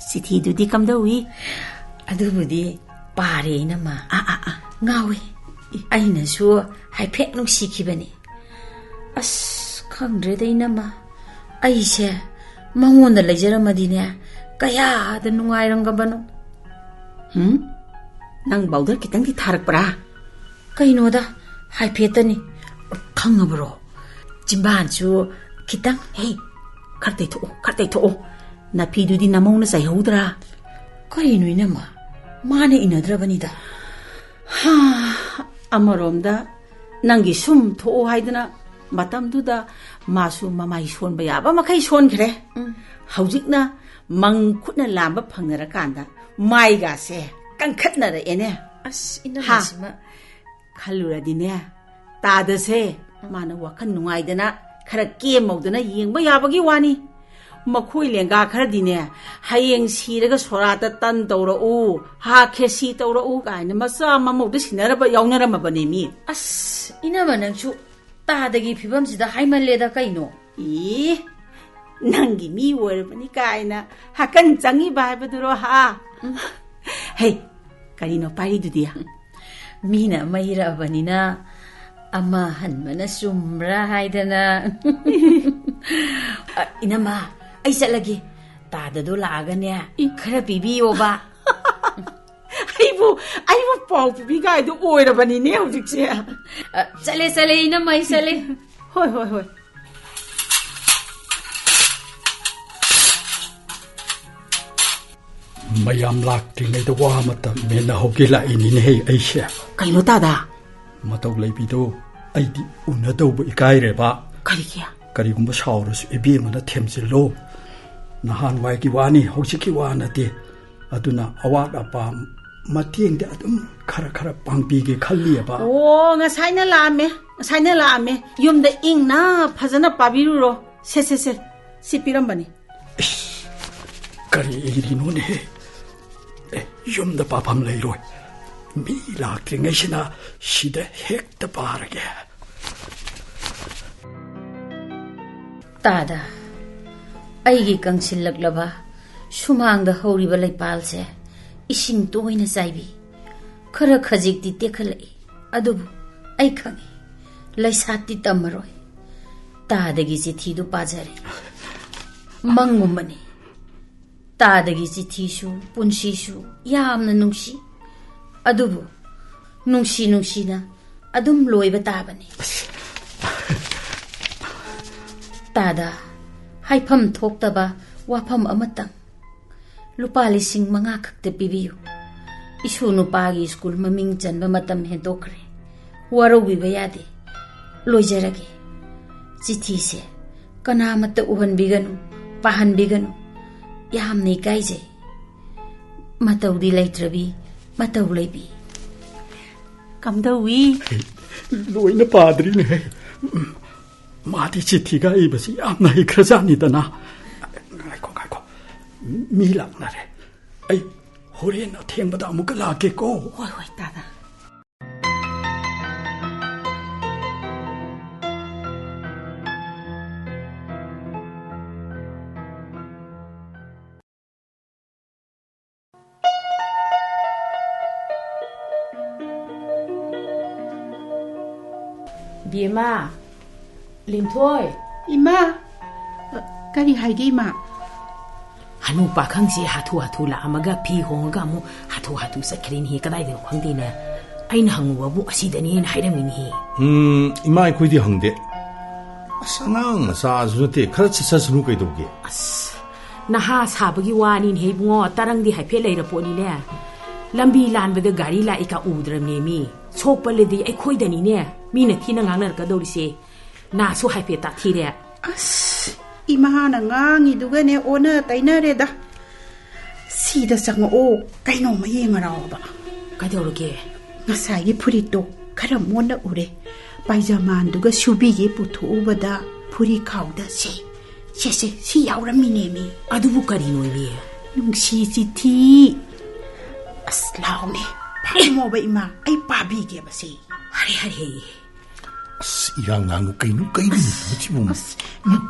ꯆꯤꯊꯤꯗꯨꯗꯤ ꯀꯝꯗꯧꯏ? ꯑꯗꯨꯕꯨꯗꯤ ꯄꯥꯔꯦ, ꯏꯅꯝꯃ꯫ ꯑꯥ, ꯑꯥ, ꯑꯥ꯫ ꯉꯥꯎꯏ꯫ ꯑꯩꯅꯁꯨ ꯍꯥꯏꯐꯦꯠ ꯅꯨꯡꯁꯤꯈꯤꯕꯅꯤ꯫ ꯑꯁ, ꯈꯪꯗ꯭ꯔꯦꯗ, ꯏꯅꯝꯃ꯫ ꯑꯩꯁꯦ ꯃꯉꯣꯟꯗ ꯂꯩꯖꯔꯝꯃꯗꯤꯅꯦ, ꯀꯌꯥꯗ ꯅꯨꯡꯉꯥꯏꯔꯝꯒꯕꯅꯣ꯫ ꯍꯨꯝ? ꯅꯪ ꯕꯥꯎꯗꯔ ꯈꯤꯇꯪꯗꯤ ꯊꯥꯔꯛꯄ꯭ꯔꯥ? ꯀꯩꯅꯣꯗ, ꯍꯥꯏꯐꯦꯠꯇꯅꯤ꯫ ꯈꯪꯉꯕ꯭ꯔꯣ? ꯆꯤꯝꯕꯥꯟꯁꯨ ꯈꯤꯇꯪ꯫ ꯍꯦ, ꯈꯔ ꯇꯩꯊꯣꯛꯑꯣ, ꯈꯔ ꯇꯩꯊꯣꯛꯑꯣ꯫ ꯅꯐꯤꯗꯨꯗꯤ ꯅꯃꯧꯅ ꯆꯥꯏꯍꯧꯗ꯭ꯔꯥ? ꯀꯔꯤꯅꯣ, ꯏꯅꯝꯃ? ꯃꯥꯅ ꯏꯟꯅꯗ꯭ꯔꯕꯅꯤꯗ꯫ ꯍꯥ, ꯑꯃꯔꯣꯝꯗ ꯅꯪꯒꯤ ꯁꯨꯝ ꯊꯣꯛꯑꯣ ꯍꯥꯏꯗꯅ ꯃꯇꯝꯗꯨꯗ ꯃꯥꯁꯨ ꯃꯃꯥꯏ ꯁꯣꯟꯕ ꯌꯥꯕ ꯃꯈꯩ ꯁꯣꯟꯈ꯭ꯔꯦ꯫ ꯎꯝ꯫ ꯍꯧꯖꯤꯛꯅ ꯃꯪ ꯈꯨꯠꯅ ꯂꯥꯝꯕ ꯐꯪꯅꯔꯀꯥꯟꯗ ꯃꯥꯏꯒꯥꯁꯦ ꯀꯟꯈꯠꯅꯔꯛꯑꯦꯅꯦ꯫ ꯑꯁ, ꯍꯥ? ꯏꯅꯝꯃꯁꯤꯃ꯫ ꯈꯜꯂꯨꯔꯗꯤꯅꯦ, ꯇꯥꯗꯁꯦ ꯃꯥꯅ ꯋꯥꯈꯜ ꯅꯨꯡꯉꯥꯏꯗꯅ ꯈꯔ ꯀꯦꯝꯃꯧꯗꯅ ꯌꯦꯡꯕ ꯌꯥꯕꯒꯤ ꯋꯥꯅꯤ꯫ ꯃꯈꯣꯏ ꯂꯦꯡꯒꯥ ꯈꯔꯗꯤꯅꯦ, "ꯍꯌꯦꯡ ꯁꯤꯔꯒ ꯁꯣꯔꯥꯠꯇ ꯇꯟ ꯇꯧꯔꯛꯎ, ꯍꯥ ꯈꯦꯁꯤ ꯇꯧꯔꯛꯎ" ꯀꯥꯏꯅ ꯃꯆꯥ ꯃꯃꯧꯗ ꯁꯤꯟꯅꯔꯕ ꯌꯥꯎꯅꯔꯝꯃꯕꯅꯦ ꯃꯤ꯫ ꯑꯁ, ꯏꯅꯝꯃ ꯅꯪꯁꯨ꯫ ꯇꯥꯗꯒꯤ ꯐꯤꯕꯝꯁꯤꯗ ꯍꯥꯏꯃꯜꯂꯦꯗ ꯀꯩꯅꯣ꯫ ꯏ, ꯅꯪꯒꯤ ꯃꯤ ꯑꯣꯏꯔꯕꯅꯤ ꯀꯥꯏꯅ ꯍꯥꯀꯟ ꯆꯪꯉꯤꯕ ꯍꯥꯏꯕꯗꯨꯔꯣ, ꯍꯥ? ꯎꯝ꯫ ꯍꯦ, ꯀꯔꯤꯅꯣ ꯄꯥꯏꯔꯤꯗꯨꯗꯤ? ꯃꯤꯅ ꯑꯃ ꯏꯔꯛꯑꯕꯅꯤꯅ ꯑꯃ ꯍꯟꯕꯅ ꯆꯨꯝꯕ꯭ꯔꯥ ꯍꯥꯏꯗꯅ꯫ ꯑ, ꯏꯅꯝꯃ, ꯑꯩ ꯆꯠꯂꯒꯦ꯫ ꯇꯥꯗꯗꯣ ꯂꯥꯛꯑꯒꯅꯦ, ꯏ꯫ ꯈꯔ ꯄꯤꯕꯤꯌꯣꯕ꯫ ꯑꯩꯕꯨ, ꯑꯩꯕꯨ ꯄꯥꯎ ꯄꯤꯕꯤꯒꯥꯏꯗꯨ ꯑꯣꯏꯔꯕꯅꯤꯅꯦ ꯍꯧꯖꯤꯛꯁꯦ꯫ ꯑ, ꯆꯠꯂꯦ, ꯆꯠꯂꯦ, ꯏꯅꯝꯃ, ꯑꯩ ꯆꯠꯂꯦ꯫ ꯍꯣꯏ, ꯍꯣꯏ, ꯍꯣꯏ꯫ ꯃꯌꯥꯝ ꯂꯥꯛꯇ꯭ꯔꯤꯉꯩꯗ ꯋꯥ ꯑꯃꯇ ꯃꯦꯟꯅꯍꯧꯒꯦ ꯂꯥꯛꯏꯅꯤꯅꯦꯍꯦ ꯑꯩꯁꯦ꯫ ꯀꯩꯅꯣ ꯇꯥꯗ? ꯃꯇꯧ ꯂꯩꯕꯤꯗꯣ ꯑꯩꯗꯤ ꯎꯅꯗꯧꯕ ꯏꯀꯥꯏꯔꯦꯕ꯫ ꯀꯔꯤꯒꯤ? ꯀꯔꯤꯒꯨꯝꯕ ꯁꯥꯎꯔꯁꯨ ꯏꯕꯦꯝꯃꯅ ꯊꯦꯝꯖꯤꯜꯂꯣ꯫ ꯅꯍꯥꯟꯋꯥꯏꯒꯤ ꯋꯥꯅꯤ, ꯍꯧꯖꯤꯛꯀꯤ ꯋꯥ ꯅꯠꯇꯦ꯫ ꯑꯗꯨꯅ ꯑꯋꯥꯠ ꯑꯄꯥ ꯃꯇꯦꯡꯗꯤ ꯑꯗꯨꯝ ꯈꯔ ꯈꯔ ꯄꯥꯡꯕꯤꯒꯦ ꯈꯜꯂꯤꯑꯕ꯫ ꯑꯣ, ꯉꯁꯥꯏꯅ ꯂꯥꯛꯑꯝꯃꯦ, ꯉꯁꯥꯏꯅ ꯂꯥꯛꯑꯝꯃꯦ꯫ ꯌꯨꯝꯗ ꯏꯪꯅ ꯐꯖꯅ ꯄꯥꯕꯤꯔꯨꯔꯣ꯫ ꯁꯦ, ꯁꯦ, ꯁꯦ, ꯁꯤ ꯄꯤꯔꯝꯕꯅꯤ꯫ ꯏꯁ, ꯀꯔꯤ ꯏꯔꯤꯅꯣꯅꯦꯍꯦ? ꯑꯦ, ꯌꯨꯝꯗ ꯄꯥꯐꯝ ꯂꯩꯔꯣꯏ꯫ ꯃꯤ ꯂꯥꯛꯇ꯭ꯔꯤꯉꯩꯁꯤꯗ ꯁꯤꯗ ꯍꯦꯛꯇ ꯄꯥꯔꯒꯦ꯫ ꯇꯥꯗ, ꯑꯩꯒꯤ ꯀꯪꯁꯤꯜꯂꯛꯂꯕ ꯁꯨꯃꯥꯡꯗ ꯍꯧꯔꯤꯕ ꯂꯩꯄꯥꯜꯁꯦ ꯏꯁꯤꯡ ꯇꯣꯏꯅ ꯆꯥꯏꯕꯤ꯫ ꯈꯔ ꯈꯖꯤꯛꯇꯤ ꯇꯦꯛꯈꯠꯂꯛꯏ, ꯑꯗꯨꯕꯨ ꯑꯩ ꯈꯪꯏ, ꯂꯩꯁꯥꯠꯇꯤ ꯇꯝꯃꯔꯣꯏ꯫ ꯇꯥꯗꯒꯤ ꯆꯤꯊꯤꯗꯨ ꯄꯥꯖꯔꯦ꯫ ꯃꯪꯒꯨꯝꯕꯅꯤ꯫ ꯇꯥꯗꯒꯤ ꯆꯤꯊꯤꯁꯨ, ꯄꯨꯟꯁꯤꯁꯨ ꯌꯥꯝꯅ ꯅꯨꯡꯁꯤ꯫ ꯑꯗꯨꯕꯨ ꯅꯨꯡꯁꯤ ꯅꯨꯡꯁꯤꯅ ꯑꯗꯨꯝ ꯂꯣꯏꯕ ꯇꯥꯕꯅꯤ꯫ ꯇꯥꯗ, ꯍꯥꯏꯐꯝ ꯊꯣꯛꯇꯕ ꯋꯥꯐꯝ ꯑꯃꯇꯪ꯫ ꯂꯨꯄꯥ ꯂꯤꯁꯤꯡ ꯃꯉꯥ ꯈꯛꯇ ꯄꯤꯕꯤꯌꯨ꯫ ꯏꯁꯨ ꯅꯨꯄꯥꯒꯤ ꯁ꯭ꯀꯨꯜ ꯃꯃꯤꯡ ꯆꯟꯕ ꯃꯇꯝ ꯍꯦꯟꯗꯣꯛꯈ꯭ꯔꯦ꯫ ꯋꯥꯔꯧꯕꯤꯕ ꯌꯥꯗꯦ꯫ ꯂꯣꯏꯖꯔꯒꯦ꯫ ꯆꯤꯊꯤꯁꯦ ꯀꯅꯥꯃꯠꯇ ꯎꯍꯟꯕꯤꯒꯅꯨ, ꯄꯥꯍꯟꯕꯤꯒꯅꯨ꯫ ꯌꯥꯝꯅ ꯏꯀꯥꯏꯖꯩ꯫ ꯃꯇꯧꯗꯤ ꯂꯩꯇ꯭ꯔꯕꯤ, ꯃꯇꯧ ꯂꯩꯕꯤ꯫ ꯀꯝꯗꯧꯋꯤ? ꯂꯣꯏꯅ ꯄꯥꯗ꯭ꯔꯤꯅꯦꯍꯦ꯫ ꯃꯥꯗꯤ ꯆꯤꯊꯤꯒ ꯏꯕꯁꯤ ꯌꯥꯝꯅ ꯍꯩꯈ꯭ꯔꯖꯥꯠꯅꯤꯗꯅ꯫ ꯉꯥꯏꯈꯣ, ꯉꯥꯏꯈꯣ꯫ ꯃꯤ ꯂꯥꯛꯅꯔꯦ꯫ ꯑꯩ ꯍꯣꯔꯦꯟ ꯑꯊꯦꯡꯕꯗ ꯑꯃꯨꯛꯀ ꯂꯥꯛꯀꯦꯀꯣ꯫ ꯍꯣꯏ, ꯍꯣꯏ, ꯇꯥꯗ꯫ ꯕꯦꯝꯃ, ꯂꯤꯟꯊꯣꯏ꯫ ꯏꯃꯥ, ꯑ, ꯀꯔꯤ ꯍꯥꯏꯒꯦ, ꯏꯃꯥ? ꯍꯅꯨ ꯄꯥꯈꯪꯁꯦ ꯍꯥꯊꯨ ꯍꯥꯊꯨ ꯂꯥꯛꯑꯝꯃꯒ ꯐꯤ ꯍꯣꯡꯉꯒ ꯑꯃꯨꯛ ꯍꯥꯊꯨ ꯍꯥꯊꯨ ꯆꯠꯈ꯭ꯔꯦꯅꯦꯍꯦ, ꯀꯗꯥꯏꯗꯅꯣ ꯈꯪꯗꯦꯅꯦ꯫ ꯑꯩꯅ ꯍꯪꯉꯨꯕꯕꯨ ꯑꯁꯤꯗꯅꯦꯅ ꯍꯥꯏꯔꯝꯃꯤꯅꯦꯍꯦ꯫ ꯎꯝ, ꯏꯃꯥ, ꯑꯩꯈꯣꯏꯗꯤ ꯍꯪꯗꯦ꯫ ꯑꯁ, ꯑꯉꯥꯡ ꯃꯆꯥꯁꯨ ꯅꯠꯇꯦ, ꯈꯔ ꯆꯠꯆꯁꯅꯨ ꯀꯩꯗꯧꯒꯦ? ꯑꯁ, ꯅꯍꯥ ꯁꯥꯕꯒꯤ ꯋꯥꯅꯤꯅꯦꯍꯦ ꯏꯕꯨꯡꯉꯣ, ꯇꯔꯪꯗꯤ ꯍꯥꯏꯐꯦꯠ ꯂꯩꯔ ꯄꯣꯠꯅꯤꯅꯦ꯫ ꯂꯝꯕꯤ ꯂꯥꯟꯕꯗ ꯒꯥꯔꯤ ꯂꯥꯛꯏ ꯀꯥ ꯎꯗ꯭ꯔꯕꯅꯦ ꯃꯤ꯫ ꯁꯣꯛꯄ ꯂꯩꯗꯤ ꯑꯩꯈꯣꯏꯗꯅꯤꯅꯦ, ꯃꯤꯅ ꯊꯤꯅ ꯉꯥꯡꯅꯔꯛꯀꯗꯧꯔꯤꯁꯦ꯫ ꯅꯥꯁꯨ ꯍꯥꯏꯐꯦꯠ ꯇꯥꯊꯤꯔꯦ꯫ ꯑꯁ, ꯏꯃꯥꯅ ꯉꯥꯡꯉꯤꯗꯨꯒꯅꯦ ꯑꯣꯟꯅ ꯇꯩꯅꯔꯦꯗ꯫ ꯁꯤꯗ ꯆꯪꯉꯛꯑꯣ, ꯀꯩꯅꯣꯝꯃ ꯌꯦꯡꯉꯔꯥꯎꯕ꯫ ꯀꯩꯗꯧꯔꯒꯦ? ꯉꯁꯥꯏꯒꯤ ꯐꯨꯔꯤꯠꯇꯣ ꯈꯔ ꯃꯣꯠꯅ ꯎꯔꯦ꯫ ꯄꯥꯏꯖꯃꯥꯟꯗꯨꯒ ꯁꯨꯕꯤꯒꯦ ꯄꯨꯊꯣꯛꯎꯕꯗ ꯐꯨꯔꯤꯈꯥꯎꯗ ꯁꯦ, ꯁꯦ, ꯁꯦ, ꯁꯤ ꯌꯥꯎꯔꯝꯃꯤꯅꯦꯃꯤ꯫ ꯑꯗꯨꯕꯨ ꯀꯔꯤꯅꯣꯃꯤ? ꯅꯨꯡꯁꯤ ꯆꯤꯊꯤ꯫ ꯑꯁ, ꯂꯥꯎꯅꯦ, ꯐꯝꯃꯣꯕ ꯏꯃꯥ, ꯑꯩ ꯄꯥꯕꯤꯒꯦꯕ ꯁꯦ꯫ ꯍꯔꯦ, ꯍꯔꯦ꯫ ꯑꯁ, ꯏꯔꯥꯡ ꯂꯥꯡꯅꯨ, ꯀꯩꯅꯣ, ꯀꯩꯅꯣ ꯁꯤꯕꯨ? ꯑꯁ,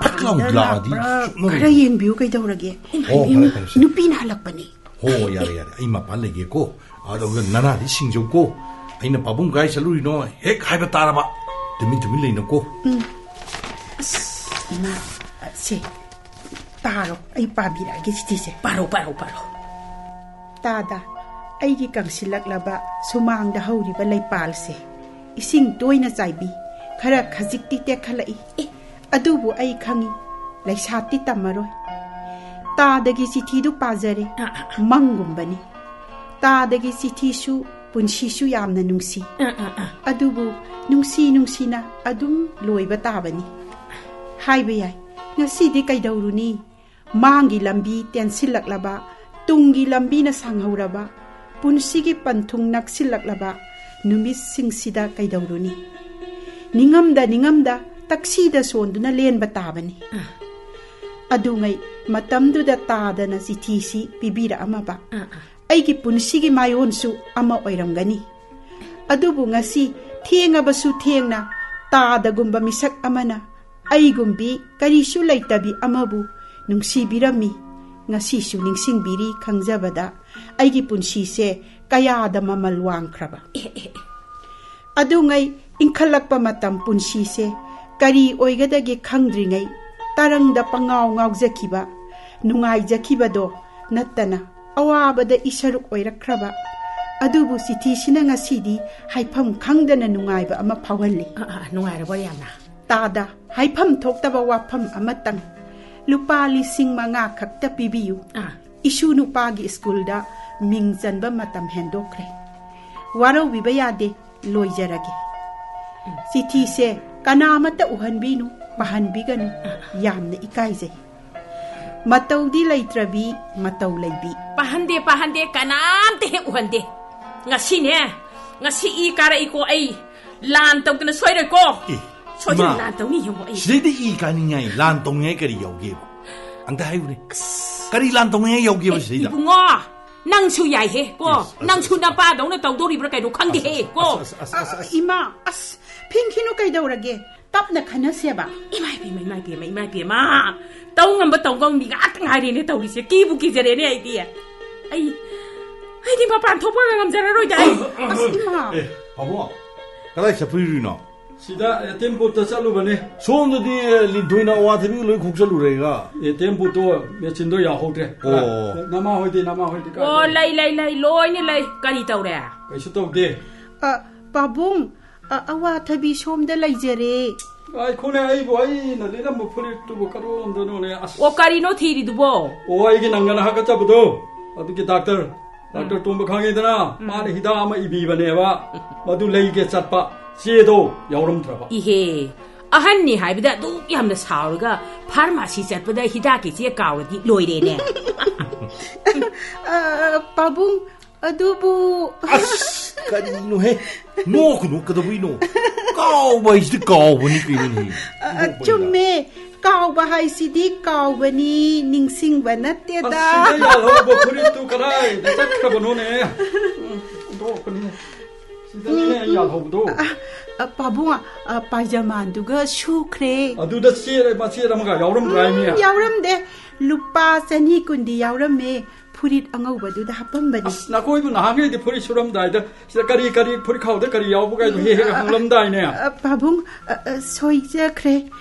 ꯐꯠ ꯂꯥꯎ ꯀꯅꯥ ꯂꯥꯛꯑꯗꯤ ꯂꯥꯛꯄ꯭ꯔꯥ? ꯆꯨꯞꯅꯔꯣꯏ꯫ ꯈꯔ ꯌꯦꯡꯕꯤꯌꯨ ꯀꯩꯗꯧꯔꯒꯦ? ꯏꯃꯥ, ꯑꯣ, ꯏꯃꯥ꯫ ꯐꯔꯦ, ꯐꯔꯦ, ꯁꯦ꯫ ꯅꯨꯄꯤꯅ ꯍꯜꯂꯛꯄꯅꯦ꯫ ꯍꯣ, ꯌꯥꯔꯦ, ꯌꯥꯔꯦ, ꯑꯩ ꯃꯄꯥꯟ ꯂꯩꯒꯦꯀꯣ꯫ ꯑꯗꯨꯒ ꯅꯅꯥꯗꯤ ꯁꯤꯡꯖꯧꯀꯣ꯫ ꯑꯩꯅ "ꯄꯥꯕꯨꯡ ꯀꯥꯏ ꯆꯠꯂꯨꯔꯤꯅꯣ?" ꯍꯦꯛ ꯍꯥꯏꯕ ꯇꯥꯔꯕ, ꯇꯨꯃꯤꯟ ꯇꯨꯃꯤꯟ ꯂꯩꯅꯀꯣ꯫ ꯎꯝ꯫ ꯑꯁ, ꯏꯃꯥ, ꯁꯦ, ꯇꯥꯔꯣ, ꯑꯩ ꯄꯥꯕꯤꯔꯛꯑꯒꯦ ꯆꯤꯊꯤꯁꯦ꯫ ꯄꯥꯔꯣ, ꯄꯥꯔꯣ, ꯄꯥꯔꯣ꯫ ꯇꯥꯗ, ꯑꯩꯒꯤ ꯀꯪꯁꯤꯜꯂꯛꯂꯕ ꯁꯨꯃꯥꯡꯗ ꯍꯧꯔꯤꯕ ꯂꯩꯄꯥꯜꯁꯦ ꯏꯁꯤꯡ ꯇꯣꯏꯅ ꯆꯥꯏꯕꯤ, ꯈꯔ ꯈꯖꯤꯛꯇꯤ ꯇꯦꯛꯈꯠꯂꯛꯏ꯫ ꯑꯦ꯫ ꯑꯗꯨꯕꯨ ꯑꯩ ꯈꯪꯏ, ꯂꯩꯁꯥꯠꯇꯤ ꯇꯝꯃꯔꯣꯏ꯫ ꯇꯥꯗꯒꯤ ꯆꯤꯊꯤꯗꯨ ꯄꯥꯖꯔꯦ, ꯑꯥ, ꯑꯥ, ꯑꯥ꯫ ꯃꯪꯒꯨꯝꯕꯅꯤ꯫ ꯇꯥꯗꯒꯤ ꯆꯤꯊꯤꯁꯨ ꯄꯨꯟꯁꯤꯁꯨ ꯌꯥꯝꯅ ꯅꯨꯡꯁꯤ꯫ ꯑꯥ, ꯑꯥ, ꯑꯥ꯫ ꯑꯗꯨꯕꯨ ꯅꯨꯡꯁꯤ ꯅꯨꯡꯁꯤꯅ ꯑꯗꯨꯝ ꯂꯣꯏꯕ ꯇꯥꯕꯅꯤ꯫ ꯍꯥꯏꯕ ꯌꯥꯏ, ꯉꯁꯤꯗꯤ ꯀꯩꯗꯧꯔꯨꯅꯤ? ꯃꯥꯡꯒꯤ ꯂꯝꯕꯤ ꯇꯦꯟꯁꯤꯜꯂꯛꯂꯕ, ꯇꯨꯡꯒꯤ ꯂꯝꯕꯤꯅ ꯁꯥꯡꯍꯧꯔꯕ, ꯄꯨꯟꯁꯤꯒꯤ ꯄꯟꯊꯨꯡ ꯅꯛꯁꯤꯜꯂꯛꯂꯕ ꯅꯨꯃꯤꯠꯁꯤꯡꯁꯤꯗ ꯀꯩꯗꯧꯔꯨꯅꯤ? ꯅꯤꯡꯉꯝꯗ ꯅꯤꯡꯉꯝꯗ ꯇꯛꯁꯤꯗ ꯁꯣꯟꯗꯨꯅ ꯂꯦꯟꯕ ꯇꯥꯕꯅꯤ꯫ ꯑꯥ꯫ ꯑꯗꯨꯉꯩ ꯃꯇꯝꯗꯨꯗ ꯇꯥꯗꯅ ꯆꯤꯊꯤꯁꯤ ꯄꯤꯕꯤꯔꯛꯑꯝꯃꯕ꯫ ꯑꯥ, ꯑꯥ꯫ ꯑꯩꯒꯤ ꯄꯨꯟꯁꯤꯒꯤ ꯃꯥꯏꯑꯣꯟꯁꯨ ꯑꯃ ꯑꯣꯏꯔꯝꯒꯅꯤ꯫ ꯑꯗꯨꯕꯨ ꯉꯁꯤ ꯊꯦꯡꯉꯕꯁꯨ ꯊꯦꯡꯅ ꯇꯥꯗꯒꯨꯝꯕ ꯃꯤꯁꯛ ꯑꯃꯅ ꯑꯩꯒꯨꯝꯕꯤ ꯀꯔꯤꯁꯨ ꯂꯩꯇꯕꯤ ꯑꯃꯕꯨ ꯅꯨꯡꯁꯤꯕꯤꯔꯝꯃꯤ, ꯉꯁꯤꯁꯨ ꯅꯤꯡꯁꯤꯡꯕꯤꯔꯤ ꯈꯪꯖꯕꯗ ꯑꯩꯒꯤ ꯄꯨꯟꯁꯤꯁꯦ ꯀꯌꯥꯗ ꯃꯃꯜ ꯋꯥꯡꯈ꯭ꯔꯕ꯫ ꯑꯦ, ꯑꯦ, ꯑꯦ꯫ ꯑꯗꯨꯉꯩ ꯏꯟꯈꯠꯂꯛꯄ ꯃꯇꯝ ꯄꯨꯟꯁꯤꯁꯦ ꯀꯔꯤ ꯑꯣꯏꯒꯗꯒꯦ ꯈꯪꯗ꯭ꯔꯤꯉꯩ ꯇꯔꯪꯗ ꯄꯉꯥꯎ ꯉꯥꯎꯖꯈꯤꯕ, ꯅꯨꯡꯉꯥꯏꯖꯈꯤꯕꯗꯣ ꯅꯠꯇꯅ ꯑꯋꯥꯕꯗ ꯏꯁꯔꯨꯛ ꯑꯣꯏꯔꯛꯈ꯭ꯔꯕ꯫ ꯑꯗꯨꯕꯨ ꯆꯤꯊꯤꯁꯤꯅ ꯉꯁꯤꯗꯤ ꯍꯥꯏꯐꯝ ꯈꯪꯗꯅ ꯅꯨꯡꯉꯥꯏꯕ ꯑꯃ ꯐꯥꯎꯍꯜꯂꯤ꯫ ꯑ, ꯑ, ꯅꯨꯡꯉꯥꯏꯔꯕꯣ ꯌꯥꯝꯅ? ꯇꯥꯗ, ꯍꯥꯏꯐꯝ ꯊꯣꯛꯇꯕ ꯋꯥꯐꯝ ꯑꯃꯇꯪ, ꯂꯨꯄꯥ ꯂꯤꯁꯤꯡ ꯃꯉꯥ ꯈꯛꯇ ꯄꯤꯕꯤꯌꯨ꯫ ꯑꯥ꯫ ꯏꯁꯨ ꯅꯨꯄꯥꯒꯤ ꯁ꯭ꯀꯨꯜꯗ ꯃꯤꯡ ꯆꯟꯕ ꯃꯇꯝ ꯍꯦꯟꯗꯣꯛꯈ꯭ꯔꯦ꯫ ꯋꯥꯔꯧꯕꯤꯕ ꯌꯥꯗꯦ, ꯂꯣꯏꯖꯔꯒꯦ꯫ ꯆꯤꯊꯤꯁꯦ ꯀꯅꯥꯃꯠꯇ ꯎꯍꯟꯕꯤꯅꯨ, ꯄꯥꯍꯟꯕꯤꯒꯅꯨ꯫ ꯌꯥꯝꯅ ꯏꯀꯥꯏꯖꯩ꯫ ꯃꯇꯧꯗꯤ ꯂꯩꯇ꯭ꯔꯕꯤ, ꯃꯇꯧ ꯂꯩꯕꯤ꯫ ꯄꯥꯍꯟꯗꯦ, ꯄꯥꯍꯟꯗꯦ, ꯀꯅꯥꯝꯇ ꯍꯦꯛ ꯎꯍꯟꯗꯦ꯫ ꯉꯁꯤꯅꯦ, ꯉꯁꯤ ꯏ ꯀꯥꯔꯛꯏꯀꯣ ꯑꯩ꯫ ꯂꯥꯟ ꯇꯧꯗꯅ ꯁꯣꯏꯔꯣꯏꯀꯣ꯫ ꯑꯦ, ꯁꯣꯏꯗꯅ ꯏꯃꯥ, ꯂꯥꯟ ꯇꯧꯅꯤ, ꯌꯦꯡꯉꯣ ꯑꯩ꯫ ꯁꯤꯗꯩꯗ ꯏ ꯀꯥꯅꯤꯡꯉꯥꯏ, ꯂꯥꯟ ꯇꯧꯅꯤꯡꯉꯥꯏ ꯀꯔꯤ ꯌꯥꯎꯒꯦꯕ? ꯑꯝꯇ ꯍꯥꯏꯌꯨꯅꯦ꯫ ꯑꯁ꯫ ꯀꯔꯤ ꯂꯥꯟ ꯇꯧꯅꯤꯡꯉꯥꯏ ꯌꯥꯎꯒꯦꯕ ꯑꯦ, ꯁꯤꯗꯩꯗ? ꯏꯕꯨꯡꯉꯣ, ꯅꯪꯁꯨ ꯌꯥꯏꯍꯦ ꯀꯣ꯫ ꯑꯁ, ꯑꯁ, ꯅꯪꯁꯨ ꯑꯁ, ꯑꯁ꯫ ꯅꯄꯥꯗꯧꯅ ꯇꯧꯗꯧꯔꯤꯕ꯭ꯔꯥ ꯀꯩꯅꯣ ꯈꯪꯗꯦꯍꯦ ꯑꯁ, ꯑꯁ, ꯀꯣ꯫ ꯑꯁ, ꯑꯁ, ꯑꯁ, ꯑꯁ, ꯑꯁ꯫ ꯏꯃꯥ, ꯑꯁ, ꯐꯤꯡꯈꯤꯅꯨ ꯀꯩꯗꯧꯔꯒꯦ? ꯇꯞꯅ ꯈꯟꯅꯁꯦꯕ꯫ ꯏꯃꯥ ꯏꯄꯦꯝꯃ, ꯏꯃꯥ ꯏꯄꯦꯝꯃ, ꯏꯃꯥ ꯏꯄꯦꯝꯃ꯫ ꯇꯧ ꯉꯝꯕ ꯇꯧ ꯉꯝꯕꯤ ꯉꯥꯛꯇ ꯉꯥꯏꯔꯦꯅꯦ ꯇꯧꯔꯤꯁꯦ꯫ ꯀꯤꯕꯨ ꯀꯤꯖꯔꯦꯅꯦ ꯑꯩꯗꯤ꯫ ꯑꯩ, ꯑꯩꯗꯤ ꯃꯄꯥꯟ ꯊꯣꯛꯄꯒ ꯉꯝꯖꯔꯔꯣꯏꯗ ꯑꯩ꯫ ꯑꯁ, ꯏꯃꯥ꯫ ꯑꯦ, ꯄꯥꯕꯨꯡ, ꯀꯗꯥꯏ ꯆꯠꯄꯤꯔꯨꯏꯅꯣ? ꯁꯤꯗ ꯑꯦ ꯇꯤ ꯑꯦꯝ ꯕꯨꯠꯇ ꯆꯠꯂꯨꯕꯅꯦ꯫ ꯁꯣꯝꯗꯗꯤ, ꯑꯦ, ꯂꯤꯟꯊꯣꯏꯅ ꯑꯋꯥꯊꯕꯤꯒ ꯂꯣꯏ ꯈꯣꯛꯆꯜꯂꯨꯔꯦꯒ꯫ A T M ꯕꯨꯠꯇꯣ ꯃꯦꯆꯤꯟꯗꯣ ꯌꯥꯍꯧꯗ꯭ꯔꯦ꯫ ꯑꯣ꯫ ꯅꯃꯥ ꯍꯣꯏꯗꯤ, ꯅꯃꯥ ꯍꯣꯏꯗꯤ ꯀꯥꯏ ꯑꯣ, ꯂꯩ? ꯂꯩ, ꯂꯩ, ꯂꯩ, ꯂꯣꯏꯅ ꯂꯩ꯫ ꯀꯔꯤ ꯇꯧꯔꯦ? ꯑ, ꯄꯥꯕꯨꯡ, ꯑ, ꯑꯋꯥꯊꯕꯤ ꯁꯣꯝꯗ ꯂꯩꯖꯔꯦ꯫ ꯉꯥꯏꯈꯣꯅꯦ, ꯑꯩꯕꯨ, ꯑꯩꯅ ꯂꯤꯠꯂꯝꯕ ꯐꯨꯔꯤꯠꯇꯨꯕꯨ ꯀꯔꯣꯝꯗꯅꯣꯅꯦ? ꯑꯁ꯫ ꯑꯣ, ꯀꯔꯤꯅꯣ ꯊꯤꯔꯤꯗꯨꯕꯣ? ꯑꯣ, ꯑꯩꯒꯤ ꯅꯪꯒꯅ ꯍꯥꯀꯠꯆꯕꯗꯣ, ꯑꯗꯨꯒꯤ ꯗꯥꯛꯇꯔ, ꯗꯥꯛꯇꯔ ꯇꯣꯝꯕ ꯈꯪꯉꯤꯗꯅ, ꯎꯝ꯫ ꯃꯥꯅ ꯍꯤꯗꯥꯛ ꯑꯃ ꯏꯕꯤꯕꯅꯦꯕ, ꯃꯗꯨ ꯂꯩꯒꯦ ꯆꯠꯄ, ꯆꯦꯗꯣ ꯌꯥꯎꯔꯝꯗ꯭ꯔꯕ꯫ ꯏꯍꯦ, ꯑꯍꯟꯅꯤ ꯍꯥꯏꯕꯗ ꯑꯗꯨꯛ ꯌꯥꯝꯅ ꯁꯥꯎꯔꯒ ꯐꯥꯔꯃꯥꯁꯤ ꯆꯠꯄꯗ ꯍꯤꯗꯥꯛꯀꯤ ꯆꯦ ꯀꯥꯎꯔꯗꯤ ꯂꯣꯏꯔꯦꯅꯦ꯫ ꯑ, ꯄꯥꯕꯨꯡ, ꯑꯗꯨꯕꯨ ꯑꯁ, ꯀꯔꯤꯅꯣꯍꯦ? ꯅꯣꯛꯀꯅꯨ, ꯀꯩꯗꯧꯕꯩꯅꯣ? ꯀꯥꯎꯕ ꯍꯥꯏꯁꯤꯗꯤ ꯀꯥꯎꯕꯅꯤ ꯀꯩꯅꯣꯅꯦ꯫ ꯑ, ꯑ, ꯅꯣꯛꯄꯩꯗ꯫ ꯆꯨꯝꯃꯦ꯫ ꯀꯥꯎꯕ ꯍꯥꯏꯁꯤꯗꯤ ꯀꯥꯎꯕꯅꯤ, ꯅꯤꯡꯁꯤꯡꯕ ꯅꯠꯇꯦꯗ꯫ ꯑꯁ, ꯁꯤꯗ ꯌꯥꯜꯍꯧꯕ ꯐꯨꯔꯤꯠꯇꯨ ꯀꯗꯥꯏꯗ ꯆꯠꯈ꯭ꯔꯕꯅꯣꯅꯦ? ꯎꯝ, ꯍꯨꯟꯗꯣꯛꯄꯅꯤꯅꯦ꯫ ꯁꯤꯗꯅꯤꯅꯦ ꯑꯩ ꯌꯥꯜꯍꯧꯕꯗꯣ꯫ ꯑ, ꯑ, ꯄꯥꯕꯨꯡ, ꯑ, ꯄꯥꯏꯖꯃꯥꯟꯗꯨꯒ ꯁꯨꯈ꯭ꯔꯦ꯫ ꯑꯗꯨꯗ ꯆꯦ-, ꯃꯆꯦꯠ ꯑꯃꯒ ꯌꯥꯎꯔꯝꯗ꯭ꯔꯥ ꯍꯥꯏꯃꯤ? ꯎꯝ, ꯌꯥꯎꯔꯝꯗꯦ꯫ ꯂꯨꯄꯥ ꯆꯅꯤ ꯀꯨꯟꯗꯤ ꯌꯥꯎꯔꯝꯃꯦ, ꯐꯨꯔꯤꯠ ꯑꯉꯧꯕꯗꯨꯗ ꯍꯥꯞꯄꯝꯕꯅꯤ꯫ ꯑꯁ, ꯅꯈꯣꯏꯕꯨ ꯅꯍꯥꯟꯈꯩꯗꯤ ꯐꯨꯔꯤꯠ ꯁꯨꯔꯝꯗꯥꯏꯗ ꯁꯤꯗ ꯀꯔꯤ, ꯀꯔꯤ ꯐꯨꯔꯤꯠ ꯈꯥꯎꯗ ꯀꯔꯤ ꯌꯥꯎꯕꯒꯥꯏꯗꯣ ꯍꯦꯛ ꯍꯦꯛ ꯍꯪꯂꯝꯗꯥꯏꯅꯦ꯫ ꯑ, ꯄꯥꯕꯨꯡ, ꯑ, ꯑ, ꯁꯣꯏꯖꯈ꯭ꯔꯦ꯫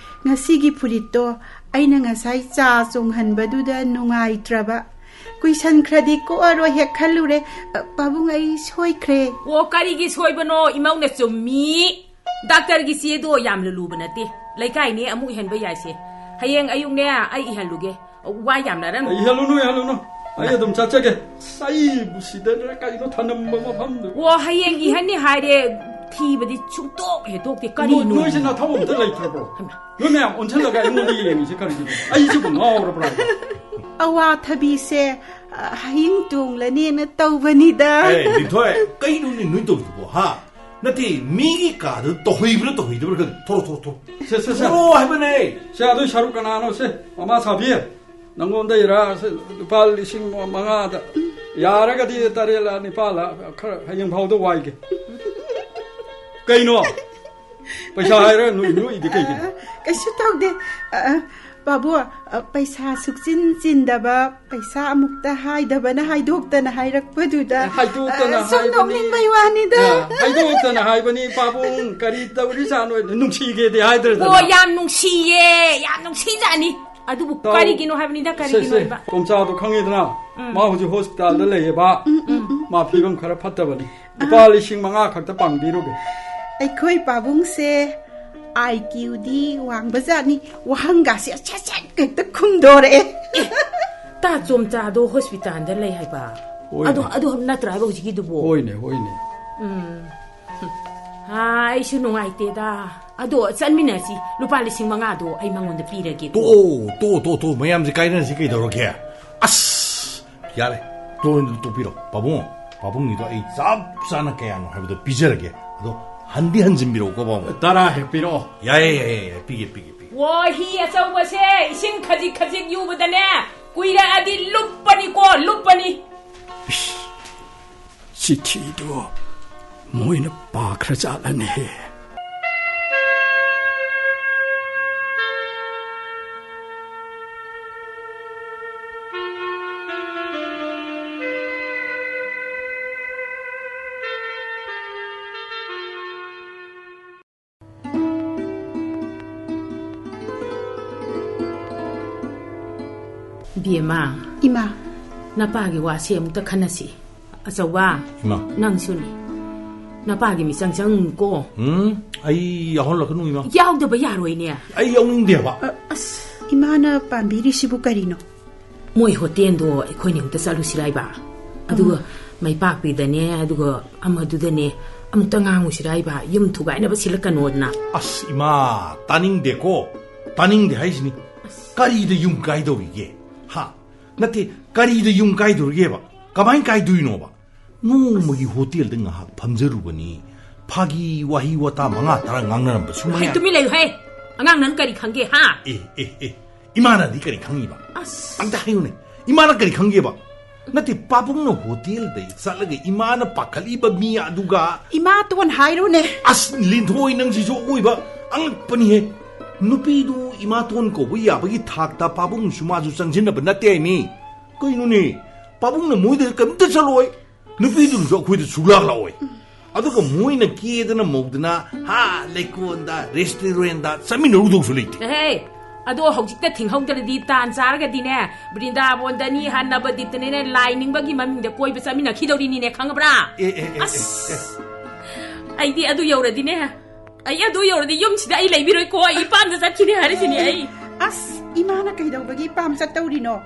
ꯉꯁꯤꯒꯤ ꯐꯨꯔꯤꯠꯇꯣ ꯑꯩꯅ ꯉꯁꯥꯏ ꯆꯥ ꯆꯣꯡꯍꯟꯕꯗꯨꯗ ꯅꯨꯡꯉꯥꯏꯇ꯭ꯔꯕ꯫ ꯀꯨꯏꯁꯟꯈ꯭ꯔꯗꯤ ꯀꯣꯛꯑꯔꯣꯏ ꯍꯦꯛ ꯈꯜꯂꯨꯔꯦ꯫ ꯑ, ꯄꯥꯕꯨꯡ, ꯑꯩ ꯁꯣꯏꯈ꯭ꯔꯦ꯫ ꯑꯣ, ꯀꯔꯤꯒꯤ ꯁꯣꯏꯕꯅꯣ? ꯏꯃꯧꯅ ꯆꯨꯝꯃꯤ꯫ ꯗꯥꯛꯇꯔꯒꯤ ꯆꯦꯗꯣ ꯌꯥꯝꯅ ꯂꯨꯕ ꯅꯠꯇꯦ꯫ ꯂꯩꯀꯥꯏꯅꯦ ꯑꯃꯨꯛ ꯏꯍꯟꯕ ꯌꯥꯏꯁꯦ꯫ ꯍꯌꯦꯡ ꯑꯌꯨꯛꯅꯦ ꯑꯩ ꯏꯍꯜꯂꯨꯒꯦ꯫ ꯋꯥ ꯌꯥꯝꯅꯔꯅꯨ꯫ ꯏꯍꯜꯂꯨꯅꯨ, ꯏꯍꯜꯂꯨꯅꯨ꯫ ꯑꯩ ꯑꯗꯨꯝ ꯆꯠꯆꯒꯦ꯫ ꯑꯁ, ꯑꯩꯕꯨ ꯁꯤꯗꯅ ꯀꯩꯅꯣ ꯊꯅꯝꯕ ꯃꯐꯝꯗꯨ꯫ ꯑꯣ, ꯍꯌꯦꯡ ꯏꯍꯟꯅꯤ ꯍꯥꯏꯔꯦ, ꯊꯤꯕꯗꯤ ꯁꯨꯡꯇꯣꯛ ꯍꯦꯛ ꯇꯣꯛꯇꯦ꯫ ꯀꯔꯤꯅꯣ? ꯅꯣꯏ, ꯅꯣꯏꯁꯦ ꯅꯊꯧ ꯑꯝꯇ ꯂꯩꯇ꯭ꯔꯕ꯭ꯔꯣ? ꯍꯩꯃꯥ꯫ ꯅꯣꯏ ꯃꯌꯥꯝ ꯑꯣꯟꯁꯤꯜꯂꯒ ꯑꯩꯉꯣꯟꯗ ꯌꯦꯡꯉꯤꯁꯦ ꯀꯔꯤꯒꯤꯅꯣ? ꯑꯩꯁꯤꯕꯨ ꯉꯥꯎꯔꯕ꯭ꯔꯥ? ꯑꯋꯥꯊꯕꯤꯁꯦ, ꯑ, ꯍꯌꯤꯡ ꯇꯣꯡꯂꯅꯦꯅ ꯇꯧꯕꯅꯤꯗ꯫ ꯑꯦ, ꯂꯤꯟꯊꯣꯏ, ꯀꯩꯅꯣꯅꯦ ꯅꯣꯏ ꯇꯧꯔꯤꯗꯨꯕꯣ, ꯍꯥ? ꯅꯠꯇꯦ, ꯃꯤꯒꯤ ꯀꯥꯗ ꯇꯧꯍꯩꯕ꯭ꯔꯥ ꯇꯧꯍꯩꯗꯕ꯭ꯔꯥ ꯈꯪꯗꯦ꯫ ꯊꯣꯔꯣ, ꯊꯣꯔꯣ, ꯊꯣꯔꯣ꯫ ꯁꯦ, ꯁꯦ, ꯁꯦ꯫ ꯊꯣꯔꯣ ꯍꯥꯏꯕꯅꯦ꯫ ꯁꯦ, ꯑꯗꯨꯏ ꯁꯔꯨꯛ ꯀꯅꯥꯅꯣ? ꯁꯦ, ꯃꯃꯥ ꯁꯥꯕꯤ, ꯅꯪꯉꯣꯟꯗꯩꯔꯥ? ꯁꯦ, ꯂꯨꯄꯥ ꯂꯤꯁꯤꯡ ꯃꯉꯥꯗ, ꯌꯥꯔꯒꯗꯤ ꯇꯔꯦꯠꯂ ꯅꯤꯄꯥꯜꯂ ꯈꯔ ꯍꯌꯦꯡ ꯐꯥꯎꯗ ꯋꯥꯏꯒꯦ꯫ ꯀꯩꯅꯣ? ꯄꯩꯁꯥ ꯍꯥꯏꯔ ꯅꯣꯏ, ꯅꯣꯏꯗꯤ ꯀꯩꯒꯤꯅꯣ? ꯀꯩꯁꯨ ꯇꯧꯗꯦ꯫ ꯑ, ꯑ, ꯄꯥꯕꯨ, ꯑ, ꯄꯩꯁꯥ ꯁꯨꯛꯆꯤꯟ ꯆꯤꯟꯗꯕ, ꯄꯩꯁꯥ ꯑꯃꯨꯛꯇ ꯍꯥꯏꯗꯕꯅ ꯍꯥꯏꯗꯣꯛꯇꯅ ꯍꯥꯏꯔꯛꯄꯗꯨꯗ, ꯍꯥꯏꯗꯣꯛꯇꯅ ꯑ, ꯁꯨꯝ ꯍꯥꯏꯕꯅꯤ꯫ ꯅꯣꯛꯅꯤꯡꯕꯩ ꯋꯥꯅꯤꯗ꯫ ꯑ, ꯍꯥꯏꯗꯣꯛꯇꯅ ꯍꯥꯏꯕꯅꯤ, ꯄꯥꯕꯨꯡ, ꯀꯔꯤ ꯇꯧꯔꯤꯖꯥꯠꯅꯣ? ꯅꯨꯡꯁꯤꯒꯦꯗꯤ ꯍꯥꯏꯗ꯭ꯔꯗꯅ꯫ ꯑꯣ, ꯌꯥꯝ ꯅꯨꯡꯁꯤꯌꯦ, ꯌꯥꯝ ꯅꯨꯡꯁꯤꯖꯥꯠꯅꯤ꯫ ꯑꯗꯨꯕꯨ ꯇꯧ-, ꯀꯔꯤꯒꯤꯅꯣ ꯍꯥꯏꯕꯅꯤꯗ, ꯁꯦ, ꯁꯦ, ꯀꯔꯤꯒꯤꯅꯣꯕ? ꯇꯣꯝꯆꯥꯗꯣ ꯈꯪꯉꯤꯗꯅ, ꯎꯝ꯫ ꯃꯥ ꯍꯧꯖꯤꯛ ꯍꯣꯁꯄꯤꯇꯥꯜꯗ ꯂꯩꯌꯦꯕ꯫ ꯎꯝ, ꯎꯝ, ꯎꯝ꯫ ꯃꯥ ꯐꯤꯕꯝ ꯈꯔ ꯐꯠꯇꯕꯅꯤ꯫ ꯂꯨꯄꯥ ꯂꯤꯁꯤꯡ ꯃꯉꯥ ꯈꯛꯇ ꯄꯥꯡꯕꯤꯔꯨꯒꯦ꯫ ꯑꯩꯈꯣꯏ ꯄꯥꯕꯨꯡꯁꯦ IQ ꯗꯤ ꯋꯥꯡꯕꯖꯥꯠꯅꯤ, ꯋꯥꯍꯪꯒꯥꯁꯦ ꯁꯠ ꯁꯠ ꯍꯦꯛꯇ ꯈꯨꯝꯗꯣꯔꯛꯑꯦ꯫ ꯑꯦ, ꯇꯥ ꯆꯣꯝꯆꯥꯗꯣ ꯍꯣꯁꯄꯤꯇꯥꯜꯗ ꯂꯩ ꯍꯥꯏꯕ? ꯍꯣꯏꯅꯦ꯫ ꯑꯗꯣ, ꯑꯗꯣ ꯅꯠꯇ꯭ꯔꯥ ꯍꯥꯏꯕ ꯍꯧꯖꯤꯛꯀꯤꯗꯨꯕꯣ? ꯍꯣꯏꯅꯦ, ꯍꯣꯏꯅꯦ꯫ ꯎꯝ꯫ ꯍꯥ, ꯑꯩꯁꯨ ꯅꯨꯡꯉꯥꯏꯇꯦꯗ꯫ ꯑꯗꯣ ꯆꯠꯃꯤꯟꯅꯁꯤ, ꯂꯨꯄꯥ ꯂꯤꯁꯤꯡ ꯃꯉꯥꯗꯣ ꯑꯩ ꯃꯉꯣꯟꯗ ꯄꯤꯔꯒꯦ꯫ ꯇꯣ, ꯇꯣ, ꯇꯣ, ꯇꯣ, ꯃꯌꯥꯝꯁꯦ ꯀꯥꯏꯅꯔꯁꯤ ꯀꯩꯗꯧꯔꯒꯦ? ꯑꯁ! ꯌꯥꯔꯦ, ꯂꯣꯏꯅ ꯇꯣꯛꯄꯤꯔꯣ꯫ ꯄꯥꯕꯨꯡ, ꯄꯥꯕꯨꯡꯒꯤꯗꯣ ꯑꯩ ꯆꯞ ꯆꯥꯅ ꯀꯌꯥꯅꯣ ꯍꯥꯏꯕꯗꯣ ꯄꯤꯖꯔꯒꯦ꯫ ꯑꯗꯣ ꯍꯟꯗꯤ ꯍꯟꯖꯤꯟꯕꯤꯔꯛꯎꯀꯣ, ꯄꯥꯕꯨꯡ꯫ ꯇꯔꯥ ꯍꯦꯛ ꯄꯤꯔꯛꯑꯣ꯫ ꯌꯥꯏꯌꯦ, ꯌꯥꯏꯌꯦ, ꯌꯥꯏꯌꯦ, ꯄꯤꯒꯦ, ꯄꯤꯒꯦ, ꯄꯤꯒꯦ꯫ ꯋꯥꯍꯤ ꯑꯆꯧꯕꯁꯦ ꯏꯁꯤꯡ ꯈꯖꯤꯛ ꯈꯖꯤꯛ ꯌꯨꯕꯗꯅꯦ, ꯀꯨꯏꯔꯛꯑꯗꯤ ꯂꯨꯞꯄꯅꯤꯀꯣ, ꯂꯨꯞꯄꯅꯤ꯫ ꯏꯁ, ꯆꯤꯊꯤꯗꯣ ꯃꯣꯏꯅ ꯄꯥꯈ꯭ꯔꯖꯥꯠꯂꯅꯦ꯫ ꯏꯕꯦꯝꯃ, ꯏꯃꯥ꯫ ꯅꯄꯥꯒꯤ ꯋꯥꯁꯦ ꯑꯃꯨꯛꯇ ꯈꯟꯅꯁꯤ꯫ ꯑꯆꯧꯕ, ꯏꯃꯥ꯫ ꯅꯪꯁꯨꯅꯤ꯫ ꯅꯄꯥꯒꯤ ꯃꯤꯆꯪ ꯆꯪꯉꯨꯀꯣ꯫ ꯎꯝ, ꯑꯩ ꯌꯥꯎꯍꯜꯂꯛꯀꯅꯨ, ꯏꯃꯥ꯫ ꯌꯥꯎꯗꯕ ꯌꯥꯔꯣꯏꯅꯦ꯫ ꯑꯩ ꯌꯥꯎꯅꯤꯡꯗꯦꯕ꯫ ꯑ, ꯑꯁ, ꯏꯃꯥꯅ ꯄꯥꯝꯕꯤꯔꯤꯁꯤꯕꯨ ꯀꯔꯤꯅꯣ? ꯃꯣꯏ ꯍꯣꯇꯦꯜꯗꯣ ꯑꯩꯈꯣꯏꯅꯤ ꯑꯃꯨꯛꯇ ꯆꯠꯂꯨꯁꯤꯔꯥꯏꯕ? ꯑꯗꯨꯒ ꯎꯝ꯫ ꯃꯩꯄꯥꯛꯄꯤꯗꯅꯦ, ꯑꯗꯨꯒ ꯑꯃꯗꯨꯗꯅꯦ ꯑꯃꯨꯛꯇ ꯉꯥꯡꯉꯨꯁꯤꯔꯥꯏꯕ? ꯌꯨꯝ ꯊꯨꯒꯥꯏꯅꯕ ꯁꯤꯜꯂꯛꯀꯅꯣꯗꯅ꯫ ꯑꯁ, ꯏꯃꯥ, ꯇꯥꯅꯤꯡꯗꯦꯀꯣ꯫ ꯇꯥꯅꯤꯡꯗꯦ ꯍꯥꯏꯁꯤꯅꯤ꯫ ꯀꯔꯤꯗ ꯌꯨꯝ ꯀꯥꯏꯗꯧꯔꯤꯒꯦ? ꯍꯥ? ꯅꯠꯇꯦ, ꯀꯔꯤꯗ ꯌꯨꯝ ꯀꯥꯏꯗꯧꯔꯤꯒꯦꯕ? ꯀꯃꯥꯏꯅ ꯀꯥꯏꯗꯣꯏꯅꯣꯕ? ꯅꯣꯡꯃꯒꯤ ꯍꯣꯇꯦꯜꯗ ꯉꯥꯏꯍꯥꯛ ꯐꯝꯖꯔꯨꯕꯅꯤ, ꯐꯥꯒꯤ ꯋꯥꯍꯩ ꯋꯥꯇꯥ ꯃꯉꯥ ꯇꯔꯥ ꯉꯥꯡꯅꯔꯝꯕꯁꯨ ꯍꯩ, ꯃꯉꯥꯏ꯫ ꯇꯨꯃꯤꯟ ꯂꯩꯌꯨꯍꯦ꯫ ꯑꯉꯥꯡ ꯅꯪ ꯀꯔꯤ ꯈꯪꯒꯦ, ꯍꯥ? ꯑꯦ, ꯑꯦ, ꯑꯦ, ꯏꯃꯥꯅꯗꯤ ꯀꯔꯤ ꯈꯪꯉꯤꯕ? ꯑꯁ꯫ ꯑꯝꯇ ꯍꯥꯏꯌꯨꯅꯦ, ꯏꯃꯥꯅ ꯀꯔꯤ ꯈꯪꯒꯦꯕ? ꯅꯠꯇꯦ, ꯄꯥꯕꯨꯡꯅ ꯍꯣꯇꯦꯜꯗ ꯆꯠꯂꯒ ꯏꯃꯥꯅ ꯄꯥꯈꯠꯂꯤꯕ ꯃꯤ ꯑꯗꯨꯒ ꯏꯃꯥꯇꯣꯟ ꯍꯥꯏꯔꯨꯅꯦ꯫ ꯑꯁ, ꯂꯤꯟꯊꯣꯏ, ꯅꯪꯁꯤꯁꯨ ꯑꯋꯣꯏꯕ ꯑꯉꯛꯄꯅꯤꯍꯦ꯫ ꯅꯨꯄꯤꯗꯨ ꯏꯃꯥꯇꯣꯟ ꯀꯧꯕ ꯌꯥꯕꯒꯤ ꯊꯥꯛꯇ ꯄꯥꯕꯨꯡꯁꯨ ꯃꯥꯁꯨ ꯆꯪꯁꯤꯟꯅꯕ ꯅꯠꯇꯦ ꯍꯥꯏꯃꯤ꯫ ꯀꯩꯅꯣꯅꯦ, ꯄꯥꯕꯨꯡꯅ ꯃꯣꯏꯗ ꯀꯔꯤꯝꯇ ꯆꯠꯂꯣꯏ꯫ ꯅꯨꯄꯤꯗꯨꯅꯁꯨ ꯑꯩꯈꯣꯏꯗ ꯁꯨꯛꯂꯥꯛ ꯂꯥꯛꯑꯣꯏ꯫ ꯑꯗꯨꯒ ꯃꯣꯏꯅ ꯀꯦꯗꯅ ꯃꯧꯗꯅ, ꯍꯥ, ꯂꯩꯀꯣꯟꯗ, ꯔꯦꯁꯇꯨꯔꯦꯟꯗ ꯆꯠꯃꯤꯟꯅꯔꯨꯗꯧꯁꯨ ꯂꯩꯇꯦ꯫ ꯍꯦ, ꯑꯗꯣ ꯍꯧꯖꯤꯛꯇ ꯊꯤꯡꯍꯧꯗ꯭ꯔꯗꯤ ꯇꯥꯟ ꯆꯥꯔꯒꯗꯤꯅꯦ, ꯕ꯭ꯔꯤꯟꯗꯥꯕꯣꯟꯗꯅꯤ ꯍꯥꯟꯅ ꯅꯕꯗꯤꯞꯇꯅꯤꯅꯦ, ꯂꯥꯏ ꯅꯤꯡꯕꯒꯤ ꯃꯃꯤꯡꯗ ꯀꯣꯏꯕ ꯆꯠꯃꯤꯟꯅꯈꯤꯗꯧꯔꯤꯅꯤꯅꯦ, ꯈꯪꯉꯕ꯭ꯔꯥ? ꯑꯦ, ꯑꯦ, ꯑꯦ, ꯑꯁ, ꯑꯦ, ꯑꯦ꯫ ꯑꯩꯗꯤ ꯑꯗꯨ ꯌꯧꯔꯗꯤꯅꯦ, ꯑꯩ ꯑꯗꯨ ꯌꯧꯔꯗꯤ ꯌꯨꯝꯁꯤꯗ ꯑꯩ ꯂꯩꯕꯤꯔꯣꯏꯀꯣ, ꯑꯩ ꯏꯄꯥꯝꯗ ꯆꯠꯈꯤꯅꯤ ꯍꯥꯏꯔꯤꯁꯤꯅꯦ ꯑꯩ꯫ ꯑꯁ, ꯏꯃꯥꯅ ꯀꯩꯗꯧꯕꯒꯤ ꯏꯄꯥꯝ ꯆꯠꯇꯧꯔꯤꯅꯣ?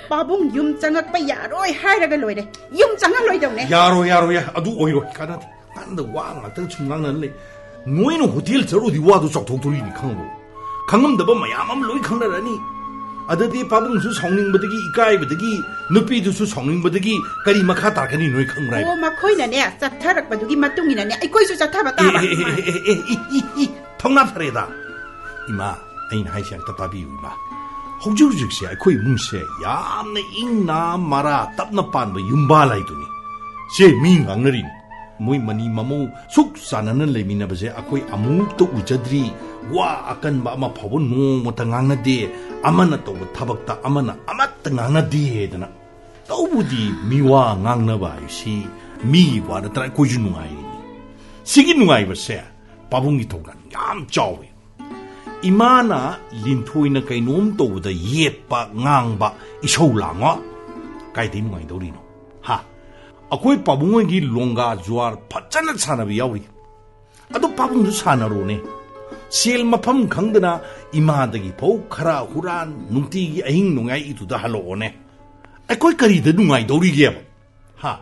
ꯄꯥꯕꯨꯡ ꯌꯨꯝ ꯆꯪꯉꯛꯄ ꯌꯥꯔꯣꯏ ꯍꯥꯏꯔꯒ ꯂꯣꯏꯔꯦ꯫ ꯌꯨꯝ ꯆꯪꯍꯜꯂꯣꯏꯗꯧꯅꯦ꯫ ꯌꯥꯔꯣꯏ, ꯌꯥꯔꯣꯏ, ꯌꯥꯔꯣꯏ꯫ ꯑꯗꯨ ꯑꯣꯏꯔꯣꯏ, ꯀꯥꯟꯅꯗꯦ꯫ ꯀꯥꯟꯗ ꯋꯥ ꯉꯥꯛꯇꯪ ꯁꯨꯝ ꯉꯥꯡꯅ ꯂꯩ꯫ ꯅꯣꯏꯅ ꯍꯣꯇꯦꯜ ꯆꯠꯂꯨꯗꯤ ꯋꯥꯗꯨ ꯆꯥꯎꯊꯣꯛꯇꯣꯔꯤꯅꯤ, ꯈꯪꯉꯕꯣ? ꯈꯪꯉꯝꯗꯕ ꯃꯌꯥꯝ ꯑꯃ ꯂꯣꯏ ꯈꯪꯅꯔꯅꯤ꯫ ꯑꯗꯨꯗꯤ ꯄꯥꯕꯨꯡꯁꯨ ꯁꯥꯎꯅꯤꯡꯕꯗꯒꯤ, ꯏꯀꯥꯏꯕꯗꯒꯤ, ꯅꯨꯄꯤꯗꯨꯁꯨ ꯁꯥꯎꯅꯤꯡꯕꯗꯒꯤ ꯀꯔꯤ ꯃꯈꯥ ꯇꯥꯔꯛꯀꯅꯤ ꯅꯣꯏ ꯈꯪꯕ꯭ꯔꯥ? ꯑꯣ, ꯃꯈꯣꯏꯅꯅꯦ ꯆꯠꯊꯔꯛꯄꯗꯨꯒꯤ ꯃꯇꯨꯡ ꯏꯟꯅꯅꯦ ꯑꯩꯈꯣꯏꯁꯨ ꯆꯠꯊꯕ ꯇꯥꯕ꯫ ꯑꯦ, ꯑꯦ, ꯑꯦ, ꯑꯦ, ꯑꯦ, ꯏ, ꯏ, ꯏ, ꯊꯧꯅꯥ ꯐꯔꯦꯗ꯫ ꯏꯃꯥ, ꯑꯩꯅ ꯍꯥꯏꯁꯦ ꯑꯝꯇ ꯇꯥꯕꯤꯌꯨ, ꯏꯃꯥ꯫ ꯍꯧꯖꯤꯛ ꯍꯧꯖꯤꯛꯁꯦ ꯑꯩꯈꯣꯏ ꯏꯃꯨꯡꯁꯦ ꯌꯥꯝꯅ ꯏꯪꯅ ꯃꯔꯥ ꯇꯞꯅ ꯄꯥꯟꯕ ꯌꯨꯝꯕꯥꯜ ꯍꯥꯏꯗꯨꯅꯤ꯫ ꯁꯦ, ꯃꯤ ꯉꯥꯡꯅꯔꯤꯅꯤ꯫ ꯃꯣꯏ ꯃꯅꯤ ꯃꯃꯧ ꯁꯨꯛ ꯆꯥꯟꯅꯅ ꯂꯩꯃꯤꯟꯅꯕꯁꯦ ꯑꯩꯈꯣꯏ ꯑꯃꯨꯛꯇ ꯎꯖꯗ꯭ꯔꯤ꯫ ꯋꯥ ꯑꯀꯟꯕ ꯑꯃ ꯐꯥꯎꯕ ꯅꯣꯡꯃꯇ ꯉꯥꯡꯅꯗꯦ꯫ ꯑꯃꯅ ꯇꯧꯕ ꯊꯕꯛꯇ ꯑꯃꯅ ꯑꯃꯠꯇ ꯉꯥꯡꯅꯗꯦꯗꯅ꯫ ꯇꯧꯕꯗꯤ ꯃꯤꯋꯥ ꯉꯥꯡꯅꯕ ꯍꯥꯏꯁꯤ ꯃꯤꯒꯤ ꯋꯥ ꯅꯠꯇꯅ ꯑꯩꯈꯣꯏꯁꯨ ꯅꯨꯡꯉꯥꯏꯔꯤꯅꯤ꯫ ꯁꯤꯒꯤ ꯅꯨꯡꯉꯥꯏꯕꯁꯦ ꯄꯥꯕꯨꯡꯒꯤ ꯊꯧꯗꯥꯡ ꯌꯥꯝ ꯆꯥꯎꯏ꯫ ꯏꯃꯥꯅ ꯂꯤꯟꯊꯣꯏꯅ ꯀꯩꯅꯣꯝ ꯇꯧꯕꯗ ꯌꯦꯠꯄ, ꯉꯥꯡꯕ, ꯏꯁꯧ ꯂꯥꯡꯉꯣ꯫ ꯀꯥꯏꯗꯩ ꯅꯨꯡꯉꯥꯏꯗꯧꯔꯤꯅꯣ? ꯍꯥ? ꯑꯩꯈꯣꯏ ꯄꯥꯕꯨꯡ ꯍꯣꯏꯒꯤ ꯂꯣꯡꯒꯥ ꯖꯨꯋꯥꯔ ꯐꯖꯅ ꯁꯥꯟꯅꯕ ꯌꯥꯎꯔꯤ꯫ ꯑꯗꯨ ꯄꯥꯕꯨꯡꯁꯨ ꯁꯥꯟꯅꯔꯣꯅꯦ꯫ ꯁꯦꯜ ꯃꯐꯝ ꯈꯪꯗꯅ ꯏꯃꯥꯗꯒꯤ ꯐꯧ ꯈꯔ ꯍꯨꯔꯥꯟ, ꯅꯨꯡꯇꯤꯒꯤ ꯑꯍꯤꯡ ꯅꯣꯡꯌꯥꯏ ꯏꯇꯨꯗ ꯍꯜꯂꯛꯑꯣꯅꯦ꯫ ꯑꯩꯈꯣꯏ ꯀꯔꯤꯗ ꯅꯨꯡꯉꯥꯏꯗꯧꯔꯤꯒꯦꯕ? ꯍꯥ?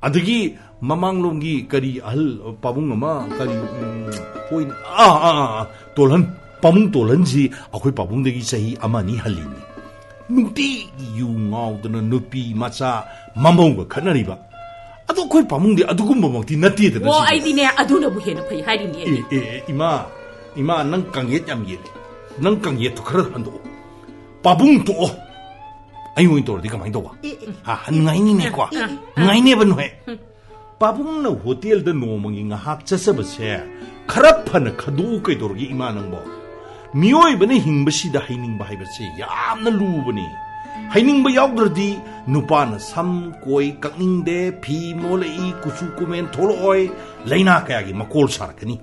ꯑꯗꯒꯤ ꯃꯃꯥꯡꯂꯣꯝꯒꯤ ꯀꯔꯤ ꯑꯍꯜ ꯄꯥꯕꯨꯡ ꯑꯃ ꯀꯔꯤ, ꯎꯝ, ꯍꯣꯏꯅꯦ꯫ ꯑꯥ, ꯑꯥ, ꯑꯥ, ꯑꯥ, ꯇꯣꯜꯍꯟ, ꯄꯥꯕꯨꯡ ꯇꯣꯜꯍꯟꯁꯤ ꯑꯩꯈꯣꯏ ꯄꯥꯕꯨꯡꯗꯒꯤ ꯆꯍꯤ ꯑꯃ ꯑꯅꯤ ꯍꯜꯂꯤꯅꯤ꯫ ꯅꯨꯡꯇꯤꯒꯤ ꯌꯨ ꯉꯥꯎꯗꯅ ꯅꯨꯄꯤ ꯃꯆꯥ ꯃꯃꯧꯒ ꯈꯠꯅꯔꯤꯕ꯫ ꯑꯗꯣ ꯑꯩꯈꯣꯏ ꯄꯥꯕꯨꯡꯗꯤ ꯑꯗꯨꯒꯨꯝꯕꯃꯛꯇꯤ ꯅꯠꯇꯦꯗꯅ꯫ ꯑꯣ, ꯁꯤꯗꯤ꯫ ꯑꯩꯗꯤꯅꯦ, ꯑꯗꯨꯅꯕꯨ ꯍꯦꯟꯅ ꯐꯩ ꯍꯥꯏꯔꯤꯅꯦ ꯑꯩꯗꯤ꯫ ꯑꯦ, ꯑꯦ, ꯑꯦ, ꯏꯃꯥ, ꯏꯃꯥ, ꯅꯪ ꯀꯥꯡꯌꯦꯠ ꯌꯥꯝ ꯌꯦꯠꯂꯤ꯫ ꯅꯪ ꯀꯥꯡꯌꯦꯠꯇꯣ ꯈꯔ ꯍꯟꯗꯣꯛꯑꯣ꯫ ꯄꯥꯕꯨꯡ ꯇꯣꯛꯑꯣ꯫ ꯑꯩ ꯑꯣꯏꯅ ꯇꯧꯔꯗꯤ ꯀꯃꯥꯏꯅ ꯇꯧꯕ? ꯑꯦ, ꯑꯦ꯫ ꯍꯥ, ꯅꯨꯡꯉꯥꯏꯅꯤꯅꯦꯀꯣ? ꯑꯦ, ꯑꯦ꯫ ꯅꯨꯡꯉꯥꯏꯅꯦꯕ ꯅꯣꯏ꯫ ꯄꯥꯕꯨꯡꯅ ꯍꯣꯇꯦꯜꯗ ꯅꯣꯡꯃꯒꯤ ꯉꯥꯏꯍꯥꯛ ꯆꯠꯆꯕꯁꯦ ꯈꯔ ꯐꯅ ꯈꯟꯗꯣꯛꯎ ꯀꯩꯗꯧꯔꯒꯦ ꯏꯃꯥ ꯅꯪꯕꯣ? ꯃꯤꯑꯣꯏꯕꯅ ꯍꯤꯡꯕꯁꯤꯗ ꯍꯩꯅꯤꯡꯕ ꯍꯥꯏꯕꯁꯦ ꯌꯥꯝꯅ ꯂꯨꯕꯅꯤ꯫ ꯍꯩꯅꯤꯡꯕ ꯌꯥꯎꯗ꯭ꯔꯗꯤ ꯅꯨꯄꯥꯅ ꯁꯝ ꯀꯣꯏ ꯀꯛꯅꯤꯡꯗꯦ, ꯐꯤ ꯃꯣꯠꯂꯛꯏ, ꯀꯨꯆꯨ ꯀꯨꯃꯦꯟ ꯊꯣꯛꯂꯛꯑꯣꯏ, ꯂꯥꯏꯅꯥ ꯀꯌꯥꯒꯤ ꯃꯀꯣꯜ ꯁꯥꯔꯛꯀꯅꯤ꯫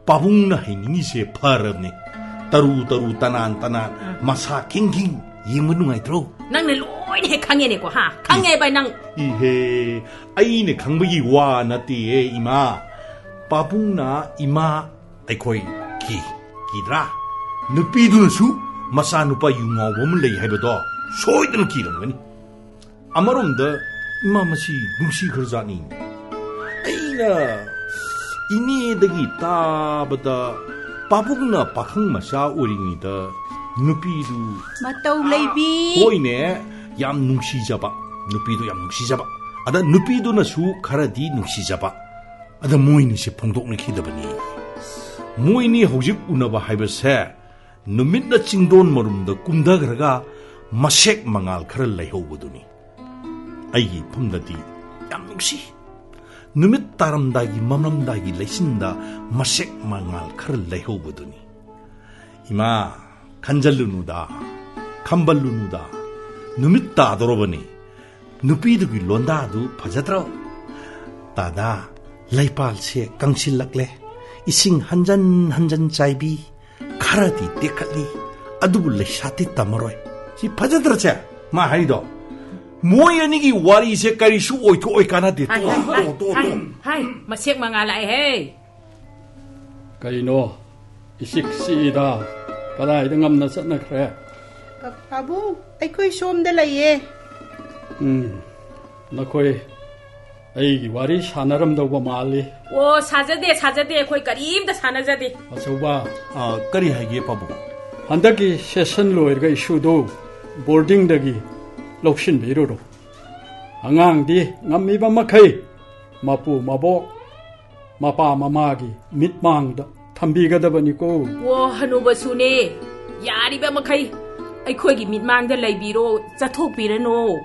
ꯄꯥꯕꯨꯡꯅ ꯍꯩꯅꯤꯡꯉꯤꯁꯦ ꯐꯔꯕꯅꯤ꯫ ꯇꯔꯨ ꯇꯔꯨ, ꯇꯅꯥꯟ ꯇꯅꯥꯟ, ꯎꯝ꯫ ꯃꯁꯥ ꯈꯤꯡ ꯈꯤꯡ ꯌꯦꯡꯕ ꯅꯨꯡꯉꯥꯏꯇ꯭ꯔꯣ? ꯅꯪꯅ ꯂꯣꯏꯅ ꯍꯦꯛ ꯈꯪꯉꯦꯅꯦꯀꯣ, ꯍꯥ? ꯈꯪꯉꯦꯕ ꯅꯪ꯫ ꯏꯍꯦ, ꯑꯩꯅ ꯈꯪꯕꯒꯤ ꯋꯥ ꯅꯠꯇꯦꯌꯦ, ꯏꯃꯥ꯫ ꯄꯥꯕꯨꯡꯅ ꯏꯃꯥ ꯑꯩꯈꯣꯏ ꯀꯤ, ꯀꯤꯗ꯭ꯔꯥ? ꯅꯨꯄꯤꯗꯨꯅꯁꯨ ꯃꯆꯥꯅꯨꯄꯥ ꯌꯨ ꯉꯥꯎꯕ ꯑꯃ ꯂꯩ ꯍꯥꯏꯕꯗꯣ ꯁꯣꯏꯗꯅ ꯀꯤꯔꯝꯒꯅꯤ꯫ ꯑꯃꯔꯣꯝꯗ ꯏꯃꯥ ꯃꯁꯤ ꯅꯨꯡꯁꯤꯈ꯭ꯔꯖꯥꯠꯅꯤ꯫ ꯑꯩꯅ ꯏꯅꯦꯗꯒꯤ ꯇꯥꯕꯗ ꯄꯥꯕꯨꯡꯅ ꯄꯥꯈꯪ ꯃꯆꯥ ꯑꯣꯏꯔꯤꯉꯩꯗ ꯅꯨꯄꯤꯗꯨ ꯃꯇꯧ ꯂꯩꯕꯤ꯫ ꯍꯣꯏꯅꯦ, ꯌꯥꯝ ꯅꯨꯡꯁꯤꯖꯕ, ꯅꯨꯄꯤꯗꯨ ꯌꯥꯝ ꯅꯨꯡꯁꯤꯖꯕ꯫ ꯑꯗ ꯅꯨꯄꯤꯗꯨꯅꯁꯨ ꯈꯔꯗꯤ ꯅꯨꯡꯁꯤꯖꯕ꯫ ꯑꯗ ꯃꯣꯏꯅꯤꯁꯦ ꯐꯣꯡꯗꯣꯛꯅꯈꯤꯗꯕꯅꯤ꯫ ꯃꯣꯏꯅꯤ ꯍꯧꯖꯤꯛ ꯎꯅꯕ ꯍꯥꯏꯕꯁꯦ ꯅꯨꯃꯤꯠꯅ ꯆꯤꯡꯗꯣꯟ ꯃꯔꯨꯝꯗ ꯀꯨꯝꯊꯈ꯭ꯔꯒ ꯃꯁꯦꯛ ꯃꯉꯥꯜ ꯈꯔ ꯂꯩꯍꯧꯕꯗꯨꯅꯤ꯫ ꯑꯩꯒꯤ ꯏꯐꯝꯗꯗꯤ ꯌꯥꯝ ꯅꯨꯡꯁꯤ꯫ ꯅꯨꯃꯤꯠ ꯇꯥꯔꯝꯗꯥꯏꯒꯤ, ꯃꯝꯂꯝꯗꯥꯏꯒꯤ ꯂꯩꯆꯤꯟꯗ ꯃꯁꯦꯛ ꯃꯉꯥꯜ ꯈꯔ ꯂꯩꯍꯧꯕꯗꯨꯅꯤ꯫ ꯏꯃꯥ, ꯈꯟꯖꯜꯂꯨꯅꯨꯗ, ꯈꯝꯕꯜꯂꯨꯅꯨꯗ, ꯅꯨꯃꯤꯠ ꯇꯥꯗꯣꯔꯕꯅꯤ꯫ ꯅꯨꯄꯤꯗꯨꯒꯤ ꯂꯣꯟꯗꯥꯗꯨ ꯐꯖꯗ꯭ꯔꯣ? ꯇꯥꯗꯥ, ꯂꯩꯄꯥꯛꯁꯦ ꯀꯪꯁꯤꯜꯂꯛꯂꯦ꯫ ꯏꯁꯤꯡ ꯍꯟꯖꯟ ꯍꯟꯖꯟ ꯆꯥꯏꯕꯤ꯫ ꯈꯔꯗꯤ ꯇꯦꯛꯈꯠꯂꯤ, ꯑꯗꯨꯕꯨ ꯂꯩꯁꯥ ꯇꯤꯠ ꯇꯝꯃꯔꯣꯏ꯫ ꯁꯤ ꯐꯖꯗ꯭ꯔꯁꯦ? ꯃꯥ ꯍꯥꯏꯗꯣ, ꯃꯣꯏ ꯑꯅꯤꯒꯤ ꯋꯥꯔꯤꯁꯦ ꯀꯔꯤꯁꯨ ꯑꯣꯏꯊꯣꯛꯑꯣꯏ, ꯀꯥꯟꯅꯗꯦ꯫ ꯍꯥꯏ, ꯇꯣꯛꯑꯣ, ꯍꯥꯏ, ꯇꯣꯛꯑꯣ, ꯇꯣꯛꯑꯣ, ꯍꯥꯏ, ꯇꯣꯛꯑꯣ꯫ ꯍꯥꯏ, ꯃꯁꯦꯛ ꯃꯉꯥ ꯂꯥꯛꯑꯦꯍꯦ꯫ ꯀꯩꯅꯣ, ꯏꯆꯤꯛ ꯆꯤꯛꯏꯗ, ꯀꯗꯥꯏꯗ ꯉꯝꯅ ꯆꯠꯅꯈ꯭ꯔꯦ? ꯄꯥꯕꯨꯡ, ꯑꯩꯈꯣꯏ ꯁꯣꯝꯗ ꯂꯩꯌꯦ꯫ ꯎꯝ, ꯅꯈꯣꯏ ꯑꯩꯒꯤ ꯋꯥꯔꯤ ꯁꯥꯟꯅꯔꯝꯗꯧꯕ ꯃꯥꯜꯂꯤ꯫ ꯑꯣ, ꯁꯥꯖꯗꯦ, ꯁꯥꯖꯗꯦ, ꯑꯩꯈꯣꯏ ꯀꯔꯤꯝꯇ ꯁꯥꯟꯅꯖꯗꯦ꯫ ꯑꯆꯧꯕ꯫ ꯑ, ꯀꯔꯤ ꯍꯥꯏꯒꯦ, ꯄꯥꯕꯨꯡ? ꯍꯟꯗꯛꯀꯤ ꯁꯦꯁꯟ ꯂꯣꯏꯔꯒ ꯏꯁꯨꯗꯨ ꯕꯣꯔꯗꯤꯡꯗꯒꯤ ꯂꯧꯁꯤꯟꯕꯤꯔꯨꯔꯣ꯫ ꯑꯉꯥꯡꯗꯤ ꯉꯝꯃꯤꯕ ꯃꯈꯩ ꯃꯄꯨ ꯃꯕꯣꯛ, ꯃꯄꯥ ꯃꯃꯥꯒꯤ ꯃꯤꯠꯃꯥꯡꯗ ꯊꯝꯕꯤꯒꯗꯕꯅꯤꯀꯣ꯫ ꯑꯣ, ꯍꯅꯨꯕꯁꯨꯅꯦ, ꯌꯥꯔꯤꯕ ꯃꯈꯩ ꯑꯩꯈꯣꯏꯒꯤ ꯃꯤꯠꯃꯥꯡꯗ ꯂꯩꯕꯤꯔꯣ, ꯆꯠꯊꯣꯛꯄꯤꯔꯅꯨ꯫